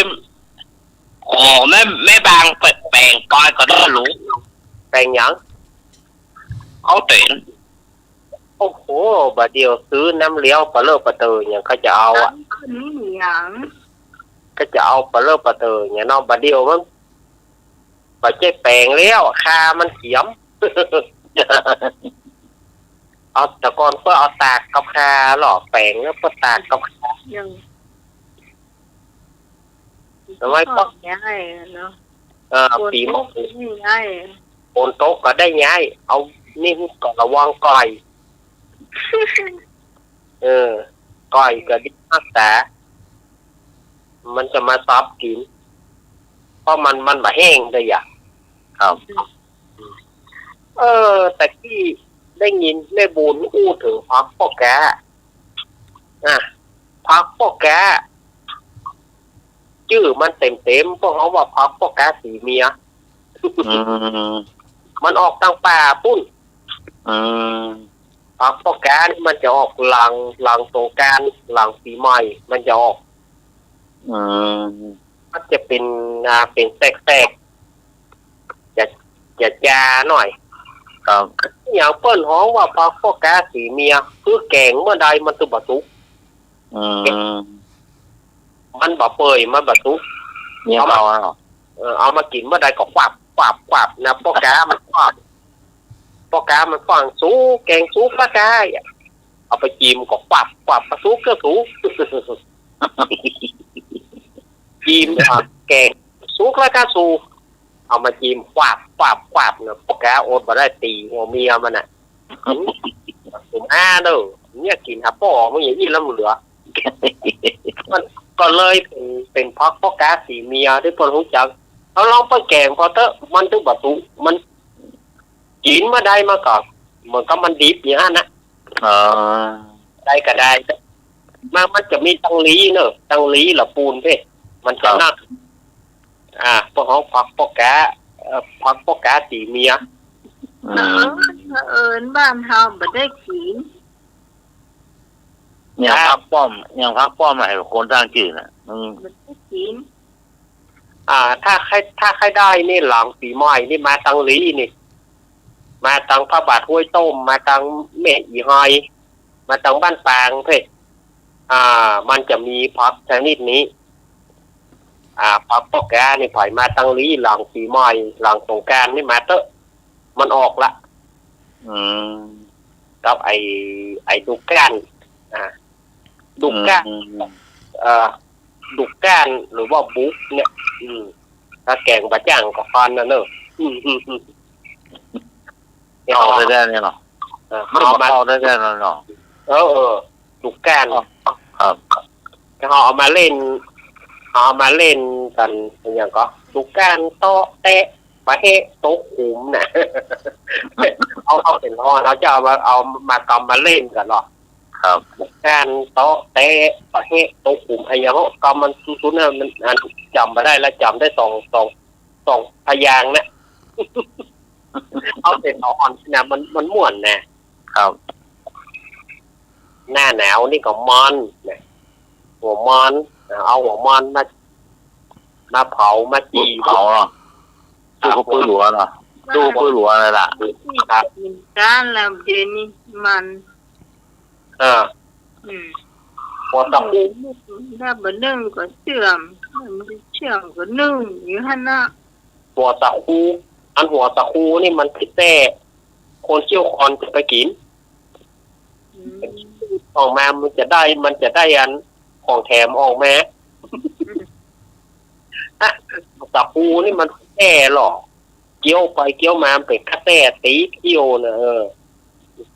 โอ้ แม่ แม่บางแป๋ง แป๋งปอยก็ได้รู้ แป๋งหยัง ข้าวแตน โอ้โห บ่าเดี่ยวซื้อน้ำเลี้ยวปะเลอะปะเต๋อหยัง เขาจะเอาอะ น้ำขึ้นนี่หยัง เขาจะเอาปะเลอะปะเต๋อหยังเนาะ บ่าเดี่ยวมัน บ่ใจ้แป๋งแล้ว ข่ามันเขียม เอา แต่ก่อนเปิ้นเอาตากกับข่าเนาะ แป๋งแล้วเปิ้นตากกับข่า ยัง สมัยก่อน ก็ย้ายเนาะ เออ ฝน ปี๋มะ ตกนี่ย้าย ฝนตกก็ได้ย้าย เอา นี่ก็ระวังก่อย เออ ก่อยก็ดีฮักษา มันจะมาซอบกิ๋น เพราะมัน มันบ่แห้งเตื้ออะ ครับ เออ แต่กี้ได้ยินแม่บุญอู้เถิงผักป้อแก๊ อ่ะ ผักป้อแก๊ จื้อมันเต็มๆ พวกเฮาว่าผักป้อแก๊สีเมีย อืม มันออกตางป่าปู๊น อืม ผักป้อแก๊นี่มันจะออกหลัง หลังสงกรานต์ หลังปี๋ใหม่ มันจะออก อืม มันจะเป๋น อ่า เป๋นแสกๆ จะ จะจาหน่อย ครับ อย่างเปิ้นฮ้องว่าผักป้อแก๊สีเมีย คือแก๋งเมื่อใดมันตึงบ่สุก อืม มันบ่เปื่อย มันบ่สุก เนี่ย เอามา เอาอะ เออ เอามากิ๋นเมื่อใดก็ควับ ควับ ควับนะ ป้อแก๊มันควับ ป้อแก๊มันฟั่งสุก แก๋งสุกแล้วก้า เอาไปจี่มก็ควับ ควับ สุกก็สุก จี่ม อ่ะ แก๋งสุกแล้วก้า สุก เอามาจี่ม ควับ ควับ ควับนะ ป้อแก๊อดบ่ได้ ตี๋หัวเมียมันน่ะ อืม สุมอ้าเน่อ เนี่ยกิ๋นหาป้อ มึงอย่าอี้ล้ำเหลือ มันก็เลยเป๋น เป๋นผักป้อแก๊สีเมียตี้เปิ้นฮู้จัก เอาลองไปแก๋งผ่อเต๊อะ มันตึงบ่สุก มันกิ๋นเมื่อใดมันก็เหมือนกับมันดิบอย่างนั้นน่ะ อ๋อ ได้ก็ได้ มัน มันจะมีตังหลีเน่อ ตังหลีละปูนเพ่ มันจะ ครับ นัก อ่า พวกเฮาผักป้อแก๊ เอ่อ ผักป้อแก๊สีเมีย อืม เผอิญ เผอิญบ้านเฮาบ่ได้กิ๋น อย่าง ครับ ผักป้อม อย่างผักป้อมอะ ไอ้คนต่างจื้อน่ะ อืม บ่ได้กิ๋น อ่า ถ้าใค่ ถ้าใค่ได้นี่หลังปี๋ใหม่นี่มาตังหลีนี่ มาตังพระบาทห้วยต้ม มาตังแม่อี่ฮอย มาตังบ้านปางเพ่ อ่า มันจะมีผักชนิดนี้ อ่า ผักป้อแก๊นี่ ใผมาตังหลีหลังปี๋ใหม่ หลังสงกรานต์นี่มาเต๊อะ มันออกละ อืม กับไอ้ ไอ้ดุกก้าน อ่า ดุกก้าน อืม เอ่อ ดุกก้านหรือว่าบุกเนี่ย อืม ถ้าแก๋งบ่าจ้างก็ฟันน่ะเน่อ อืม อืม อืม เข้าได้ๆ เนี่ยเนาะ เออ มันก็ เอามา เข้าได้ๆ เนาะ เนาะ เออ เออ ดุกก้าน อ๋อ ครับ เฮาเอามาเล่น เฮาเอามาเล่นกั๋น อะหยังก็ ดุกก้านเตาะแตะ ปะเฮะตกขุมน่ะ เอา เอาเป๋นฮ้อน เฮาจะเอามา เอามากำมาเล่นกั๋นเนาะ ครับ ดุกก้านเตาะแตะ ปะเฮะตกขุม อะหยังก็ กำมันสุดๆ น่ะ มัน อัน จ๋ำบ่ได้ละ จ๋ำได้สอง สอง สองพยางค์น่ะ เอาเป๋นฮ้อนน่ะ มัน มันม่วนน่ะ ครับ หน้าหนาวนี่ก็ม่อนนะ หัวม่อน เอาหัวม่อนมา มาเผา มาจี่ เผาเนาะ ครับ ตู้กับปื้อหลัวเนาะ ตู้กับปื้อหลัวนั่นแหละ ครับ กิ๋นก้านแล้วเดี๋ยวนี้มัน เออ อืม หัวตะคู ถ้าบ่นึ่งก็เสื่อม มันเสื่อมก็นึ่งอยู่หั้นน่ะ หัวตะคู อันหัวตะคูนี่มันแต๊ คนเขี้ยวคอนจะไปกิ๋น อืม ออกมามันจะได้ มันจะได้อันของแถมออกมา อืม อะ ตะคูนี่มันแต๊หรอ เคี้ยวไปเคี้ยวมามันเป๋นกระแต๊ตี๋เขี้ยวน่ะ เออ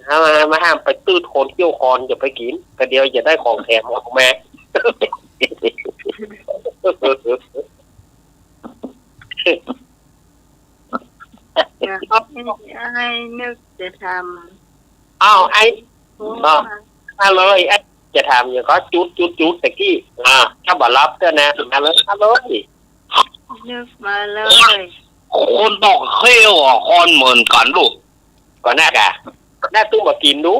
ถ้ามา มาห้ามไปตื้ดคนเขี้ยวคอนจะไปกิ๋น ก็เดี๋ยวจะได้ของแถมออกมา อ้ายนึกจะถาม อ้าว อ้าย โอ้ มา มาเลย อ้ายจะถามหยังก็จุดจุดจุดตะกี้ อ่า ถ้าบ่ฮับก็นะ มาเลย มาเลย นึกมาเลย คนตอกเขี้ยวอ่ะ คอนเหมือนกั๋นลูก ก็น่ากะ น่าตึงบ่กิ๋นดู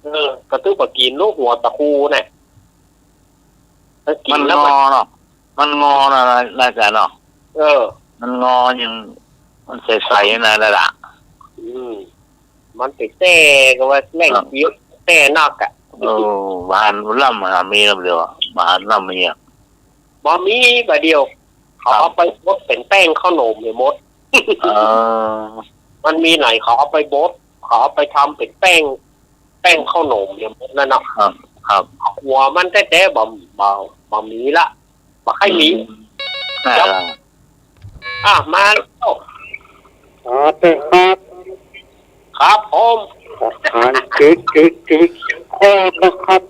เออ ก็ตึงบ่กิ๋นดู หัวตะคูน่ะ ถ้ากิ๋นแล้วมัน มันงอเนาะ มันงอนะ น่าจะเนาะ เออ มันงอยัง มันใสๆ นะ นั่นแหละ อืม มันไปแต๊ก็ว่าแหล่ง ครับ เกียวแต๊นักอะ เออ บ่หันลำหามีลำเดียวอะ บ่หันลำมีอะ บ่มีบ่าเดี่ยว เขา ครับ เอาไปบดเป๋นแป้งข้าวหนมเนี่ยหมด เออ มันมีไหนเขาเอาไปบด เขาเอาไปทำเป๋นแป้ง แป้งข้าวหนมเนี่ยหมดนั่นเนาะ ครับ ครับ หัวมันแต๊ๆ บ่ บ่ บ่มีละ บ่ค่อยมี อืม ครับ อ่า อ่ะ มาแล้ว สวัสดีครับ ครับผม ขอถามจุดจุดจุดข้อนะครับ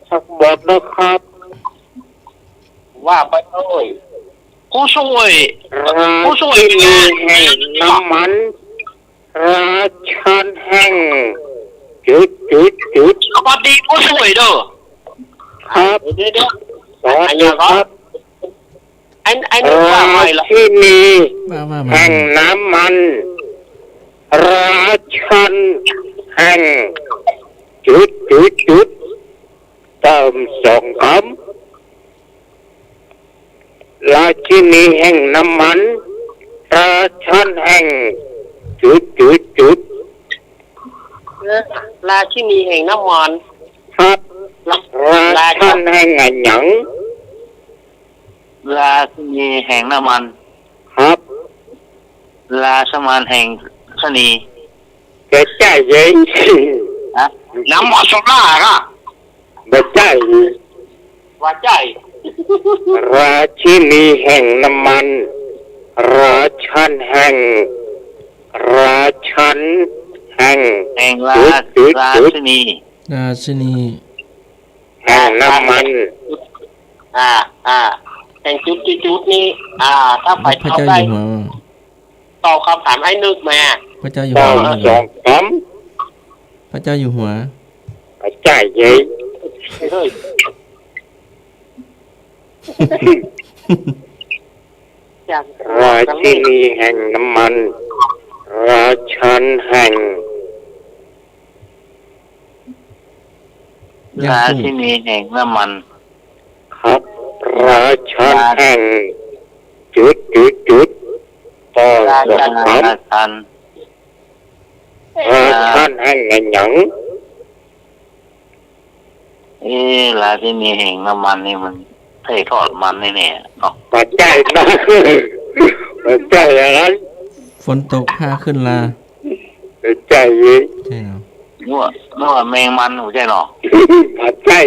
สักบทนะครับ ว่าไปเลย ผู้ช่วย ราชินีแห่งน้ำมัน ราชันแห่ง จุดจุดจุด สวัสดีผู้ช่วยเด้อ ครับ เดี๋ยวๆๆ สวัสดีครับ อัน อัน ราชินี ว่าใหม่ละ ว่า ว่าใหม่ แห่งน้ำมัน ราชันแห่ง จุดจุดจุด เติมสองกำ ราชินีแห่งน้ำมัน ราชันแห่ง จุดจุดจุด เออ ราชินีแห่งน้ำมัน ครับ รา ราชันแห่งอะหยัง ราชินีแห่งน้ำมัน ครับ ราชมันแห่งชะนี บ่ใจ้เย้ย ฮะ น้ำมันโซดาอะ บ่ใจ้ บ่ใจ้ ราชินีแห่งน้ำมัน ราชันแห่ง ราชันแห่ง แห่งรา จุดจุดจุด ราชินี ราชินี แห่งน้ำมัน อ่า อ่า แห่งจุดจุดจุดนี่ อ่า ถ้าใผ พระเจ้าอยู่หัว ตอบได้ ตอบกำถามไอ้นึกมา พระเจ้าอยู่หัว ตอบสองกำ พระเจ้าอยู่หัว บ่ใจ้เย้ย เฮ้ย ราชินีแห่งน้ำมัน ราชันแห่ง ย่างกุ้ง ราชินีแห่งน้ำมัน ครับ ราชันแห่ง จุดจุดจุด ต่อสองคำ ราชัน ราชันแห่งอะหยัง เอ๊ะ ราชินีแห่งน้ำมันนี่มันใส่ทอดมันแน่ๆ เนาะ บ่ใจ้เนาะ บ่ใจ้อย่างนั้น ฝนตกผ้าขึ้นรา บ่ใจ้ ใช่เหรอ นึกว่า นึกว่าแมงมัน บ่ใจ้เนาะ บ่ใจ้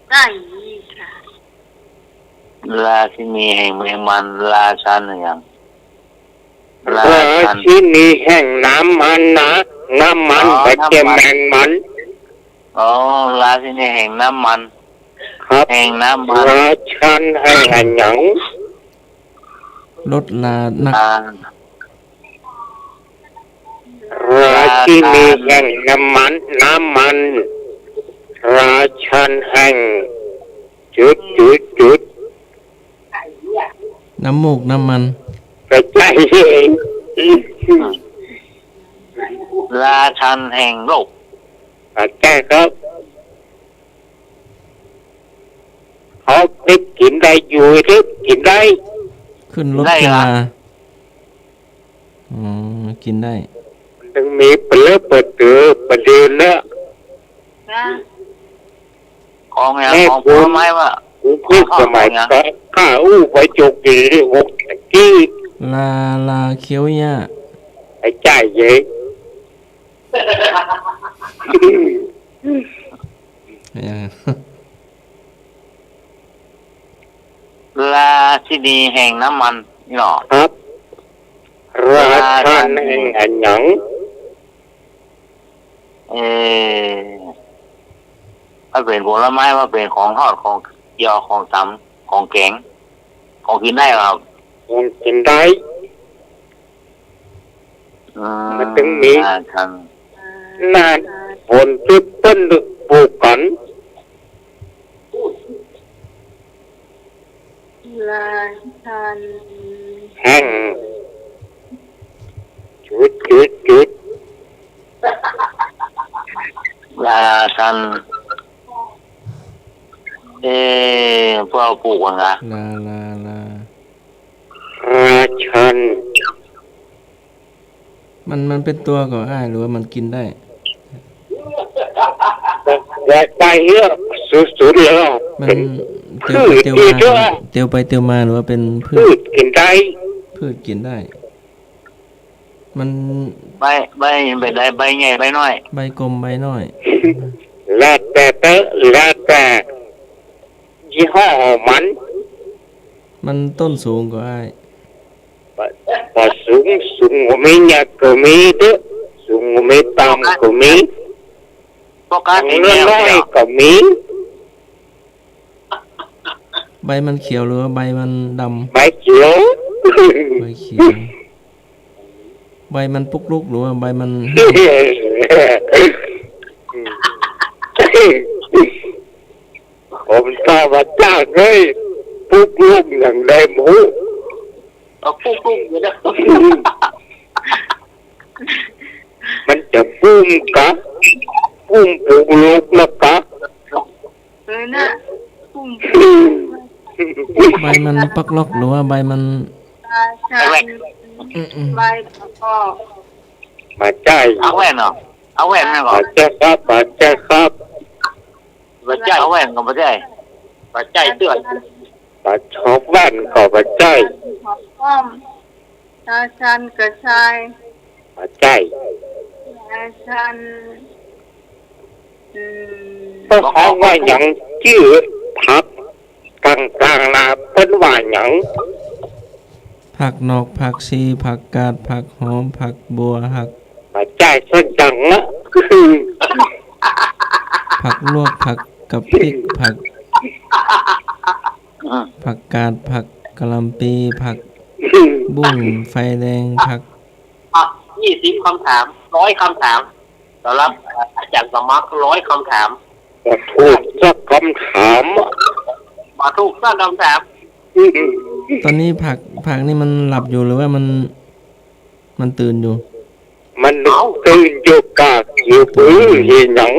ใจ้ค่ะ ราชินีแห่งแมงมัน ราชันอะหยัง ราชัน ราชินีแห่งน้ำมันนะ น้ำมัน อ๋อ บ่ใจ้ น้ำมัน แมงมัน อ๋อ ราชินีแห่งน้ำมัน ครับ แห่งน้ำมัน ราชันแห่งอะหยัง ลดรานัก อ่า ราชินีแห่งน้ำมัน น้ำมัน ราชันแห่ง จุดจุดจุด น้ำมูกน้ำมัน บ่ใจ้ ราชันแห่งโลก บ่ใจ้ครับ เขาเก็บกิ๋นได้อยู่ เก็บกิ๋นได้ ขึ้นรถ ได้ ขึ้น ครับ รา อ๋อ กินได้ มันต้องมีเปลือกเปิดเตือเปิดเดือนเนอะ นะ ของเนี่ย แม่ ของผลไม้วะ กูพูดสมัย ของเนี่ย ข้าอู้ไปจกดีหกตะกี้ รา ราเคี้ยวหญ้า ไอ้จ่ายเย้ย เออ ราชินีแห่งน้ำมันนี่หรอ ครับ ราชันแห่งอะหยัง เอ่อ มันเป๋นผลไม้ มันเป๋นของทอด ของเจียว ของต๋ำ ของแก๋ง ของกิ๋นได้ครับ ของกิ๋นได้ อืม มันต้องมี ราชัน นาฝนที่เปิ้นปลูกกั๋น ราชัน แห่ง จุดจุดจุด ราชัน เอ๊ะ พวกเราปลูกกั๋นนะ รา รา รา ราชัน มัน มันเป๋นตั๋วก่ออ้าย หรือว่ามันกิ๋นได้ แต่ไปเยอะสุดๆ เลย มัน เป๋น เตียวไปเตียวมา เตียวไปเตียวมา หรือว่าเป๋นพืช พืชกิ๋นได้ พืชกิ๋นได้ มัน ใบ ใบ ใบใด ใบใหญ่ ใบน้อย ใบกลม ใบน้อย แล้วแต่เต๊อะ แล้วแต่ยี่ห้อมัน มันต้นสูงก่ออ้าย บ่ บ่สูง สูงก็มี ยอดก็มีเต๊อะ สูงก็มี ต่ำก็มี ปกติ ของน้อยๆ ก็มี ใบมันเขียวหรือว่าใบมันดำ ใบเขียว ใบเขียว ใบมันปุกลุกหรือว่าใบมันแห้ง ผมถามว่าจ้างเฮ้ย ปุกลุกอย่างใดหมู เอาปุกลุกอยู่นะ มันจะปุ้มกะ ปุ้มปุกลุกนะกะ เออน่ะ ปุ้ม ใบมันปักล็อกหรือว่าใบมัน ตาชัน อืมๆ ใบประกอบ บ่ใจ้ เอาแว่นเหรอ เอาแว่นมาก่อน บ่ใจ้ครับ บ่ใจ้ครับ บ่ใจ้ เอาแว่นก็บ่ใจ้ บ่ใจ้เตื้อ บ่ชอบแว่นก็บ่ใจ้ หอมป้อม ตาชันกระชาย บ่ใจ้ ตาชัน อืม เปิ้นฮ้องว่าหยัง จื้อผักต่างๆ นะ เปิ้นว่าหยัง ผักหนอก ผักชี ผักกาด ผักหอม ผักบัว ผัก บ่ใจ้สักอย่างนะ ผักลวก ผักกะพริก ผัก อ่า ผักกาด ผักกะหล่ำปี ผักบุ้งไฟแดง ผัก อ่ะ ยี่สิบคำถาม ร้อยคำถาม สำหรับ เอ่อ อาจารย์สมัคร ร้อยคำถาม บ่ถูกสักคำถามอะ บ่ถูกสักคำถาม อืม ต๋อนนี้ผัก ผักนี่มันหลับอยู่หรือว่ามัน มันตื่นอยู่ มัน เอ้า ตื่นอยู่กะ อยู่ปื้อเฮ็ดหยัง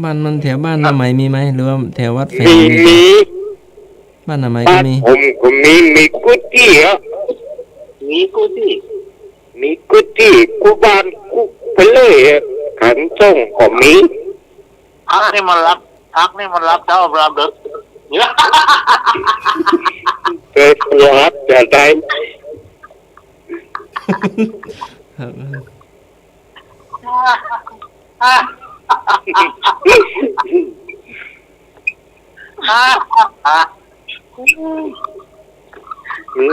บ้านมันแถวบ้านนาไหมมีไหม หรือว่าแถววัดแฝง มี มี มี บ้านนาไหมก็มี บ้านผมก็มี มีกู้ตี้อะ มีกู้ตี้ มีกู้ตี้ กู้บ้านกู้ไปเลยอะ ขันส่งก็มี ผักนี่มันหลับ ผักนี่มันหลับเจ๊าหลับเดิก เกิดหลับจะได้ ครับ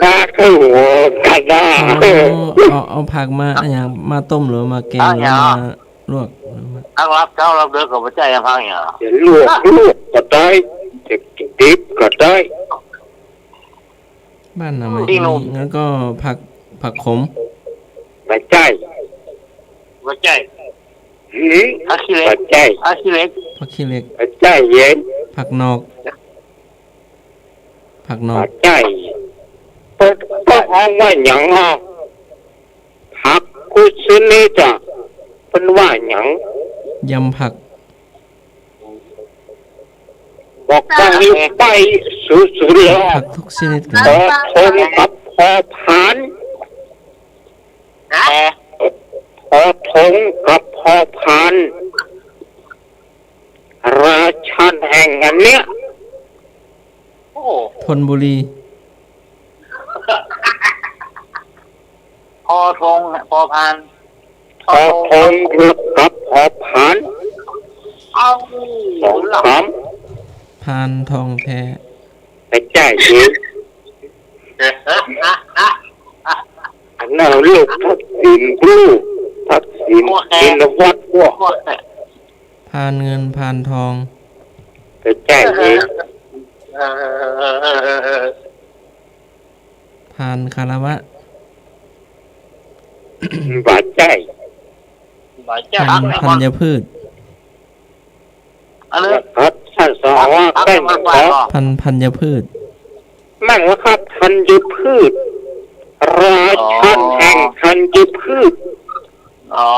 น่าคือหัวกันนะ เอา เอา เอาผักมาอะหยัง มาต้มหรือมาแกง เอาหยัง หรือมาลวก หรือมา ทั้งหลับเจ๊าหลับเดิกก็บ่ใจ้ผักหยัง จะลวก ลวกก็ได้ จะกิ๋นดิบก็ได้ บ้านนาไหม อืม มี แล้วก็ผัก ผักขม บ่ใจ้ บ่ใจ้ หืม ผักขี้เหล็ก บ่ใจ้ ผักขี้เหล็ก ผักขี้เหล็ก บ่ใจ้เย็น ผักหนอก ผักหนอก บ่ใจ้ เปิ้น เปิ้นฮ้องว่าหยังอะ ผักกู้ชนิดอะ เปิ้นว่าหยัง ยำผัก บอกว่ามีใบสุดๆ เลย ผักทุกชนิดครับ ผอทงกับผอพาน ฮะ ผอทงกับผอพาน ราชันแห่งอันเนี้ย โอ้ ธนบุรี ผอทง ผอพาน ผอทงกับผอพาน เอา สองคำ พานทองแท้ บ่ใจ้เอง อันนั้นลูกทักษิณ ลูกทักษิณ โอเค ชินวัตร พวก โอเค พานเงินพานทอง บ่ใจ้เอง เออ พานคารวะ บ่ใจ้ บ่ใจ้ พานธัญพืช อันนี้ ครับ ท่านสหว พัก พัก เต้น มันไป ขอ ก่อน พัน ธัญพืช แม่นแล้วครับ ธัญพืช ราชัน อ๋อ แห่งธัญพืช อ๋อ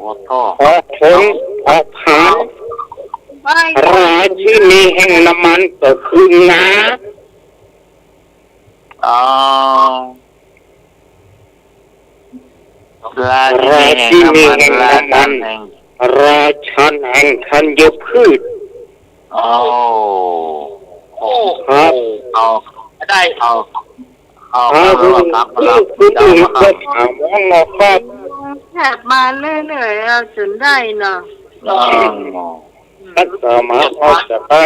ขอโทษ ผอทง ผอพาน ราชินีแห่งน้ำมันก็คืองา อ๋อ ราชินีแห่งน้ำมัน ราชินีแห่งน้ำมัน ราชันแห่งธัญพืช อ๋อ โอ้ ครับ เอา ได้ เอา เอา ครับ ครับ ครับ ครับ คนอื่นก็ถามว่าไงครับ ถามมาเรื่อยๆ เอาจนได้เนาะ อ๋อ ถ้าถามมาเอาจะได้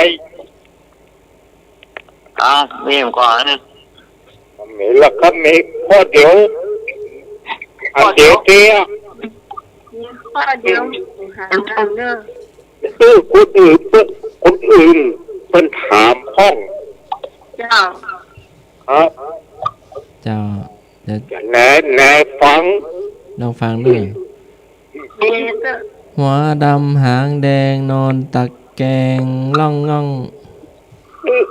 อ่ะ มีก่อน มีละครับ มีข้อเดียว อันเดียวเตี้ย มีข้อเดียว หาทางเลือก เออ คนอื่น คนอื่นเปิ้นถามพ่อง เจ้า ครับ เจ้า เดี๋ยว จะแนะ แนะฟัง ลองฟังดู เออ เจ้า หัวดำหางแดงนอนตะแกงร่องง่อง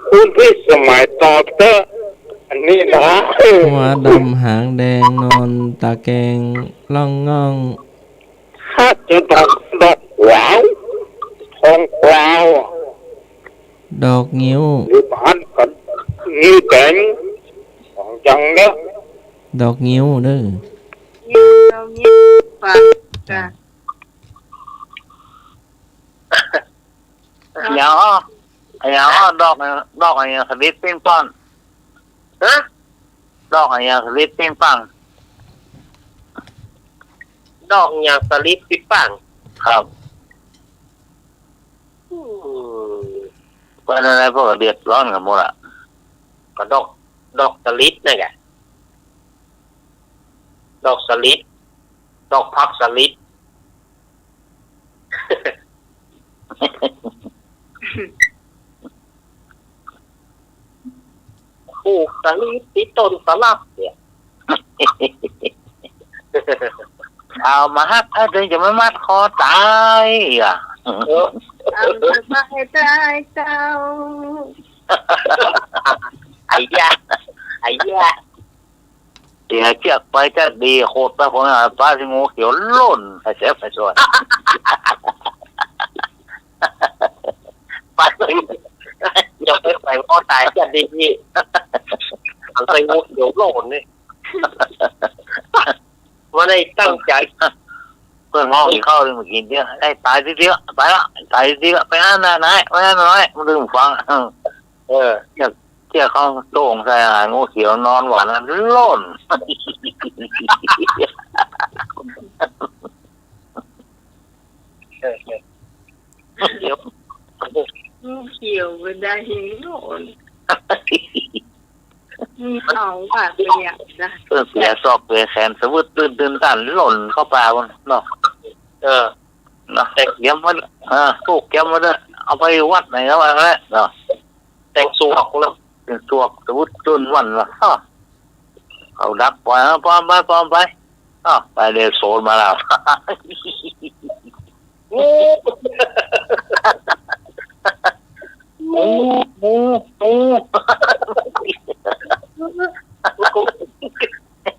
คุณพิสมัยตอบเต๊อะ อันนี้นะ หัวดำหางแดงนอนตะแกงร่องง่อง ถ้าจะดอก ดอกขวาว ทองขวาว ดอกงิ้ว หรือบ้านกัน งิ้วแดง สองอย่างเนี้ย ดอกงิ้วเด้อ ดอกงิ้ว ปากกา เดี๋ยว เดี๋ยว ดอก ดอกอะไรนะ สลิดปิ้งป้อน ฮะ ดอกอะไรนะ สลิดปิ้งปัง ดอกอะไรนะ สลิดปิ้งปัง ครับ อืม เปิ้นอะไร พวกเดือดร้อนกั๋นหมดอะ ก็ดอก ดอกสลิดนั่นแหละ ดอกสลิด ดอกผักสลิด ปลูกสลิดตี้ต้นสลัดเนี่ย เอามาฮัก ไอ้เถิงจะไม่มัดคอต๋ายอ่ะ เออ เอาจะไม่ต๋ายเจ้า ไอ้ยะ ไอ้ยะ เสียเจื้อกไปจะดี โขดไปคนน่ะ ปลาสิงูเขียวล่น ใครเสียใครส่วน ปลาสิ อย่าไปแขวงคอต๋ายจะดี ปลาสิงูเขียวล่นนี่ บ่ได้ตั้งใจ๋ เปิ้นฮ้องกิ๋นข้าวเลยเมื่อกี้เนี่ย ไอ้ต๋ายตี้เดียว ไปละ ต๋ายตี้เดียว ไปอันนั้นไหน ไปอันนั้นไหน มันลืมฟัง เออ เจื้อก เจื้อกเข้าโต้งใส่อาหารงูเขียวนอนหว่างนั้นล่น เออ เออ เดี๋ยว งูเขียวบ่ได้ล่น มีเขาว่าเปรียบนะ เปิ้นเปียศอกเปียแขนสะวึดตื้นๆ ต้านล่นเข้าป่าพุ้นเนาะ เออ เนาะ แต่เกียมไว้ เออ ผูกเกียมไว้เด้อ เอาไปวัดไหนก็ว่าไปเนาะ แต่งสวกแล้ว แต่งสวก สะวึดตื้นวันละ อ้อ เขาดักปล่อย เอาปล่อยไป ปล่อยไป อ้อ ไปเดี๋ยวโสนมาแล้ว งู งู งู งู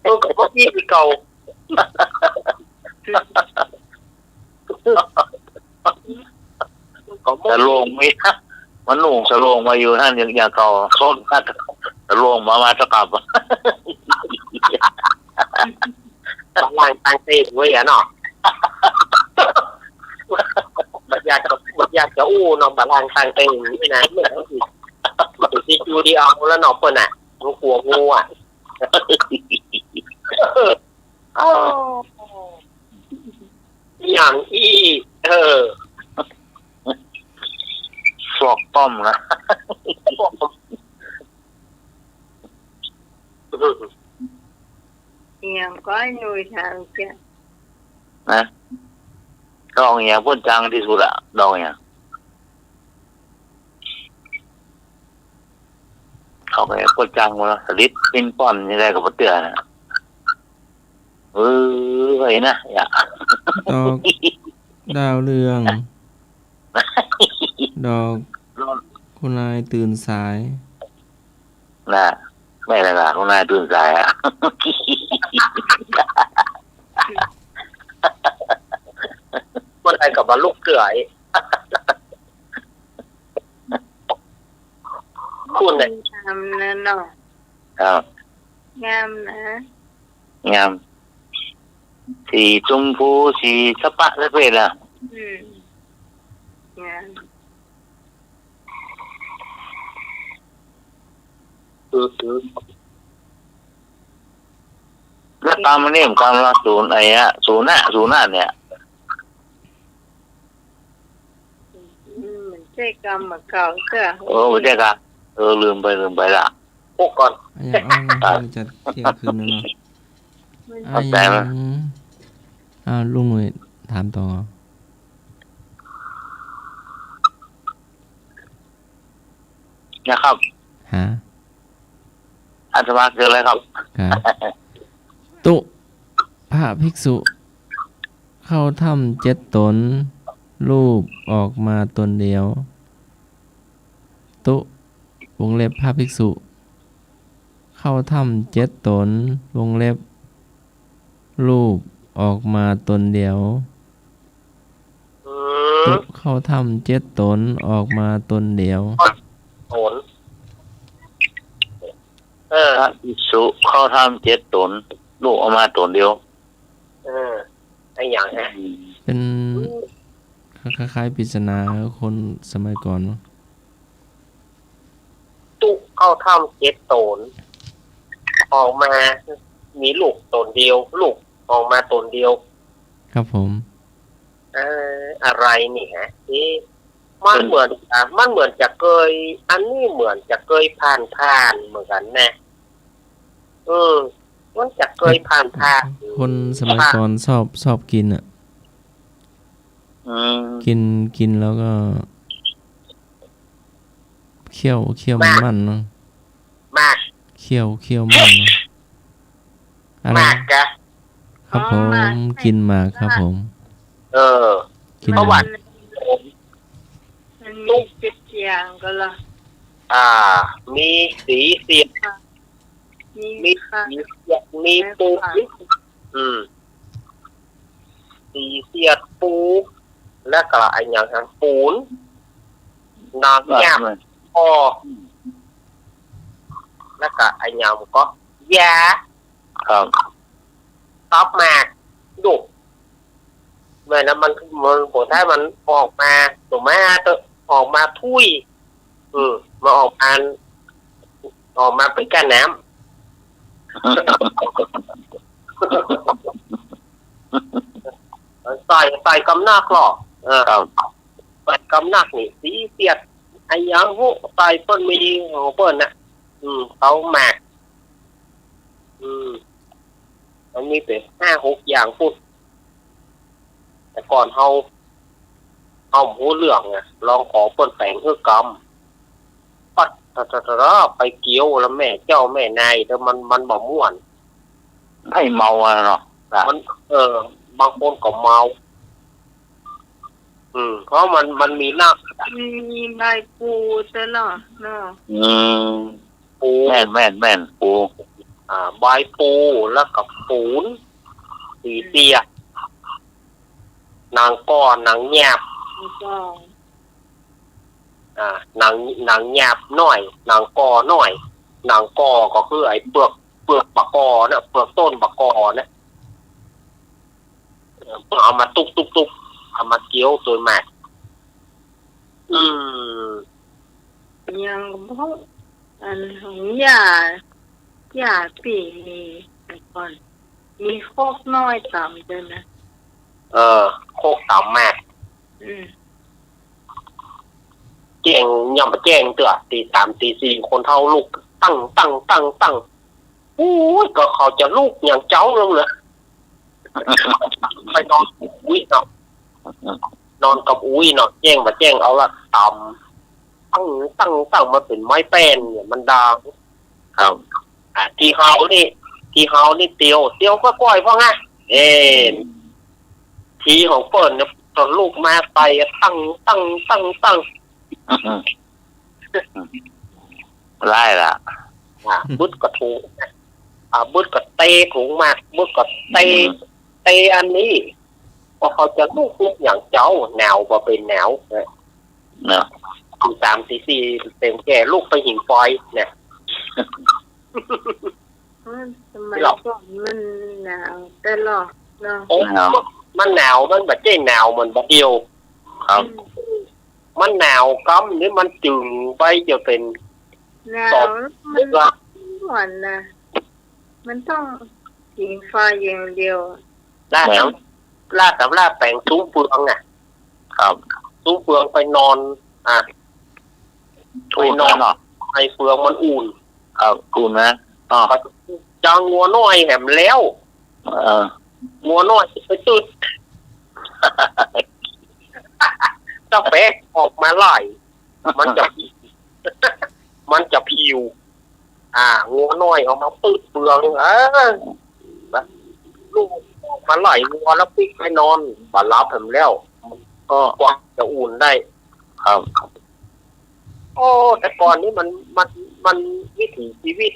เออ ก็พวกพี่เก่า สะโลงมี มันนุ่งสะโลงมาอยู่หั้น อย่าง อย่างเก่า โสน สะโลงมา มาตะกับ บาดล่างตางเต้งเว้ยอะเนาะ บ่อยากจะ บ่อยากจะอู้เนาะ บาดล่างตางเต้งนี่นะ เหมือนที่สตูดิโอแล้วเนาะ เปิ้นน่ะ มันกลัวงูอะ อ้าว อย่างอี้ เออ สวกต้มนะ อย่างก็หน่วยทางเจ้า นะ ดอกอย่างเปิ้นจังตี้สุดอะ ดอกอย่าง เขาก็กดจังหมดแล้ว สลิดปิ้นป้อนนี่ได้ก็บ่เตื้อนะ เออ ไว้นะ อย่า ดอกดาวเรือง ดอกคุณนายตื่นสาย น่ะ แม่นละน่ะ คุณนายตื่นสายอะ เมื่อใดก็บ่ลุกเตื้อ คุณเนี่ย ทำนั่นเนาะ ครับ งามนะ งาม สีชมพู สีสะปะ สักเวลา อืม งาม อืม แล้วกำมันนี่มันกำละศูนย์ไอ้อะ ศูนย์น่ะ ศูนย์น่ะเนี่ย อืม มันใจ้กำมาเก่าเตื้อ เออ มันใจ้กำ เออ ลืมไป ลืมไปละ ปลุกก่อน อันอย่างนั้น อ่ะ มันจะเที่ยงคืนแล้วเนาะ มัน เข้าใจ๋ไหม อ่ะ อย่าง อ่ะ ลุงหนุ่ยถามต่อ นะครับ ฮะ อาตมาคืออะไรครับ ครับ ตุ๊ พระภิกษุ เข้าถ้ำเจ็ดต๋น รูปออกมาต๋นเดียว ตุ๊ วงเล็บ พระภิกษุ เข้าถ้ำเจ็ดต๋น วงเล็บ รูปออกมาต๋นเดียว อืม ตุ๊ เข้าถ้ำเจ็ดต๋น ออกมาต๋นเดียว ต๋น เออ พระภิกษุเข้าถ้ำเจ็ดต๋น รูปออกมาต๋นเดียว เออ ไอ้อย่างฮะ อืม เป็น คล้ายๆ ปริศนาคนสมัยก่อนเนาะ ตุ๊เข้าถ้ำเจ็ดต๋น ออกมา มีรูปต๋นเดียว รูปออกมาต๋นเดียว ครับผม เอ่อ อะไรนี่ฮะ เอ๊ะ มันเหมือน อ่ะ มันเหมือนจะเกย อันนี้เหมือนจะเกยผ่านๆ เหมือนกั๋นนะ เออ มันจะเกยผ่านๆ คนสมัยก่อนชอบ ชอบกิ๋นอะ อืม กิ๋น กิ๋นแล้วก็ เคี้ยว เคี้ยวมันๆ เนาะ หมาก เคี้ยว เคี้ยวมันเนาะ อะไร หมากกะ ครับผม อ๋อ หมาก กิ๋นหมากครับผม เออ กิ๋นหมาก ประวัติ มันมีเจ็ดอย่างก็ละ อ่า มีสีเสียด มี มี ค่ะ สีเสียด มี ค่ะ ปูน อืม สีเสียด ปูน แล้วก็ไอ้อย่างนั้น ปูน หนางหยาบ ครับ อ้อ แล้วก็ไอ้อย่างก็ ยา ครับ ต๊อบหมาก ดุ แม่นะ มัน มัน ผมถ้ามันออกมา ถูกไหม ออกมาทุย อืม มาออกมา ออกมาเป็นก้าน้ำ ใส่ ใส่กำนักหรอ เออ ครับ ใส่กำนักนี่ สีเสียด ไอ้หยังฮู้ ใส่เปิ้นมีของเปิ้นน่ะ อืม เขาหมาก อืม มันมีเป๋นห้าหกอย่างพุ้น แต่ก่อนเฮา เฮาบ่ฮู้เรื่องไง ลองขอเปิ้นแป๋งหื้อกำ ปั๊ด ตะ ตะ ตะ ตะ ไปเกี่ยวแล้วแม่เจ้าแม่นาย แล้วมัน มันบ่ม่วน ไพ่เมาอะเนาะ มัน เออ บางคนก็เมา อืม เพราะมัน มันมีราก มีใบปูซะเนาะ เนาะ อืม ปู แม่น แม่น แม่น ปู อ่า ใบปู แล้วก็ปูน สีเสียด หนางก่อ หนางหยาบ หนางก่อ อ่า หนาง หนางหยาบน้อย หนางก่อน้อย หนางก่อก็คือไอ้เปลือก เปลือกบ่าก่อน่ะ เปลือกต้นบ่าก่อน่ะ เออ เปิ้นเอามาตุ๊บตุ๊บตุ๊บ เอามาเกี่ยวโตยหมาก อืม ยังบ่ อันของย่า ย่าปี้นี่ แต่ก่อน มีโคกน้อยต๋ำโตยนะ เออ โคกต๋ำหมาก อืม แจ้ง ยามแจ้งเตื้อ ตีสามตีสี่ คนเฒ่าลุก ตั้ง ตั้ง ตั้ง ตั้ง โอ้ย ก็เขาจะลุกอย่างเจ้าลงเลย ไปนอนอุ้ยเนาะ นอนกับอุ้ยเนาะ แจ้งบ่าแจ้งเอาละต๋ำ ตั้ง ตั้ง ตั้ง มันเป๋นไม้แป้นเนี่ย มันดัง ครับ อ่า ตี้เฮานี่ ตี้เฮานี่เตียว เตียวก็ก้อยพ่องอะ เอ๊ะ ตี้ของเปิ้นเนี่ย ต๋อนลุกมาใส่ตั้ง ตั้ง ตั้ง ตั้ง ไล่ละ อ่า บึดก็ถูก อ่า บึดก็เตะถูกมาก บึดก็เตะ อืม เตะอันนี้ เพราะเขาจะลุก ลุกอย่างเจ้า หนาวบ่เป๋นหนาว เนาะ ตีสามตีสี่ เต๋งแก่ลุกไปหิงปอยเนี่ย มัน ตลอดเนาะ โอ้ หนาว มันหนาว มันบ่ใจ้หนาวเหมือนบ่าเดี่ยว ครับ อืม มันหนาวกำนี่มันจึงไปจะเป๋น หนาว ตอน มัน เวลา อ่อนนะ มันต้องผิงไฟอย่างเดียว ลาดน้ำ แม่น ลาดกับลาดแป๋งสุมเฟืองอะ ครับ สุมเฟืองไปนอน อ่ะ ไปนอน อุ่นเนาะ ไอ้เฟืองมันอุ่น ครับ อุ่นนะ อ๋อ จังงัวน้อยแหมแล้ว เออ งัวน้อยไปตึด ตะแปะออกมาไล่ มันจะ มันจะผิว อ่า งัวน้อยออกมาตึดเฟือง เออ ลูกออกมาไล่งัวแล้วปิ๊กไปนอน บ่หลับแหมแล้ว ก็ กว่าจะอุ่นได้ ครับ โอ้ แต่ก่อนนี่มัน มัน มันวิถีชีวิต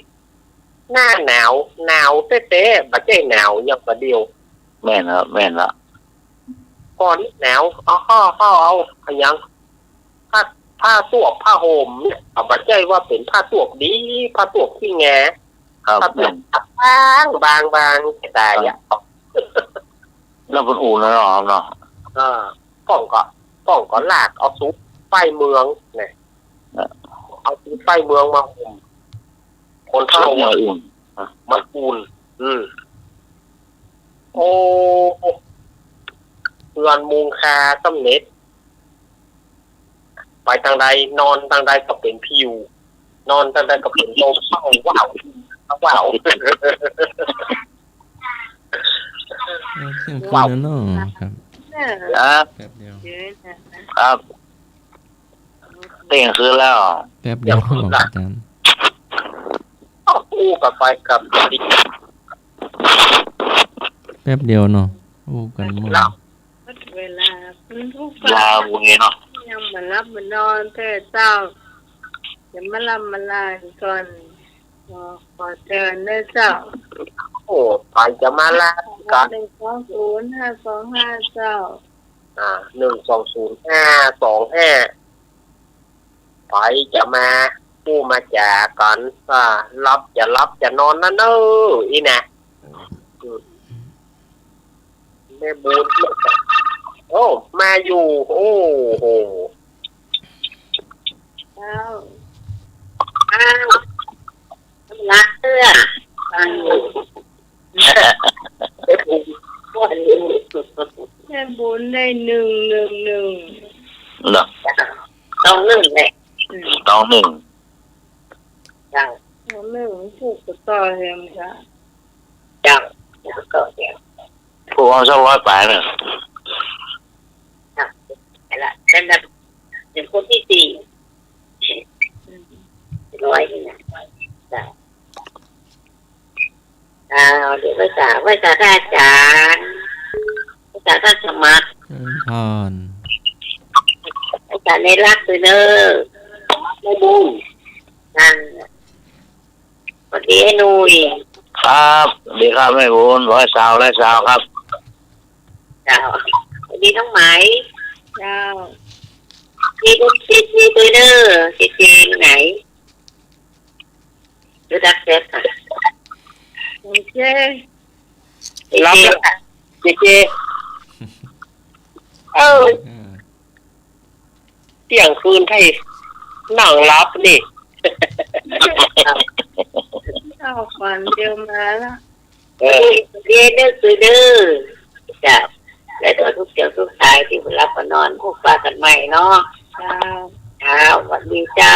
หน้าหนาว หนาวแต๊ๆ บ่ใจ้หนาวอย่างบ่าเดี่ยว แม่นครับ แม่นละ ก่อนนี่หนาว เอา เขา เขาเอาอะหยัง ผ้า ผ้าตวบ ผ้าห่มเนี่ย เอา บ่ใจ้ว่าเป๋นผ้าตวบดี ผ้าตวบขี้แง ครับ ผ้าตวบ แม่น บาง บาง บาง ตายอะ ครับ แล้วเปิ้นอุ่นแล้วเนาะ ครับเนาะ เออ ป้องก็ ป้องก็ลากเอาสุมป้ายเมืองเนี่ย เออ เอาสุมป้ายเมืองมาห่ม คนเฒ่า มันอุ่น มันอุ่น อืม โอ้ เฮือนมุงคาสำเร็จ ไปตางใด นอนตางใดก็เป๋นผิว นอนตางใดก็เป๋นลม ว้าว ว้าว ว้าว เออ เที่ยงคืนแล้วเนาะ ครับ เนี่ย ครับ แป๊บเดียว เดี๋ยวนะ ครับ เที่ยงคืนแล้ว แป๊บเดียว เที่ยงคืนละ อาจารย์ อู้กันไปกับ แป๊บเดียวเนาะ อู้กันเมื่อ เวลา เวลา เพิ่นผู้ฟัง ลาบุญเนาะ ยังบ่หลับบ่นอนแต๊เจ้า จะมาลำมาลาก่อน ขอ ขอเจิญเน้อเจ้า โอ้ ใผจะมาลาก่อน หนึ่งสองศูนย์ห้าสองห้าเจ้า อ่า หนึ่งสองศูนย์ห้าสองห้า ใผจะมาอู้มาจ๋ากั๋น อ่า หลับจะหลับจะนอนนะเน้อ อี้นะ อืม แม่บุญ โอ้ มาอยู่ โอ้โห เจ้า อ้าว รักเสื้อ ฟังอยู่ แม่บุญ แม่บุญได้หนึ่งหนึ่งหนึ่ง เนาะ สองหนึ่งแหละ อืม สองหนึ่ง เจ้า สองหนึ่ง ถูกกับต่อแหมค่ะ เจ้า แล้วก็เดี๋ยว ผู้เอาสักร้อยปลายเนี่ย อ่ะ เอาละ นั่นน่ะ เป็นคนที่สี่ อืม ร้อยนี่นะ จ้ะ อ้าว เดี๋ยวไหว้สา ไหว้สาพระอาจารย์ ไหว้สาท่านสมัคร เจริญพร ไหว้สาในรักด้วยเนอะ แม่บุญ นั่นน่ะ สวัสดีไอ้หนุ่ย ครับ สวัสดีครับแม่บุญ ร้อยสาว ร้อยสาวครับ เจ้า สวัสดีน้องไหม เจ้า มีลูกศิษย์มีตัวเด้อ เจเจอยู่ไหน รู้จักเจค่ะ โอเค เจเจ รับแล้ว เจเจ เออ เออ เตี้ยงคืนไท้นั่งหลับนี่ เอาขวัญเดียวมาละ เออ เรียนหนังสือเด้อ จ้ะ และก็ทุกเจ้าทุกสายตี้บ่หลับบ่นอน พบปะกั๋นใหม่เนาะ จ้า ครับ สวัสดีเจ้า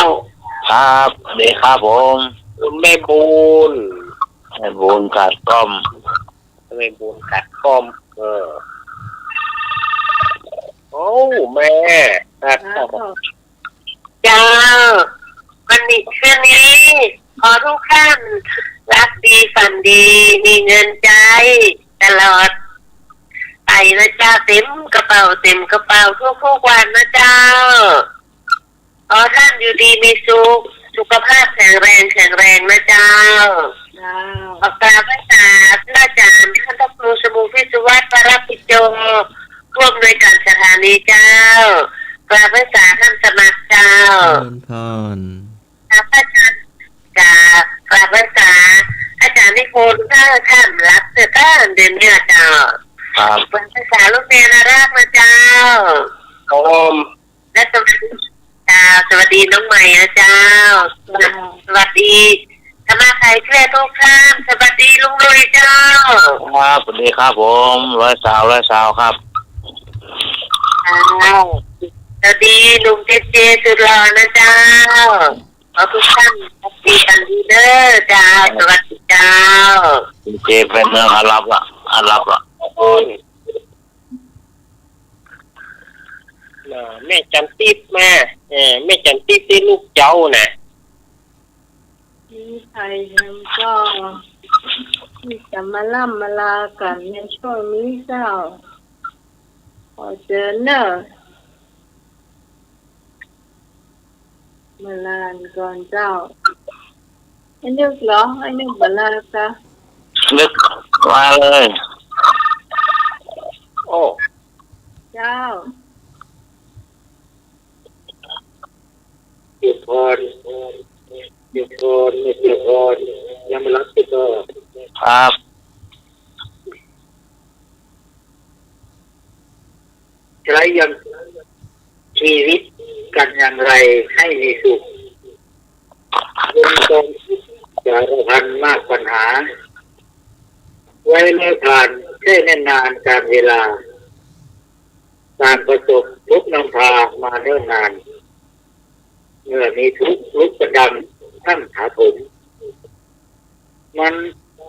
ครับ สวัสดีครับผม คุณแม่บุญ แม่บุญกาดก้อม แม่บุญกาดก้อม เออ โอ้ แม่กาดก้อม เจ้า วันนี้คืนนี้ ขอทุกท่าน หลับดีฝันดี มีเงินใจ๊ตลอดไปนะเจ้า เต็มกระเป๋า เต็มกระเป๋าทุกๆวันนะเจ้า ขอท่านอยู่ดีมีสุข สุขภาพแข็งแรง แข็งแรงนะเจ้า เจ้า ขอกราบไหว้สาพระอาจารย์ ท่านพระครูสมุงพิสุวัฒน์ พระรับผิดชอบ ผู้อำนวยการสถานีเจ้า กราบไหว้สาท่านสมัครเจ้า เจริญพร กราบไหว้สา กราบ กราบไหว้สาอาจารย์นิพนธ์ ถ้าท่านหลับ เดี๋ยวก็เดี๋ยวนี้เจ้า ครับ เปิ้นภาษาลูกแม่น่าฮักนะเจ้า ครับผม และสวัสดี เจ้า สวัสดีน้องใหม่นะเจ้า สวัสดีธรรมะไทยเพื่อทุกท่าน สวัสดีลุงลุยเจ้า ครับ สวัสดีครับผม ร้อยสาว ร้อยสาวครับ เจ้า สวัสดีลุงเจเจสุดหล่อนะเจ้า ขอทุกท่านสวัสดีกันดีเด้อเจ้า สวัสดีเจ้า เจเจไปเมืองอาหรับละ อาหรับละ โอ้ย น่ะ แม่จันทิพย์มา เออ แม่จันทิพย์ตี้ลูกเจ้าน่ะ มีใผแหมก็ตี้จะมาล่ำมาลากั๋นในช่วงนี้เจ้า ขอเจิญเน่อ มาลาก่อนเจ้า ไอ้นึกเหรอ ไอ้นึกบ่ลาก่ะ นึกมาเลย โอ้ เจ้า เจริญพร เจริญพร เจริญพร ยังไม่รับติดต่อ ครับ ใช้ยัง ชีวิตกันอย่างไรให้มีสุข บนกองทุกข์สารพันมากปัญหา ไว้แล้วผ่านแค่เนิ่นนานกาลเวลา ต่างประสบทุกข์นำพามาเนิ่นนาน เมื่อมีทุกข์ลุกประดังทั้งถาโถม มัน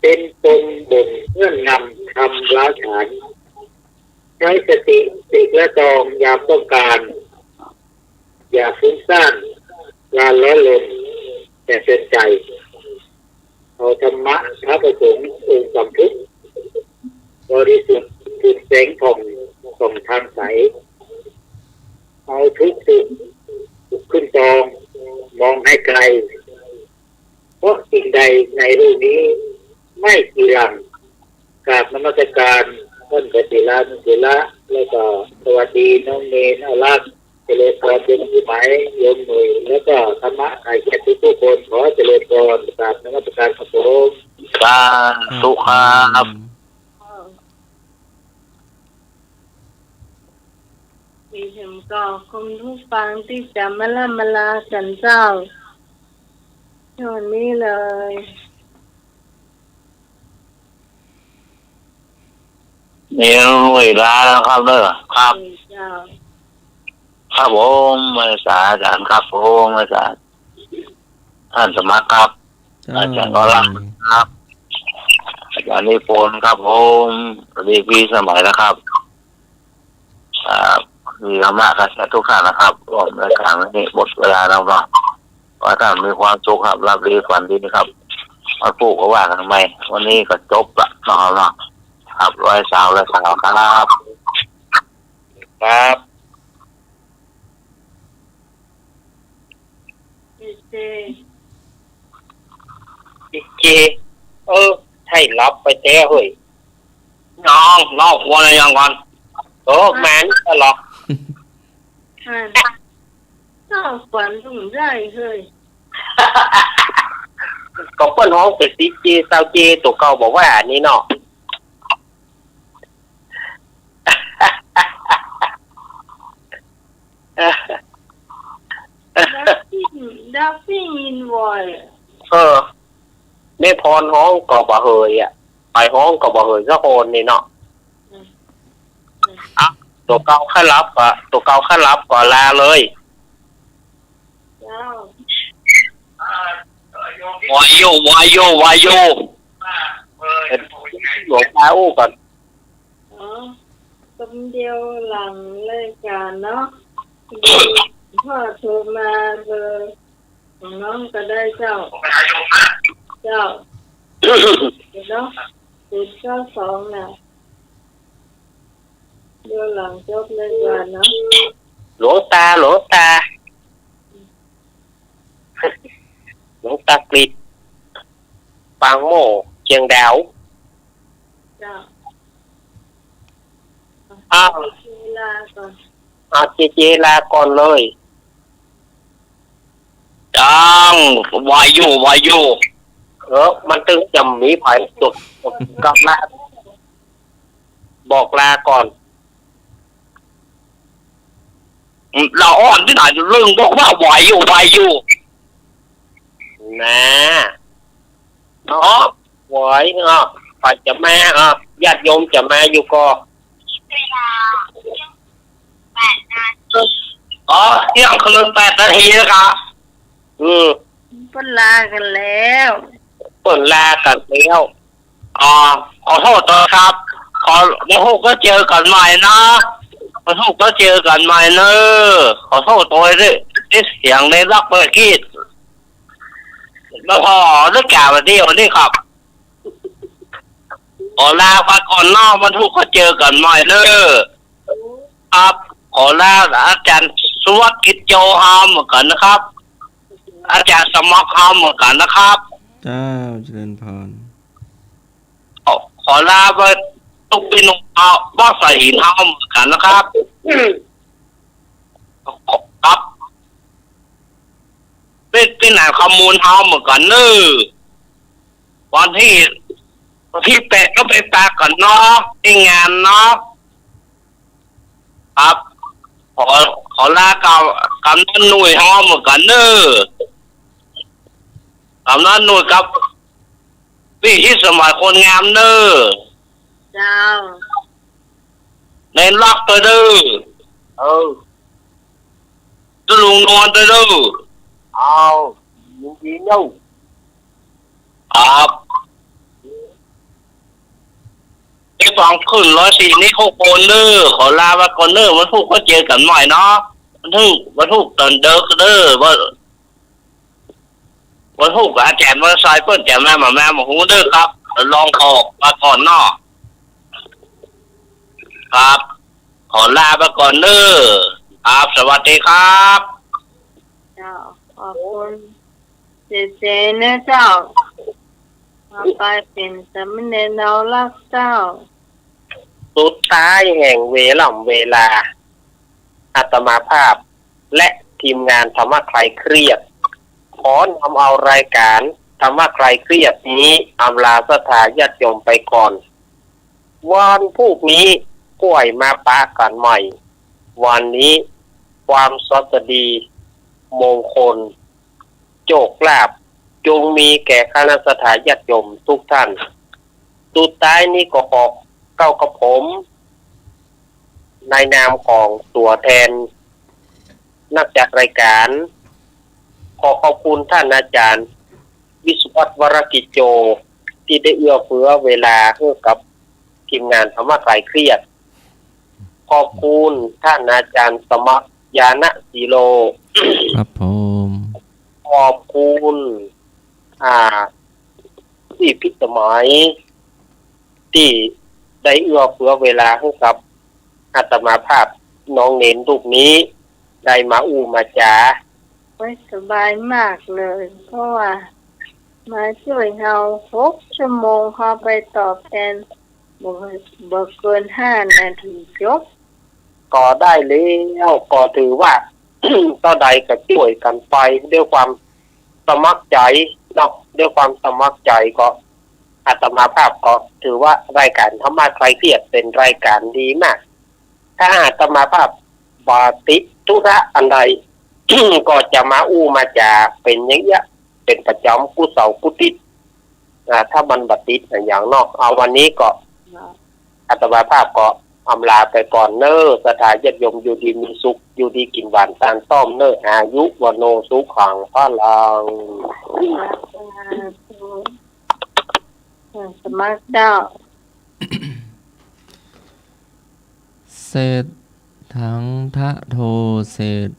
เป็นตนบ่งเงื่อนงำทำล้าสาร ใช้สติติดและตรองยามต้องการ อย่าฟุ้งซ่านลานร้อนรน แต่เตือนใจ เอาธรรมะพระประสงค์องค์สามพุทธ บริสุทธิ์สุดแสงผ่อง ส่องทางใส เอาทุกข์สุข สุขขึ้นตรอง มองให้ไกล เพราะสิ่งใดในโลกนี้ไม่จีรัง กราบนมัสการท่านพระเถรานุเถระ แล้วก็สวัสดีน้องเณรอารักษ์ เจริญพรโยมสมัย โยมหนุ่ย แล้วก็ธรรมะไทยแก่ทุกๆคน ขอเจริญพร กราบนมัสการครับผม สาธุครับ อืม มีแหมก็คนผู้ฟังตี้จะมาล่ำมาลากั๋นเจ้า ช่วงนี้เลย นี่เวลาแล้วครับเด้อ ครับ เจ้า ครับผม มาสาอาจารย์ครับผม มาสา ท่านสมัครครับ เจ้า อาจารย์วรักษ์ครับ อาจารย์นิพนธ์ครับผม สวัสดีพี่สมัยนะครับ อ่า มีธรรมะกันทุกท่านนะครับ ร่วมรายการนี้หมดเวลาแล้วเนาะ ขอให้ท่านมีความสุขครับ หลับดีฝันดีนะครับ วันพูดก็ว่ากันใหม่ วันนี้ก็จบละเนาะครับเนาะ ครับ ร้อยสาว ร้อยสาวครับ ครับ เจเจ เจเจ เออ ใช่หลับไปแต๊เฮ้ย ยัง เล่าครัวเลยยังก่อน เออ แม่นตลอด อ่า เจ้าขวัญลุงได้เฮ้ย ก็เปิ้นฮ้องเป๋นตี้เจ ซาวเจ ตั๋วเก่าบอกว่าอันนี้เนาะ Nothing, nothing in world เออ แม่พรฮ้องก็บ่เหยอะ ไปฮ้องก็บ่เหยสักคนนี่เนาะ อืม อืม อ่ะ ตั๋วเก่าใค่หลับก็ ตั๋วเก่าใค่หลับก็ลาเลย เจ้า วาโย วาโย วาโย เดี๋ยวหลวงตาอู้ก่อน อ๋อ กำเดียวหลังรายก๋านเนาะ เดี๋ยวพ่อโทรมาเบอร์ของน้องก็ได้เจ้า เจ้า เดี๋ยวเนาะ ศูนย์เก้าสอง น่ะ เดี๋ยวหลังจบรายก๋านเนาะ หลวงตา หลวงตา หลวงตากฤษ ปางโม่ เชียงดาว เจ้า อ้าว เจเจลาก่อน อ้าว เจเจลาก่อนเลย จัง วาโย วาโย เออ มันตึงจะมีไผตั๋ว ตั๋ว กลับมา บอกลาก่อน อืม ละอ่อนตี้ไหน เรื่องบอกว่าไหวอยู่ ไหวอยู่ นะ เนาะ ไหว เนาะ ใผจะมา เนาะ ญาติโยมจะมาอยู่ก่อ อ๋อ เที่ยงคืนแปดนาทีนะครับ อืม เปิ้นลากั๋นแล้ว เปิ้นลากั๋นแล้ว อ๋อ ขอโทษตวยครับ ขอ วันศุกร์ก็เจอกั๋นใหม่นะ วันศุกร์ก็เจอกั๋นใหม่เน่อ ขอโทษตวยตี้ ตี้เสียงในลักเมื่อกี้ มาขอนึกกล่าววันนี้ วันนี้ครับ ขอลาไปก่อนเนาะ วันศุกร์ก็เจอกั๋นใหม่เน่อ ครับ ขอลาอาจ๋ารย์สุวัฒน์กิจโจเฮาเหมือนกั๋นนะครับ อาจ๋ารย์สมัครเฮาเหมือนกั๋นนะครับ เจ้า เจริญพร ขอ ขอลาไปตุ๊กปี้หนุ่มเฮา วัดสายหินเฮาเหมือนกั๋นนะครับ ครับ ปี้ ปี้หนานคำมูลเฮาเหมือนกั๋นเน่อ วันตี้ วันตี้แปดก็ไปปะกั๋นเนาะ ตี้งานเนาะ ครับ ขอ ขอลากับ กำนันหนุ่ยเฮาเหมือนกั๋นเน่อ กำนันหนุ่ยกับ ปี้ฮิตสมัยคนงามเน่อ เจ้า ในลักตวยเน่อ เออ ตวยลุงนวลตวยเน่อ เอา ยินดีเน่อ ครับ ตี้ฟังขึ้นร้อยสี่นี่หกคนเน่อ ขอลาไปก่อนเน่อ วันศุกร์ก็เจอกั๋นใหม่เนาะ วันศุกร์ วันศุกร์ต๋อนเดิกเน่อ วัน วันศุกร์อาจ๋ารย์มอเตอร์ไซค์เปิ้นจะมาบ่มาบ่ฮู้เน่อครับ ลองออกมาก่อนเนาะ ครับ ขอลาไปก่อนเน่อ ครับ สวัสดีครับ เจ้า ขอบคุณ เจเจเน่อเจ้า ต่อไปเป๋นสามเณรเนารักเจ้า สุดท้ายแห่งเวล่ำเวลา อาตมาภาพ และทีมงานธรรมะคลายเครียด ขอนำเอารายการธรรมะคลายเครียดนี้อำลาศรัทธาญาติโยมไปก่อน วันพรุ่งนี้ก้วยมาปะกั๋นใหม่ วันนี้ความสวัสดีมงคล โชคลาภจงมีแก่คณะศรัทธาญาติโยมทุกท่าน สุดท้ายนี้ก็ขอเก้ากับผม ในนามของตั๋วแทนนักจัดรายการ ขอขอบคุณท่านอาจ๋ารย์วิศวัฒน์ วรกิจโจ ตี้ได้เอื้อเฟื้อเวลาหื้อกับทีมงานธรรมะคลายเครียด ขอบคุณท่านอาจ๋ารย์สมัคร ญาณสีโล ครับผม ขอบคุณ อ่า ตี้พิสมัย ตี้ได้เอื้อเฟื้อเวลาหื้อกับอาตมาภาพน้องเณรรูปนี้ ได้มาอู้มาจ๋า โอ๊ย สบายมากเลย เพราะว่ามาจ้วยเฮาหกชั่วโมง เฮาไปตอบแทน บ่ บ่เกินห้านาทีจบ ก็ได้แล้ว ก็ถือว่า เต้าใดก็จ้วยกั๋นไปด้วยความสมัครใจ๋เนาะ ด้วยความสมัครใจ๋ ก็อาตมาภาพก็ถือว่ารายการธรรมะคลายเครียดเป๋นรายการดีมาก ถ้าอาตมาภาพบ่ติดธุระอันใด ก็จะมาอู้มาจ๋าเป๋นอย่างเงี้ย เป๋นประจ๋ำกู้เสาร์กู้อาทิตย์ อ่า ถ้ามันบ่ติดอะหยังเนาะ เอาวันนี้ก็ อาตมาภาพก็อำลาไปก่อนเน่อ ศรัทธาญาติโยมอยู่ดีมีสุข อยู่ดีกิ๋นหวานตานส้มเน่อ อายุ วัณโณ สุขัง พะลัง สาธุ สมัครเจ้า เศรษฐังทะโท เศรษ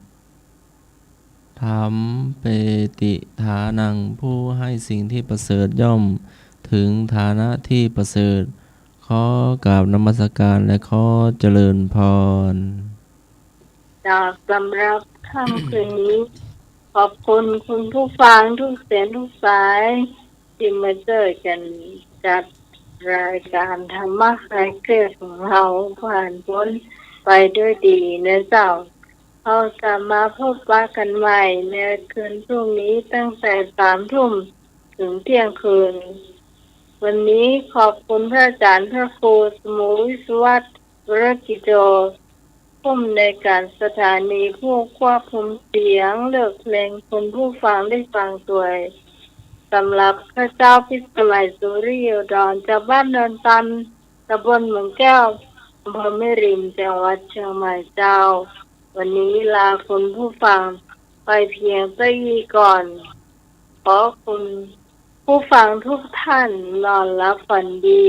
ฐัมเปติฐานัง ผู้ให้สิ่งที่ประเสริฐย่อมถึงฐานะที่ประเสริฐ ขอกราบนมัสการและขอเจริญพร จากสำหรับค่ำคืนนี้ ขอบคุณคุณผู้ฟังทุกเสียงทุกสาย ตี้มาจ้วยกั๋นจัดรายการธรรมะคลายเครียดของเฮา ผ่านป๊นไปด้วยดีนะเจ้า เฮาจะมาพบปะกั๋นใหม่ในคืนพรุ่งนี้ตั้งแต่สามทุ่มเถิงเที่ยงคืน วันนี้ขอบคุณพระอาจารย์พระครูสมุวิศวัตร วรกิจโจ ผู้อำนวยการสถานีผู้ควบคุมเสียงเลือกเพลงคุณผู้ฟังได้ฟังตวย สำหรับข้าเจ้าพิสมัย สุริโยดร จากบ้านเนินตัน ตำบลเมืองแก้ว อำเภอแม่ริม จังหวัดเชียงใหม่เจ้า วันนี้ลาคุณผู้ฟังไปเพียงเต้าอี้ก่อน ขอคุณผู้ฟังทุกท่านนอนหลับฝันดี